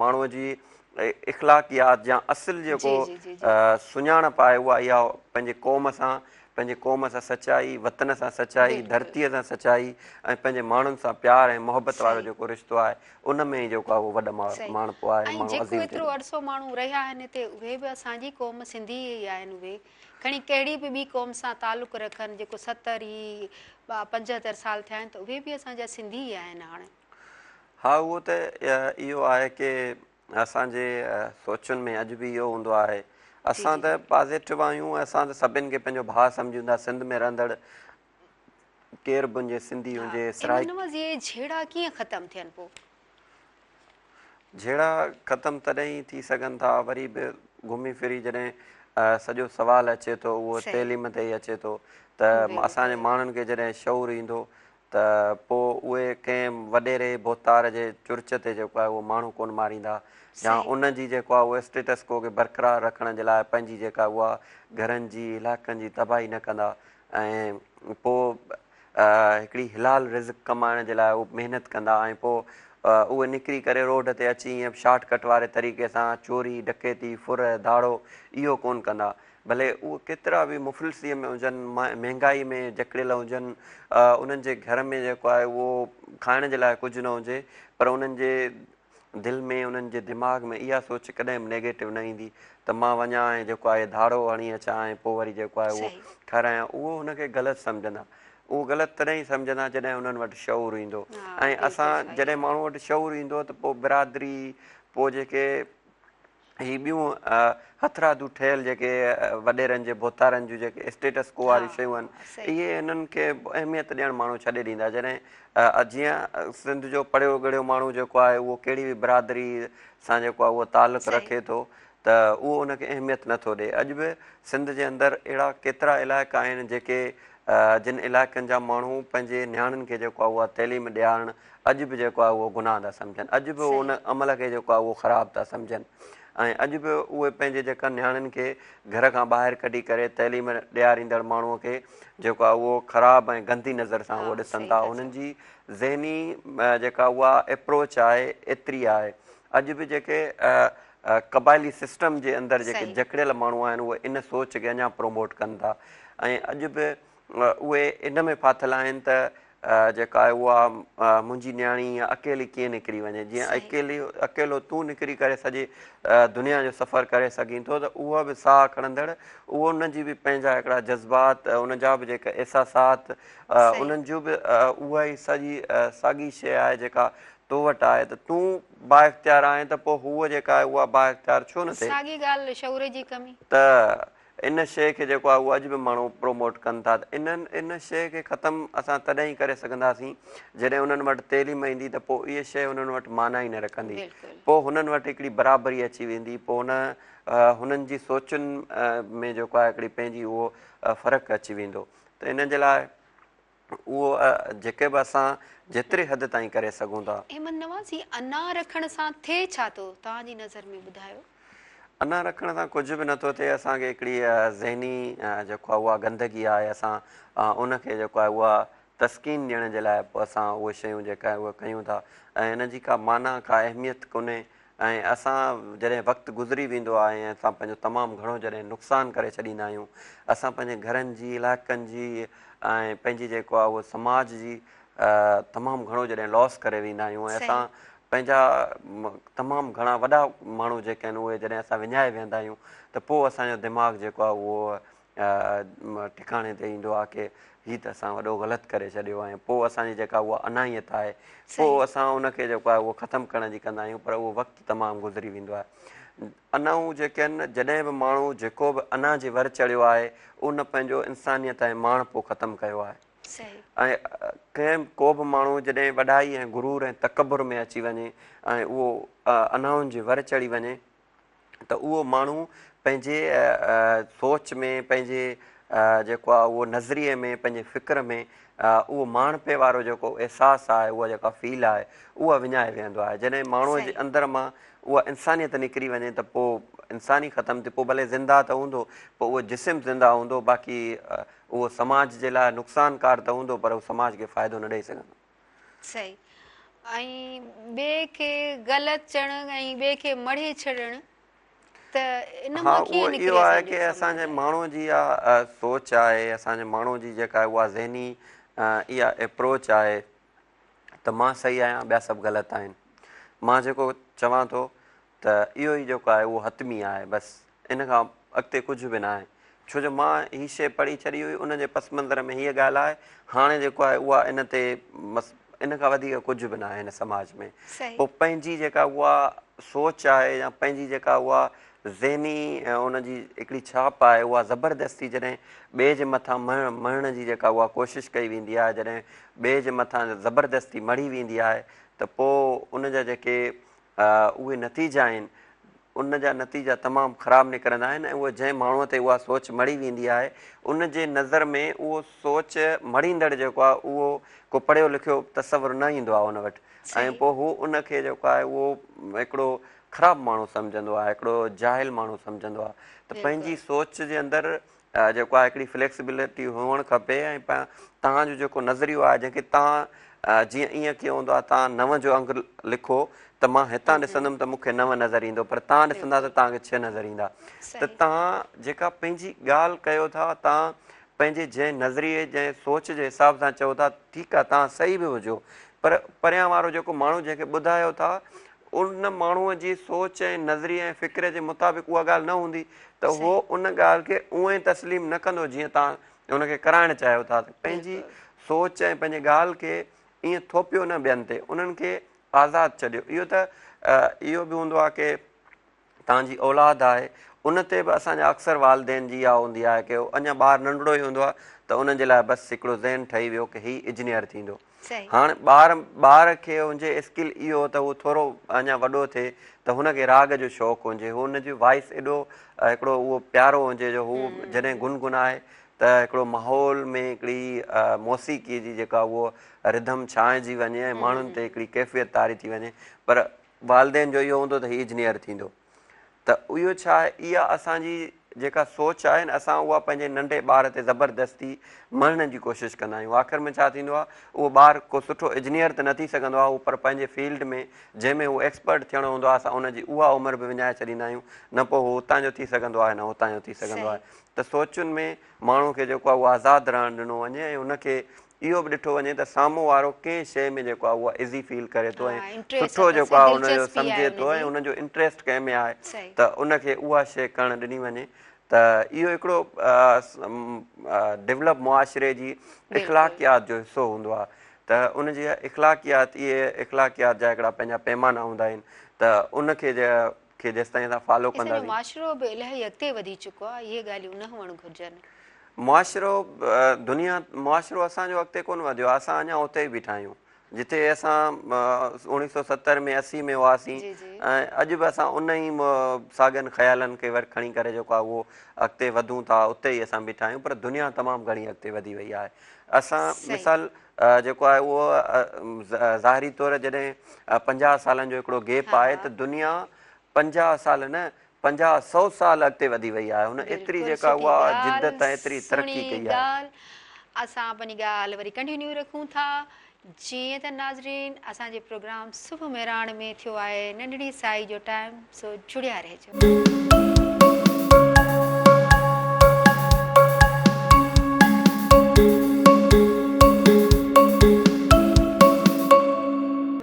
ماڻهوء جي اخلاقيات يا اصل جيڪو سڃاڻپ آهي اها اها پنهنجي قوم سان پنهنجي قوم سان سچائي، وطن سان سچائي، ڌرتيء سان سچائي ۽ پنهنجي ماڻهن سان پيار ۽ محبت وارو جيڪو رشتو آهي ان ۾ ئي جيڪو آهي اهو وڏ ماڻهپو آهي ۽ ماڻهو جيڪو عظيم ايترو ٿئي ٿو. عرصو ماڻهو رهيا آهن هتي اهي به اسان جي قوم سنڌي ئي آهن اهي کڻي ڪهڙي به ٻي قوم سان تعلق رکن جيڪو 70 هي 75 سال ٿيا آهن ته اهي به اسان جا سنڌي ئي آهن هاڻي. ها اهو ته اهو آهي ڪي اسان جي سوچن ۾ اڄ به اهو هوندو آهي اسان ته پازيٽو آهيون اسان ته سڀن کي پنهنجو ڀاء سمجهون ٿا سنڌ ۾ رهندڙ ڪير به هجي سنڌي هجي سرائيڪي. احمد نواز اهي جهيڙا ڪيئن ختم ٿين پوء؟ جهيڙا ختم تڏهن ئي ٿي سگهن ٿا وري به گهمي ڦري جڏهن سڄو سوال اچي ٿو اهو تعليم تي ئي اچي ٿو ته اسان جي ماڻهن کي جڏهن شعور ايندو ته پوء اهي ڪنهن وڏيري ڀوتار جي چرچ تي جيڪو آهي اهو ماڻهو ڪونه ماريندا يا ان جي جيڪو آهي اهو اسٽيٽس ڪو کي برقرار رکڻ جي لاء پنهنجي جيڪا اها گهرن جي علائقن جي تباهي نه ڪندا ۽ پوء هڪڙي حلال رزق ڪمائڻ جي لاء اهو محنت ڪندا ۽ پوء اهي نڪري ڪري روڊ تي اچي ائين شارٽ ڪٽ واري طريقي سان چوري ڊڪيتي ڦر ڌاڙو اهو ڪونه ڪندا ڀلي اهي ڪيترا به مفلسيء ۾ هجن، مهنگائيء ۾ جڪڙيل هجن، انهن جي گهر ۾ جيڪو آهي اهو کائڻ جي لاء ڪجهه نه هجي پر انهن جي دل ۾ انهن جي دماغ ۾ اها سوچ ڪڏهن به نيگيٽو نه ايندي ته مان وڃان ۽ جيڪو آهي ڌاڙو هڻي اچان ۽ پوء وري جيڪو آهي اهو کارايان اهو هن کي غلط سمجهندا. اهو غلط تڏهن ئي سمجهندا جڏهن انهن وٽ شعور ايندو ۽ اسان جڏهن ماڻهو وٽ شعور ايندو ته پوء برادري پوء جيڪي هي ٻيون هٿرادو ٺهيل جيڪي وڏيرن جي ڀوتارن جون جيڪي اسٽيٽس ڪو واريون شيون آهن اهي انهن کي اهميت ڏيڻ ماڻهو ڇڏي ڏيندا جڏهن جيئن سنڌ جو پڙهيو ڳڙهيو ماڻهو جيڪو آهي اهو ڪهڙي به برادري سان جيڪو آهي اهو تعلق رکي ٿو ته اهو ان کي اهميت نٿو ڏي اڄ به سنڌ جي اندر اهڙا ڪيترا علائقا آهن جيڪي جن علائقن جا ماڻهو پنهنجي نياڻين کي جيڪو آهي اها تعليم ڏيارڻ اڄ به جيڪو آهي اهو گناهه ٿا سمجهن اڄ به ان عمل کي جيڪو آهي اهو خراب ٿا سمجهن ۽ اڄ به اهي پنهنجي جيڪا نياڻين کي گهر کان ٻاهر ڪڍي ڪري تعليم ڏياريندڙ ماڻهو کي جيڪو آهي اهو خراب ۽ گندي نظر سان اهو ڏسن ٿا انهن جي ذهني جيڪا اها اپروچ آهي ايتري آهي اڄ به جيڪي قبائلي سسٽم جي اندر جيڪي جڪڙيل ماڻهو آهن اهي ان سوچ کي اڃا پروموٽ ڪن ٿا ۽ اڄ به اهي ان ۾ ڦاٿل آهن ته جيڪا آهي اها منهنجي نياڻي ائين اڪيلي ڪيئن نڪري وڃي جيئن اڪيلي اڪيلو تون نڪري ڪري سڄي دنيا جو سفر ڪري سگهين ٿو ته اها به ساهه کڻندڙ اهو ان جي به پنهنجا هڪڙا جذبات ان جا به جيڪا احساسات انهن جو به اها ئي سڄي ساڳي شيء آهي جيڪا تو وٽ آهي ته تون بااختيار آهين ته پوء هوء جيڪا آهي اها بااختيار ڇو نه ٿئي؟ ساڳي ڳالهه شعور جي ڪمي. ته ان شيء کي جيڪو آهي اهو اڄ به ماڻهو پروموٽ ڪن ٿا ته انهن ان شيء کي ختم اسان تڏهن ئي ڪري سگهنداسين جڏهن انهن وٽ تعليم ايندي ته پوء اها شيء انهن وٽ معنيٰ ئي نه رکندي پوء هنن وٽ هڪڙي برابري اچي ويندي پوء ان هنن جي سوچن ۾ جيڪو آهي هڪڙي پنهنجي اهو فرق اچي ويندو ته ان جي لاء. اهو جيڪي به اسان جيتري حد تائين ڪري سگهون ٿا. احمد نواز هي انا رکڻ سان ٿئي ڇا ٿو توهان جي نظر ۾ ٻڌايو. انا رکڻ سان ڪجهه به نٿو ٿئي اسان کي هڪڙي ذهني جيڪو آهي اها گندگي آهي اسان ان کي جيڪو آهي اها تسڪين ڏيڻ جي لاء پوء اسان اهي شيون جيڪا آهي اهي ڪيون ٿا ۽ ان جي ڪا معنيٰ ڪا اهميت ڪونهي ۽ اسان جڏهن وقت گذري ويندو آهي ۽ اسان پنهنجو تمام گهڻو جڏهن نقصان ڪري ڇڏيندا آهيون اسان پنهنجي گهرن جي علائقن جي ۽ پنهنجي جيڪو آهي اهو سماج جي تمام گهڻو جڏهن لاس ڪري ويندا آهيون ۽ اسان پنهنجا تمام گهڻا وڏا ماڻهو جيڪي آهن اهي جڏهن اسان وڃائي ويهندا آهيون ته پوء اسان جو دماغ جيڪو آهي اهو ٺڪاڻي تي ايندو آهي ڪي هي ته اسان وڏو غلط ڪري ڇڏيو ۽ پوء اسان جي جيڪا اها انائيت آهي پوء اسان ان کي جيڪو آهي اهو ختم ڪرڻ جي ڪندا آهيون پر اهو وقت تمام گذري ويندو آهي. انائون جيڪي آهن جڏهن به ماڻهو جيڪو به انا جي ور چڙهيو آهي ان پنهنجو انسانيت ۽ ماڻهپو ختم ڪيو آهي ۽ ڪنهن ڪو به ماڻهو جڏهن وڏائي ۽ غرور ۽ تڪبر ۾ اچي وڃي ۽ اهو انائن جي ور چڙهي وڃي ته اهو ماڻهو پنهنجي سوچ ۾ پنهنجي جيڪو آهي اهو نظريي ۾ پنهنجي فڪر ۾ اهو ماڻهپي وارو جيڪو احساس آهي اها جيڪا فيل آهي اها وڃائي ويهندو آهي جڏهن ماڻهوء جي اندر مان اها انسانيت نڪري وڃي ته پوء انسان ئي ختم ٿي پوء ڀلي زنده ته هوندو پوء اهو جسم زنده هوندو باقي اهو سماج جي لاء نقصانڪار ته هوندو پر اهو سماج کي فائدو نه ڏئي سگهندو. صحيح ۽ ٻئي کي غلط چئڻ ۽ ٻئي کي مڙهي ڇڏڻ ته ان ها مان اهو ڪيئن نڪري اهو آهي اسان جو ڪي اسان سماج جي آهي. ماڻهو جي اها سوچ آهي اسان جي ماڻهو جي جيڪا اها ذهني اها اپروچ آهي ته مان صحيح آهيان ٻيا سڀ غلط آهن مان جيڪو چوان ٿو ته اهو ئي جيڪو آهي اهو حتمي آهي بس ان کان اڳتي ڪجهه به ناهي ڇو جو مان هي شيء پڙهي ڇڏي هئي ان جي پس منظر ۾ هيء ڳالهه آهي هاڻي جيڪو آهي اها ان تي بس ان کان وڌيڪ ڪجهه به ناهي هن سماج ۾ پوء پنهنجي جيڪا اها سوچ آهي يا پنهنجي جيڪا اها ذهني ان جي هڪڙي ڇاپ آهي اها زبردستي جڏهن ٻئي جي مٿان مڙهڻ جي جيڪا اها ڪوشش ڪئي ويندي آهي جڏهن ٻئي جي مٿان زبردستي مڙهي ويندي آهي ته پوء ان جا جيڪي اهي نتيجا آهن ان جا نتيجا تمام خراب نڪرندا آهن ۽ اهو جنهن ماڻهوء تي اها سوچ مڙهي ويندي آهي ان جي نظر ۾ اهو سوچ مڙهيندڙ جيڪو آهي اهو ڪو پڙهيو لکيو تصور نه ايندو آهي ان وٽ ۽ پوء هو ان کي جيڪو آهي اهو هڪڙو خراب ماڻهو سمجهندو آهي هڪڙو جاهل ماڻهو سمجهندو آهي ته پنهنجي سوچ جي اندر جيڪو آهي هڪڙي فليڪسبلٽي هئڻ کپي ۽ توهان جو جيڪو نظريو آهي جنهن کي توهان جيئن ائين ڪيئن هوندو آهي توهان نو جو انگ لکو ته مان هتان ڏسندم ته مون کي نو نظر ايندو پر توهان ڏسندا ته توهان کي ڇهه نظر ايندا ته توهان جيڪا پنهنجي ڳالهه ڪيو ٿا توهان پنهنجي جنهن نظريي جنهن سوچ جي حساب سان چئو ٿا ٺيڪ آهي توهان صحيح به هجو پر پريان وارو جيڪو ماڻهو جنهن کي ٻڌايو ٿا ان ماڻهوء جي سوچ ۽ نظريي ۽ فڪر جي مطابق اها ڳالهه نه هوندي ته هو ان ڳالهه کي اونئين تسليم نه ڪندو جيئن توهان ان کي ڪرائڻ چاهيو ٿا ته پنهنجي سوچ ۽ پنهنجي ڳالهه کي ائين ٿوپيو نه ٻين تي انهن کي آزاد ڇڏيو اهو ته اهو به هوندو آهي ڪي توهان جي اولاد آهي ان تي به اسان جا اڪثر والدين جي اها هوندي آهي ڪي اڃا ٻار ننڍڙو ئي هوندو آهي ته انهن جي لاء بس هڪڙو ذهن ٺهي ويو ڪي هي اجنيئر ٿيندو هاڻ ٻار ٻار کي هجي اسڪل اهو ته هو ٿورو اڃا وڏو ٿئي ته هن کي راڳ جو شوق هجي هن جو وائس ايڏو هڪڙو اهو پيارو هجي جو هو جڏهن گنگنائي ته هڪڙو ماحول ۾ هڪڙي موسيقي جي جيڪا اهو رڌم ڇانئجي وڃي ۽ ماڻهن تي هڪڙي ڪيفيت طاري ٿي وڃي پر والدين جو اهو هوندو ته هي اجنيئر ٿيندو ته اهو ڇا آهي؟ اها اسان جي جيڪا سوچ آهي نه اسان اها پنهنجي ننڍي ٻار تي زبردستي مڙهڻ جي ڪوشش ڪندا آهيون. آخر ۾ ڇا ٿيندو آهي اهو ٻار ڪو سٺو اجنيئر ته نه ٿي سگهندو آهي پر پنهنجي فيلڊ ۾ جنهن ۾ هو ايڪسپرٽ ٿيڻو هوندو آهي اسان ان جي اها عمر به وڃائي ڇڏيندا آهيون نه پوء هو اتان جو ٿي سگهندو آهي نه هتان جو ٿي سگهندو آهي ته سوچن ۾ ماڻهو کي جيڪو آهي اهو آزاد رهڻ ڏنو وڃي ۽ ان کي اهو به ڏٺو وڃي ته سامهون وارو ڪنهن شيء ۾ جيڪو آهي اها ايزي فيل ڪري ٿو ۽ سٺو جيڪو آهي ان جو سمجهي ٿو ۽ ان جو انٽريسٽ ڪنهن ۾ آهي ته ان کي اها شيء ڪرڻ ڏني وڃي ته اهو هڪڙو ڊولپ معاشري جي اخلاقيات جو حصو هوندو آهي ته ان جي اخلاقيات اهي اخلاقيات جا هڪڙا پنهنجا پيمانا هوندا آهن ته ان کي کي جيستائين اسان فالو اسان جو ڪنداسين. معاشرو به الاهي اڳتي وڌي چڪو آهي اهي ڳالهيون نه هئڻ گهرجن. معاشرو دنيا معاشرو اسان جو اڳتي ڪونه وڌيو آهي اسان اڃا اتي ئي بيٺا آهيون جتي اسان 1970 ۾ 80 ۾ هئاسين ۽ اڄ به اسان ان ئي ساڳن خيالن کي ور کڻي ڪري جيڪو آهي اهو اڳتي وڌون ٿا اتي ئي اسان بيٺا آهيون پر دنيا تمام گهڻي اڳتي وڌي وئي آهي. اسان مثال جيڪو آهي اهو ظاهري طور جڏهن 50 سالن جو هڪڙو گيپ آهي ته دنيا 50 سال نه 50 سئو سال اڳتي وڌي وئي آهي هن ايتري جيڪا اها جدت ۽ ايتري ترقي ڪئي آهي. اسان پنهنجي ڳالهه وري ڪنٽينيو رکون ٿا جيئن ته ناظرين اسان جي پروگرام صبح مهراڻ ۾ ٿيو آهي ننڍڙي سائي جو ٽائيم سو جڙيا رهجو.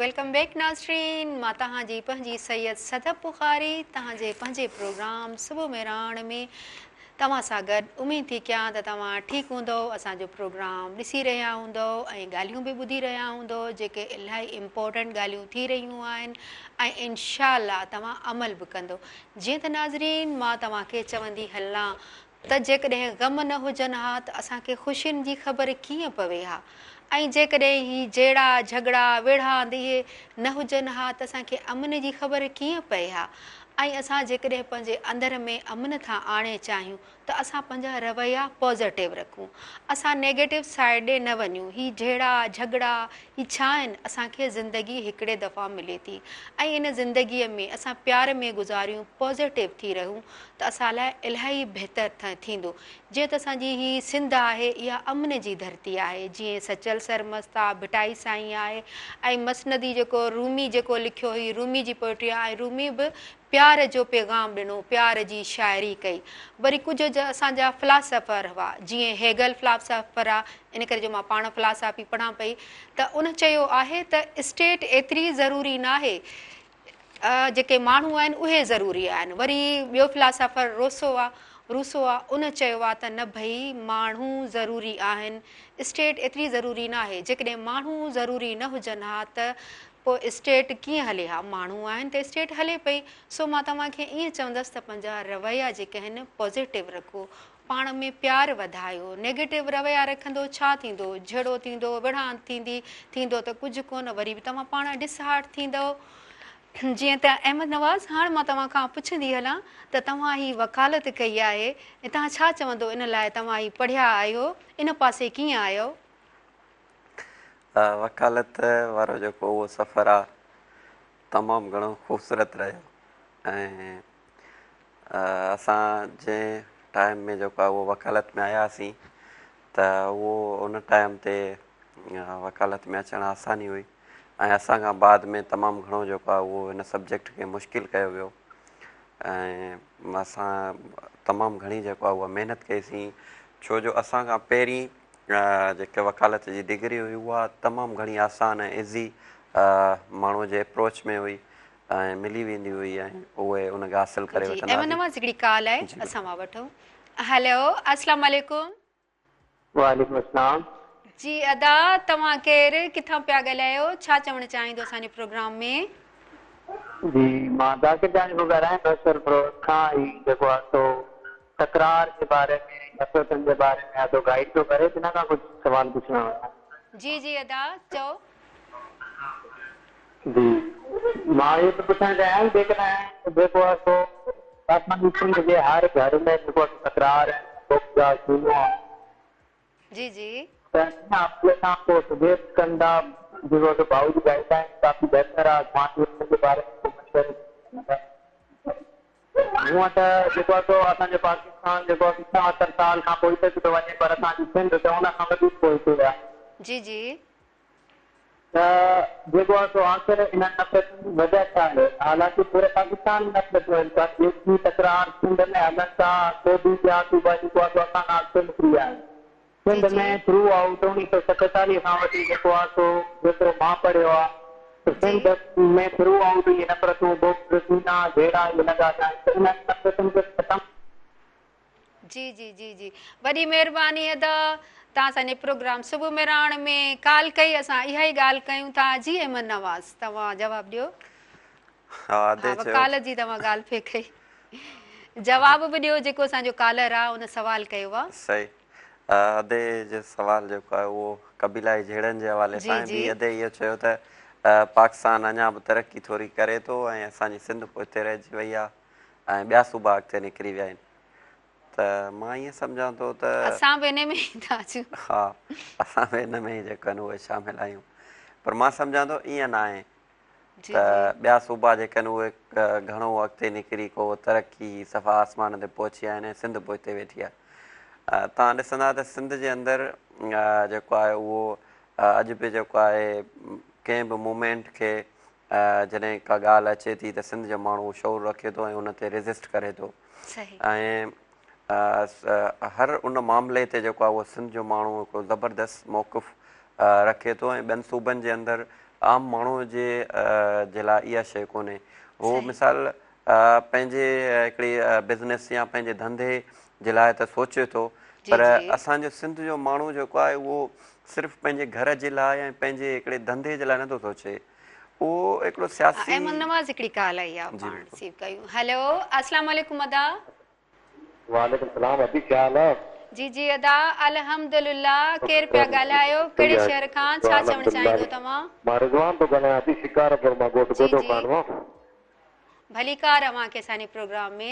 Welcome back ناظرين مان توهان جي پنهنجي سيد صدف بخاري توهان جي پنهنجي پروگرام صبح مهراڻ ۾ توهان سان گڏ اميد ٿي ڪيان ته توهان ٺيڪ هوندؤ اسان جو پروگرام ڏسي رهيا هوندؤ ۽ ڳالهيون به ٻڌي رهيا هوندؤ جيڪي الاهي امپورٽنٽ ڳالهيون ٿي رهيون آهن ۽ انشاء الله توهان عمل به ڪندؤ جيئن ته ناظرين مان توهان کي چوندي هلان ته جيڪڏهن غم نه هجن ها ته اسان کي خوشين جي خبر ڪيئن پوي ها ۽ جيڪڏهن هي جهيڙا جهڳڙا ويڙهاند اهي نه هجن ها ته اسان کي امن جي خبر ڪيئن پئي ها ۽ اسان جيڪڏهن پنهنجي اندر ۾ امن ٿا آڻي چاهيون ته اسان پنهنجا رويا پازيٽو رکون اسان نيگيٽو سائيڊ ڏي نه وڃون هي جهيڙا جهڳڙا هي ڇا آهن اسان کي زندگي هڪڙي دفعا ملي ٿي ۽ ان زندگي ۾ اسان پيار ۾ گذاريون پازيٽو ٿي رهون ته اسان لاء الاهي بهتر ٿيندو جيئن ته اسان جي هي سنڌ آهي اها امن جي ڌرتي آهي جيئن سچل سرمست آ ڀٽائي سائين آهي ۽ مثنوي جيڪو رومي جيڪو لکيو هي رومي جي پوئٽري آ ۽ رومي به پيار جو پيغام ڏنو پيار جي شاعري ڪئي وري ڪجهه اسان جا فلاسافر هئا جيئن هيگل فلاسافر آ ان ڪري جو مان پاڻ فلاسافي پڙهان پئي ته ان چيو آهي ته اسٽيٽ ايتري ضروري ناهي جيڪي ماڻهو آهن اهي ضروري آهن. وري ٻيو فلاسافر روسو آ روسو آ ان چيو آ ته نه ڀئي ماڻهو ضروري آهن اسٽيٽ ايتري ضروري ناهي جيڪڏهن ماڻهو ضروري نه هجن ها ته پوء اسٽيٽ ڪيئن هلي ها ماڻهو آهن ته اسٽيٽ هلي پئي سو مان توهان کي ائين چوندس ته پنهنجا رويا جيڪي آهن پازيٽو رکو پاڻ ۾ پيار وڌايو نيگيٽو رويا رکندو ڇا ٿيندو جهيڙو ٿيندو وڙهاند ٿيندي ٿيندو ته ڪجهه ڪونه وري به توهان پاڻ ڊس هارٽ ٿيندؤ جيئن ته احمد نواز هاڻ مان توهان کان پڇندي هلان ته توهان هي وڪالت ڪئي آهي ۽ توهان ڇا چوندو ان لاء توهان هي پڙهيا آهيو ان پاسي ڪيئن آيو؟ وڪالت وارو جيڪو اهو سفر آ تمام گهڻو خوبصورت رهيو ۽ اسان جنهن ٽائيم ۾ جيڪو آهي اهو وڪالت ۾ آياسين ته اهو ان ٽائيم تي وڪالت ۾ اچڻ آساني هئي ۽ اسان کان بعد ۾ تمام گهڻو جيڪو آهي اهو هن سبجيڪٽ کي مشڪل ڪيو ويو ۽ اسان تمام گهڻي جيڪو آهي اها محنت ڪئيسين ڇو جو اسان کان پهرين جيڪي وڪالت جي ڊگري هئي اها تمام گهڻي آسان ۽ ايزي ماڻهو جي اپروچ ۾ هئي ۽ ملي ويندي هئي ۽ اهي ان کي حاصل ڪري جي وٺندا احمد هئاسين. نواز هڪڙي ڪال آهي جي اسان بلڪل. مان وٺون هيلو السلام عليڪم. وعليڪم السلام. جي ادا توهان ڪير ڪٿان پيا ڳالهايو ڇا چوڻ چاهيندو اسان جي پروگرام ۾. جي مان ذاڪر جاني پيو ڳالهايان نوشهروفيروز کان هي جيڪو آهي سو تڪرار جي باري ۾ نفرتن جي باري ۾ ادو گائيڊ پيو ڪري تنهن کان ڪجهه سوال پڇڻا هيا. جي جي ادا چئو. جي مان اهو ٿو پڇڻ چاهيان جيڪڏهن جيڪو آهي سو اسان جي سنڌ جي هر گهر ۾ جيڪو آهي سو تڪرار ۽ بغض آهي ڪينو آهي. جي جي. ته ان حوالي سان ڪو سجيسٽ ڪندا جيڪو آهي سو ڀائو جي گائيڊ لائين ڪافي بهتر آهي مان به ان جي باري ۾ ڪو مشورو ڏيندا. هونئن ته جيڪو آهي سو اسان جو پاڪستان جيڪو آهي سو 76 سال کان پوئتي ٿو وڃي پر اسان جي سنڌ ته ان کان وڌيڪ پوئتي آهي. جي جي. ته جيڪو آهي سو آخر انهن نفرتن جي وجه ڇا آهي؟ حالانڪه پوري پاڪستان ۾ نفرتون آهن پر جيڪي تڪرار سنڌ ۾ هلن ٿا سو به ٻيا صوبا جيڪو آهي سو اسان کان اڳتي نڪري ويا آهن. جي سنڌ جي. ۾ ٿرو آئوٽ 1947 کان وٺي جيڪو آهي سو جيترو مان پڙهيو آهي ته جي. سنڌ ۾ ٿرو آئوٽ اهي نفرتون، بغض، ڪينا، جهيڙا اهي لڳا پيا آهن ته انهن نفرتن کي ختم جي جي جي جي وڏي مهرباني ادا توهان اسان جي پروگرام صبح مهراڻ ۾ ڪال ڪئي اسان اها ئي ڳالهه ڪيون ٿا جي احمد نواز توهان جواب ڏيو ها ادي ها چيو وڪالت جي توهان ڳالهه پئي ڪئي جواب به ڏيو جيڪو اسان جو ڪالر آ ان سوال ڪيو آ. صحيح ادي جو سوال جيڪو آهي اهو قبيلائي جهيڙن جي حوالي جي سان آهي. جي. ٻي ادي اهو چيو ته پاڪستان اڃا به ترقي ٿوري ڪري ٿو ۽ اسان جي سنڌ پوئتي رهجي وئي آهي ۽ ٻيا صوبا اڳتي نڪري ويا آهن ته مان ائين سمجهان ٿو ته اسان به انهي ۾ ئي ٿا اچون. ها اسان به ان ۾ ئي جيڪو آهن اهي شامل آهيون پر مان سمجهان ٿو ائين ناهي جي ته جي. ٻيا صوبا جيڪي آهن اهي گهڻو اڳتي نڪري ڪو ترقي صفا آسمان تي پهچي ويا آهن ۽ سنڌ پوئتي ويٺي آهي. توهان ڏسندا ته سنڌ جي اندر جيڪو آهي اهو اڄ به جيڪو آهي ڪنهن به موومينٽ کي جڏهن ڪا ڳالهه اچي ٿي ته سنڌ جو ماڻهو شعور رکي ٿو ۽ ان تي ريزسٽ ڪري ٿو صحيح. ۽ هر ان معاملي تي جيڪو آهي اهو سنڌ جو ماڻهو هڪڙو زبردست موقف رکي ٿو ۽ ٻين صوبن جي اندر عام ماڻهو جي جي لاء اها شيء ڪونهي هو صحيح. مثال پنهنجي هڪڙي بزنس يا پنهنجي ڌنڌي جي لاء ته سوچي ٿو جي پر جي. اسان جو سنڌ جو ماڻهو جيڪو آهي اهو صرف پنهنجي گهر جي لاء ۽ پنهنجي هڪڙي ڌنڌي جي لاء نٿو سوچي اهو هڪڙو سياسي. احمد نواز هڪڙي ڪال آئي آ جي پاڻ بلڪل. رسيو ڪيون هيلو اسلام عليڪم ادا. وعليڪم السلام ادي ڪيا حال آ. جي جي ادا الحمدلله ڪير پيا ڳالهايو ڪهڙي شهر کان ڇا چوڻ چاهيندو توهان. مان رضوان ٿو ڳالهايان ادي شڪارپور مان ڳوٺ جي گودو جي خان مان. ڀليڪار اوهان کي اسان جي پروگرام ۾.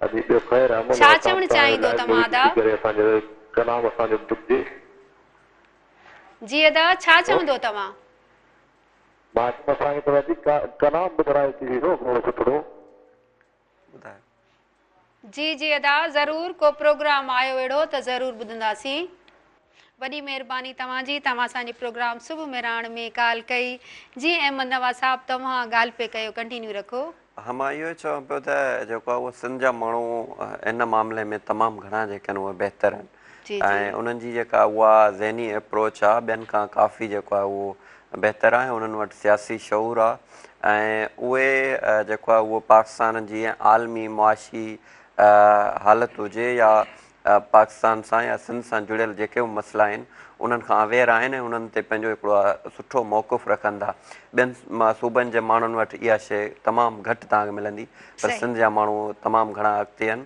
ادي ٻيو خير امن ڇا و چوڻ امان توهان چاهيندو لائيو توهان ادا. ڏسي ڪري اسان جو ڪلام اسان جو ٻڌجي. جي ادا ڇا چوندو توهان. مان چوڻ چاهيان ٿو ادي ڪلام ٻڌرايو ٿي ويو گهڻو سٺڙو. ٻڌايو. جي جي ادا ضرور ڪو پروگرام آيو اهڙو ته ضرور ٻڌنداسين. وڏي مهرباني توهان جي توهان اسان جي پروگرام صبح مهراڻ ۾ ڪال ڪئي جي احمد نواز صاحب توهان ڳالهه پئي ڪيو ڪنٽينيو رکو. ها مان اهو ئي چوان پيو ته جيڪو آهي اهو سنڌ جا ماڻهو ان معاملي ۾ تمام گهڻا جيڪي آهن اهي بهتر آهن جي جي. ۽ انهن جي جيڪا اها ذهني اپروچ آهي ٻين کان ڪافي جيڪو آهي اهو بهتر آهي انهن وٽ سياسي شعور آهي ۽ اهي جيڪو آهي اهو پاڪستان جي عالمي معاشي حالت هجي يا پاڪستان سان يا سنڌ سان جڙيل جيڪي به مسئلا آهن انهن کان اويئر آهن ۽ انهن تي پنهنجو هڪڙو سٺو موقف رکن ٿا ٻين صوبن جي ماڻهن وٽ اها شيء تمام گهٽ توهان کي ملندي پر سنڌ جا ماڻهو تمام گهڻا اڳتي آهن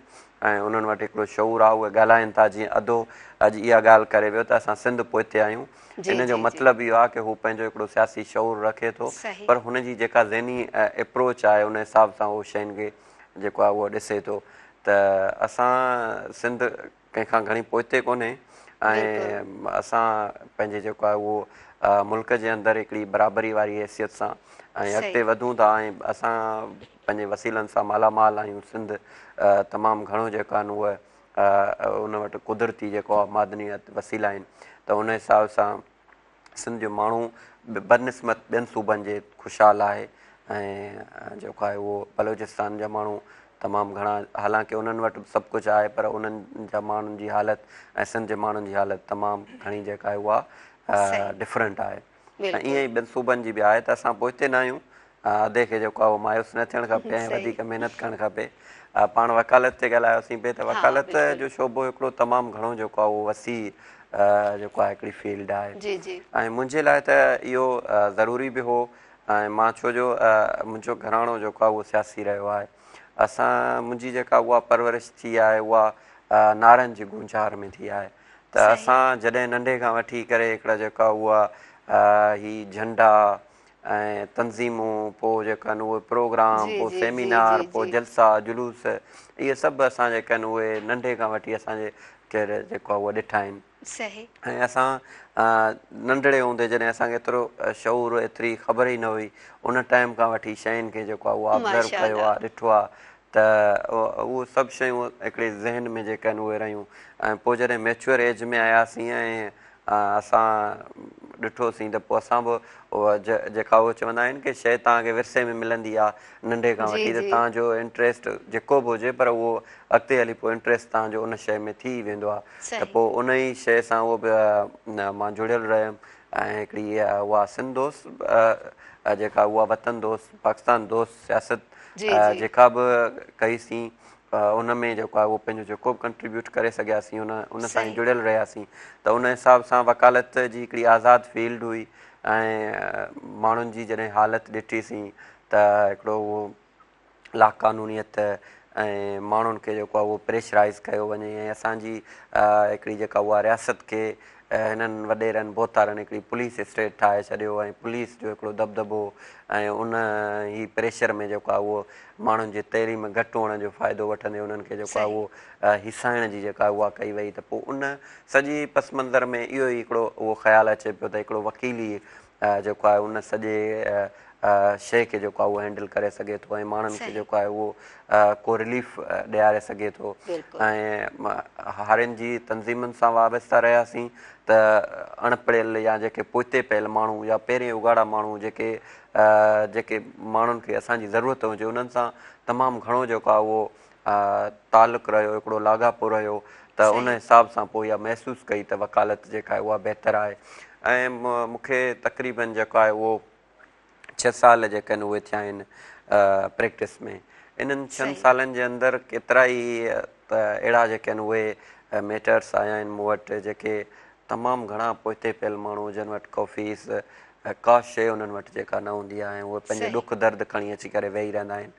۽ انهن وٽ هڪڙو شعور آهي اهي ڳالهائن ٿا جيئن ادو اڄ اها ڳالهه ڪري ويو ته اسان سنڌ پوئتي آهيون ان جو مطلب اهو آهي ڪه هو پنهنجو هڪڙو سياسي شعور رکي ٿو پر هن جي جيڪا ذهني اپروچ آهي ان حساب سان هو شين کي جيڪو آهي اهو ڏسي ٿو ته اسان سنڌ ڪنهن کان گهڻي پوئتي ڪونهي ۽ اسان پنهنجي جيڪو آهي اهو ملڪ جي اندر هڪڙي برابري واري حيثيت سان ۽ اڳتي وڌون ٿا ۽ اسان پنهنجي وسيلن سان مالا مال آهيون سنڌ تمام گهڻو جيڪو آهن اهو ان وٽ قدرتي جيڪو آهي معدنيات وسيلا آهن ته ان حساب سان سنڌ جو ماڻهو بنسبت ٻين صوبن جي خوشحال آهي ۽ جيڪو آهي اهو بلوچستان جا ماڻهو تمام گهڻا حالانڪه انهن وٽ سڀ ڪجهه آهي پر انهن جا ماڻهن جي حالت ۽ سنڌ جي ماڻهن جي حالت تمام گهڻي جيڪا آهي اها ڊفرنٽ آهي ۽ ائين ئي ٻين صوبن جي به آهي ته اسان پوئتي نه آهيون ادي کي جيڪو آهي اهو مايوس نه ٿيڻ کپي ۽ وڌيڪ محنت ڪرڻ کپي. پاڻ وڪالت تي ڳالهايوسين پئي ته وڪالت جو شعبو هڪڙو تمام گهڻو جيڪو آهي اهو وسيع جيڪو آهي هڪڙي فيلڊ آهي ۽ منهنجي لاء ته اهو ضروري به هو ۽ مان ڇو جو منهنجو گهراڻو جيڪو آهي اهو سياسي رهيو آهي اسان منهنجي جيڪا اها پرورش ٿي آهي اها نعرن جي گونجار ۾ ٿي آهي ته اسان جڏهن ننڍي کان وٺي ڪري هڪڙا جيڪا اها هي جهنڊا ۽ تنظيمون، پوء جيڪا آهن اهي پروگرام، پوء سيمينار، پوء جلسا، جلوس، اهي سڀ اسان جيڪا آهن اهي ننڍي کان وٺي اسان جي ڪير جيڪو آهي اهو ڏٺا آهن. ۽ اسان ننڍڙي هوندي جڏهن اسان کي ايترو شعور ايتري خبر ئي نه هئي ان ٽائيم کان وٺي شين کي جيڪو آهي اهو آبزرو ڪيو آهي ڏٺو آهي ته اهو سڀ شيون هڪڙي ذهن ۾ جيڪا آهن اهي رهيون ۽ پوء جڏهن ميچوئر ايج ۾ آياسين ۽ اسان ڏٺوسين ته پوء اسان به جيڪا اهو چوندا آهن ڪي شيء توهان کي ورثي ۾ ملندي آهي ننڍي کان وٺي ته توهان جو انٽريسٽ جيڪو به هجي پر اهو اڳتي هلي پوء انٽريسٽ توهان جو ان شيء ۾ ٿي ويندو آهي ته پوء ان ئي شيء سان اهو به مان جڙيل رهيم ۽ هڪڙي اها سنڌ دوست جيڪا اها وطن دوست پاڪستان دوست سياست جيڪا به ڪئي سين ان ۾ جيڪو آهي اهو پنهنجو جيڪو به ڪنٽريبيوٽ ڪري سگهياسين ان ان سان ئي جڙيل رهياسين ته ان حساب سان وڪالت جي هڪڙي آزاد فيلڊ هئي ۽ ماڻهن جي جڏهن حالت ڏٺي سين ته هڪڙو اهو لاقانونيت ۽ ماڻهن کي جيڪو آهي اهو پريشرائيز ڪيو وڃي ۽ اسان جي هڪڙي جيڪا اها رياست کي هنن وڏيرن ڀوتارن هڪڙي پوليس اسٽيٽ ٺاهي ڇڏيو ۽ پوليس جو هڪڙو دٻدٻو ۽ ان ئي پريشر ۾ جيڪو آهي اهو ماڻهن جي تعليم گهٽ هئڻ جو فائدو وٺندي انهن کي جيڪو آهي اهو هيسائڻ جي جيڪا اها ڪئي وئي ته پوء ان سڄي پس منظر ۾ اهو ئي هڪڙو اهو خيال اچي پيو ته هڪڙو وڪيل ئي جيڪو آهي ان سڄي شيء کي جيڪو آهي اهو هينڊل ڪري سگهي ٿو ۽ ماڻهن کي جيڪو آهي اهو ڪو رليف ڏياري سگهي ٿو ۽ هارين جي تنظيمن سان وابسته رهياسين ته اڻ پڙهيل يا جيڪي پوئتي پيل ماڻهو يا پيرين اگهاڙا ماڻهو جيڪي جيڪي ماڻهن کي اسان جي ضرورت هجي انهن سان تمام گهڻو جيڪو آهي اهو تعلق رهيو هڪڙو لاڳاپو رهيو ته ان حساب سان پوء اها محسوس ڪئي ته وڪالت جيڪا آهي اها بهتر آهي ۽ مون کي تقريبن جيڪو آهي اهو ڇهه سال جيڪي آهن اهي ٿيا آهن پريڪٽس ۾ انهن ڇهن سالن جي اندر ڪيترا ئي اهڙا جيڪي آهن اهي ميٽرس آيا آهن مون وٽ جيڪي تمام گهڻا پوئتي پيل ماڻهو جن وٽ ڪو فيس ڪا شيء انهن وٽ جيڪا نه هوندي آهي ۽ اهي پنهنجو ڏک درد کڻي اچي ڪري ويهي رهندا آهن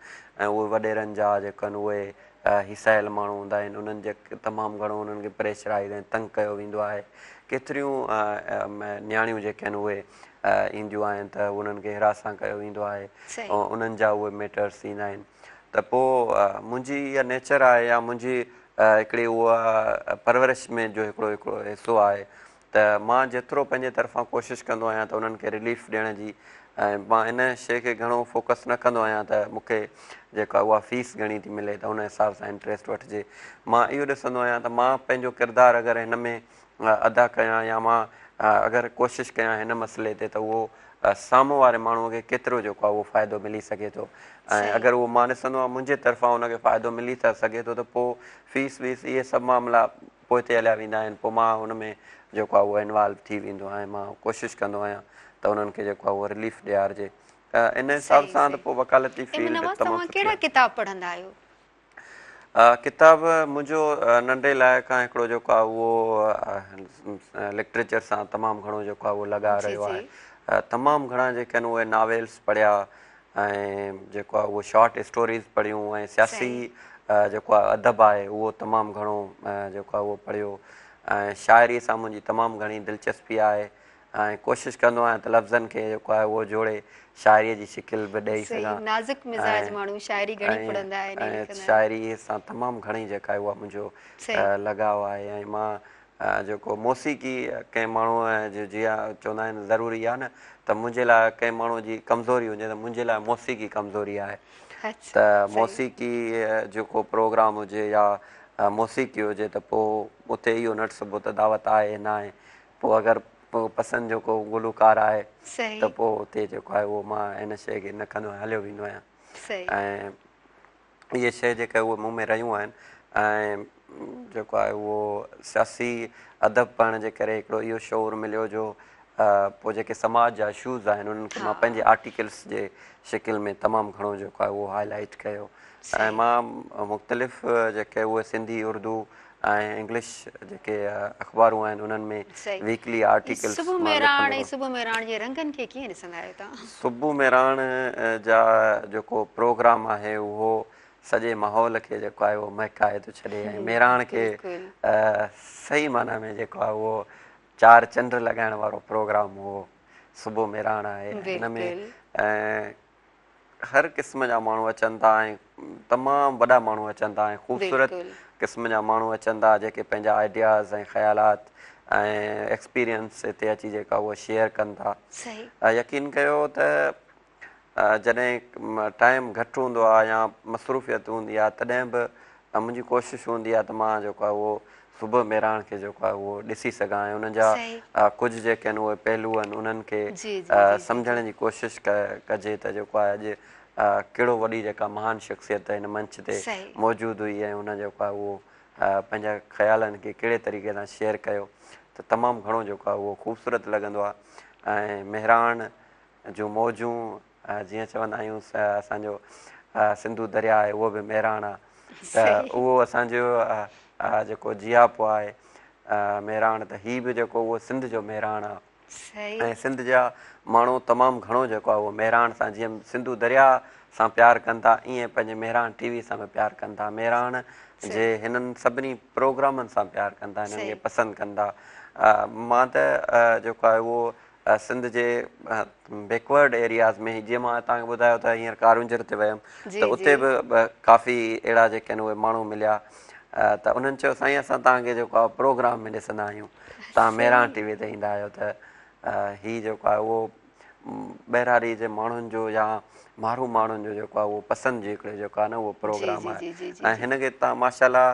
۽ اهي وڏيرن جا جيڪو آهن اهي هيسايل ماڻهو هوندا آهن انهن جي تمام گهڻو انهن کي پريشرائيز ۽ تنگ ڪيو ويندو آهي ڪيتريون نياڻيون جيڪي آهن اهي اينديون آهن ته انهن کي هراسان ڪيو ويندو آهي انهن جا اهي ميٽرس ايندا آهن ته پوء منهنجي اها نيچر آهي يا منهنجي هڪڙي اها پرورش ۾ جو هڪڙو هڪڙو حصو آهي ته مان جيترو پنهنجي طرفان ڪوشش ڪندو آهيان ته انهن کي رليف ڏيڻ جي ۽ مان ان شيء کي گهڻو فوڪس نه ڪندو آهيان ته مون کي جيڪا اها فيس گهڻي ٿي ملي ته ان حساب سان انٽريسٽ وٺجي مان اهو ڏسندو آهيان ته مان پنهنجو ڪردار اگر هن ۾ ادا ڪيان يا مان اگر ڪوشش ڪيان هن مسئلي تي ته اهو سامهون واري ماڻهوء کي ڪيترو جيڪو آهي اهو فائدو ملي سگهي ٿو ۽ اگر اهو مان ڏسندو آهيان منهنجي طرفان ان کي فائدو ملي ته سگهي ٿو ته پوء فيس ويس اهي سڀ معاملا پوئتي هليا ويندا آهن پوء مان ان ۾ جيڪو آهي اهو انوالو ٿي ويندو آهيان مان ڪوشش ڪندو آهيان ته انهن کي جيڪو آهي اهو رليف ڏيارجي ان حساب سان ته پوء وڪالتي فيلڊ تمام توهان ڪهڙا ڪتاب پڙهندا آهيو؟ ڪتاب منهنجو ننڍي لاء کان هڪڙو جيڪو آهي اهو لٽريچر سان تمام گهڻو جيڪو آهي اهو لڳاء رهيو آهي تمام گهڻا جيڪي آهن اهي ناولس پڙهيا ۽ جيڪو آهي اهو شارٽ اسٽوريز پڙهيون ۽ سياسي جيڪو آهي ادب آهي اهو تمام گهڻو جيڪو آهي اهو پڙهيو ۽ شاعري سان منهنجي تمام گهڻي دلچسپي آهي ۽ ڪوشش ڪندو آهيان ته لفظن کي جيڪو آهي اهو جوڙي شاعريء جي شڪل به ڏئي سگهان. نازڪ مزاج ماڻهو شاعري گهڻي پڙهندا آهن ۽ لکندا آهن. شاعريء سان تمام گهڻي جيڪا آهي اها منهنجو لڳاء آهي ۽ مان جيڪو موسيقي ڪنهن ماڻهوء جو جيئن چوندا آهن ضروري آهي نه ته منهنجي لاء ڪنهن ماڻهوء جي ڪمزوري هجي ته منهنجي لاء موسيقي ڪمزوري آهي ته موسيقي جو ڪو پروگرام هجي يا موسيقي هجي ته پوء اتي اهو نه ڏسبو ته دعوت آهي نه آهي پوء اگر پسند جو ڪو گلوڪار آهي ته پوء اتي جيڪو آهي اهو مان ان شيء کي نه ڪندو آهيان هليو ويندو آهيان ۽ اهي شيء جيڪا اهي مون ۾ رهيون آهن ۽ جيڪو آهي اهو سياسي ادب پڙهڻ جي ڪري هڪڙو اهو شعور مليو جو پوء جيڪي سماج جا اشوز آهن انهن کي مان پنهنجي آرٽيڪلس جي شڪل ۾ تمام گهڻو جيڪو آهي اهو هائي لائيٽ ڪيو ۽ مان مختلف جيڪي اهي سنڌي اردو ۽ انگلش جيڪي اخبارون آهن انهن ۾ ويڪلي آرٽيڪلس صبح مهراڻ ۽ صبح مهراڻ جي رنگن کي ڪيئن ڏسندا آهيو توهان؟ صبح مهراڻ جا جيڪو پروگرام آهي اهو سڄي ماحول کي جيڪو آهي اهو مهڪائي ٿو ڇڏي ۽ مهراڻ کي صحيح معنيٰ ۾ جيڪو آهي اهو چار چنڊ لڳائڻ وارو پروگرام اهو صبح مهراڻ آهي هن ۾ هر قسم جا ماڻهو اچن ٿا ۽ تمام وڏا ماڻهو اچن ٿا ۽ خوبصورت قسم جا ماڻهو اچن ٿا جيڪي پنهنجا آئيڊياز ۽ خيالات ۽ ايڪسپيرينس هتي اچي جيڪا اهو شيئر ڪن ٿا يقين ڪيو ته جڏهن ٽائيم گهٽ هوندو آهي يا مصروفيت هوندي آهي تڏهن به منهنجي ڪوشش هوندي آهي ته مان جيڪو آهي اهو صبح مهراڻ کي جيڪو آهي اهو ڏسي سگهان ۽ انهن جا ڪجهه جيڪي آهن اهي پهلو آهن انهن کي سمجهڻ جي ڪوشش ڪجي ته جيڪو آهي اڄ ڪهڙو وڏي جيڪا مهان شخصيت هن منچ تي موجود هئي ۽ ان جيڪو آهي اهو پنهنجا خيالن کي ڪهڙي طريقي سان شيئر ڪيو ته تمام گهڻو جيڪو آهي اهو خوبصورت لڳندو آهي ۽ مهراڻ جون موجون جيئن چوندا آهيون اسان جو سنڌو درياء آهي اهو به مهراڻ آهي ته اهو اسان جو جيڪو جياپو آهي مهراڻ ته هي به جيڪو اهو سنڌ جو مهراڻ آهي ۽ سنڌ جا ماڻهو تمام گهڻو جيڪو آهي اهو مهراڻ سان جيئن سنڌو درياء سان پيار ڪن ٿا ائين پنهنجي مهراڻ ٽي وي سان به پيار ڪن ٿا مهراڻ جي هنن سڀني پروگرامن سان پيار ڪن ٿا هنن کي پسند ڪن ٿا مان ته جيڪو آهي اهو سنڌ جي بيڪورڊ ايرياز ۾ جيئن مان توهان کي ٻڌايو ته هينئر ڪارونجهر تي ويم ته اتي به ڪافي اهڙا جيڪي آهن اهي ماڻهو مليا ته انهن چيو سائين اسان توهان کي جيڪو آهي پروگرام ۾ ڏسندا آهيون توهان مهراڻ ٽي وي تي ايندا آهيو ته هي جيڪو آهي اهو ٻهراڙي جي ماڻهن جو يا محروم ماڻهن جو جيڪو آهي اهو پسند جي هڪڙو جيڪو آهي نه اهو پروگرام آهي ۽ هن کي تان ماشاءالله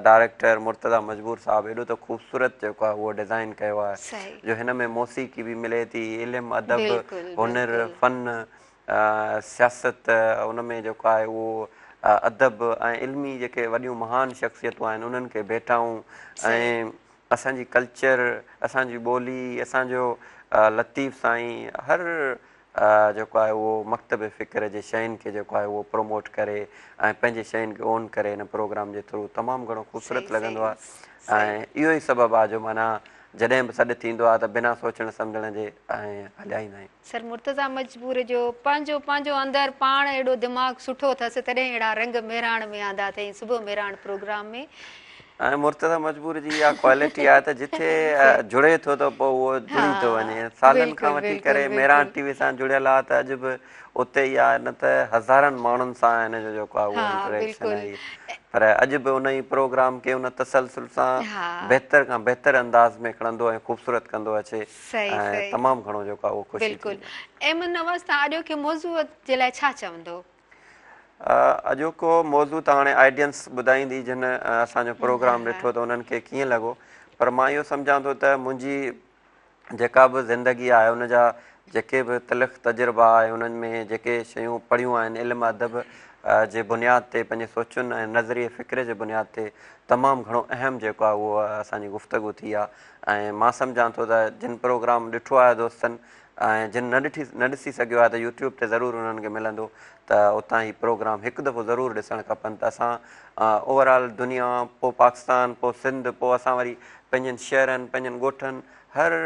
ڊائريڪٽر مرتضيٰ مجبور صاحب ايڏو ته خوبصورت جيڪو آهي اهو ڊزائن ڪيو آهي جو هن ۾ موسيقي به ملي ٿي علم ادب هنر فن سياست ان ۾ جيڪو آهي اهو ادب ۽ علمي جيڪي وڏيون مهان شخصيتون آهن انهن کي ڀيٽائون ۽ اسان جي ڪلچر، اسان جي ٻولي، اسان جو لطيف سائين هر جيڪو آهي اهو مڪتب فڪر جي شين کي جيڪو آهي اهو پروموٽ ڪري ۽ پنهنجي شين کي اون ڪري هن پروگرام جي ٿرو تمام گهڻو خوبصورت لڳندو آهي ۽ اهو ئي سبب آهي جو معنيٰ جڏهن به سڏ ٿيندو آهي ته بنا سوچڻ سمجهڻ جي ۽ هليا ايندا آهيون. سر مرتضيٰ مجبور جو پنهنجو پنهنجو اندر پاڻ ايڏو دماغ سٺو اٿس تڏهن اهڙا رنگ مهراڻ ۾ آندا اٿئين صبح مهراڻ پروگرام ۾. ۽ مرتضيٰ مجبور جي اها ڪوالٽي آهي ته جٿي جڙي ٿو ته پوء اهو جڙي ٿو وڃي سالن کان وٺي ڪري مهراڻ ٽي وي سان جڙيل آهي ته اڄ به اتي ئي آهي نه ته هزارن ماڻهن سان هن جو جيڪو آهي اهو انٽريڪشن آهي پر اڄ به ان ئي پروگرام کي ان تسلسل سان بهتر کان بهتر انداز ۾ کڻندو ۽ خوبصورت ڪندو اچي ۽ تمام گهڻو جيڪو آهي اهو خوشي بلڪل احمد نواز توهان اڄوڪي موضوع جي لاء ڇا چوندو؟ اڄوڪو موضوع ته هاڻي آڊينس ٻڌائيندي جن اسان جو پروگرام ڏٺو ته انهن کي ڪيئن لڳو پر مان اهو سمجهان ٿو ته منهنجي جيڪا به زندگي آهي ان جا جيڪي به تلخ تجربا ۽ انهن ۾ جيڪي شيون پڙهيون آهن علم ادب جي بنياد تي پنهنجي سوچن ۽ نظريي فڪر جي بنياد تي تمام گهڻو اهم جيڪو آهي اهو اسان جي گفتگو ٿي آهي ۽ مان سمجهان ٿو ته جن پروگرام ڏٺو آهي دوستن ۽ جن نه ڏٺي نه ڏسي سگهيو آهي ته يوٽيوب تي ضرور انهن کي ملندو ته اتان هي پروگرام هڪ دفعو ضرور ڏسڻ کپن ته اسان اوور آل دنيا پوء پاڪستان پوء سنڌ پوء اسان وري پنهنجن شهرن پنهنجن ڳوٺن هر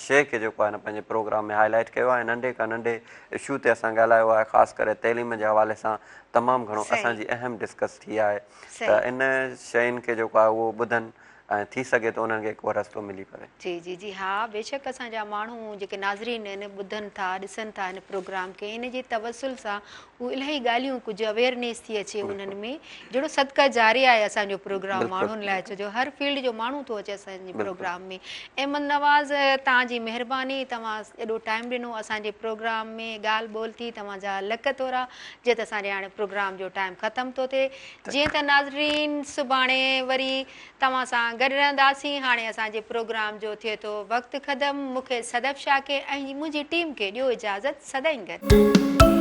شيء کي جيڪو آهي نه پنهنجي پروگرام ۾ هائي لائيٽ ڪيو آهي ۽ ننڍي کان ننڍي اشو تي اسان ڳالهايو آهي خاص ڪري تعليم جي حوالي سان تمام گهڻو اسان جي اهم ڊسڪس ٿي آهي ته ان شين کي جيڪو آهي اهو ٻڌن ۽ ٿي سگهي ٿو انهن کي ڪو رستو ملي پوي. جي جي جي ها بيشڪ اسان جا ماڻهو جيڪي ناظرين آهن ٻڌن ٿا ڏسن ٿا هن پروگرام کي ان جي توسل سان هو الاهي ڳالهيون ڪجهه اويئرنيس ٿي اچي انهن ۾ جهڙو صدقه جاريه آهي اسان جو پروگرام ماڻهن لاء ڇو جو هر فيلڊ جو ماڻهو ٿو اچي اسان جي پروگرام ۾ احمد نواز توهان جي مهرباني توهان ايڏو ٽائيم ڏنو اسان جي پروگرام ۾ ڳالهه ٻولهه ٿي توهان جا لک ٿورا جيئن ته اسان جي هاڻي پروگرام جو ٽائيم ختم ٿو ٿئي جيئن ته ناظرين سڀاڻي وري توهان سان گڏ رهنداسين هاڻي اسان جي پروگرام جو ٿئي ٿو وقت ختم مون کي صدف شاهه کي ۽ منهنجي ٽيم کي ڏيو اجازت سدائين گڏ.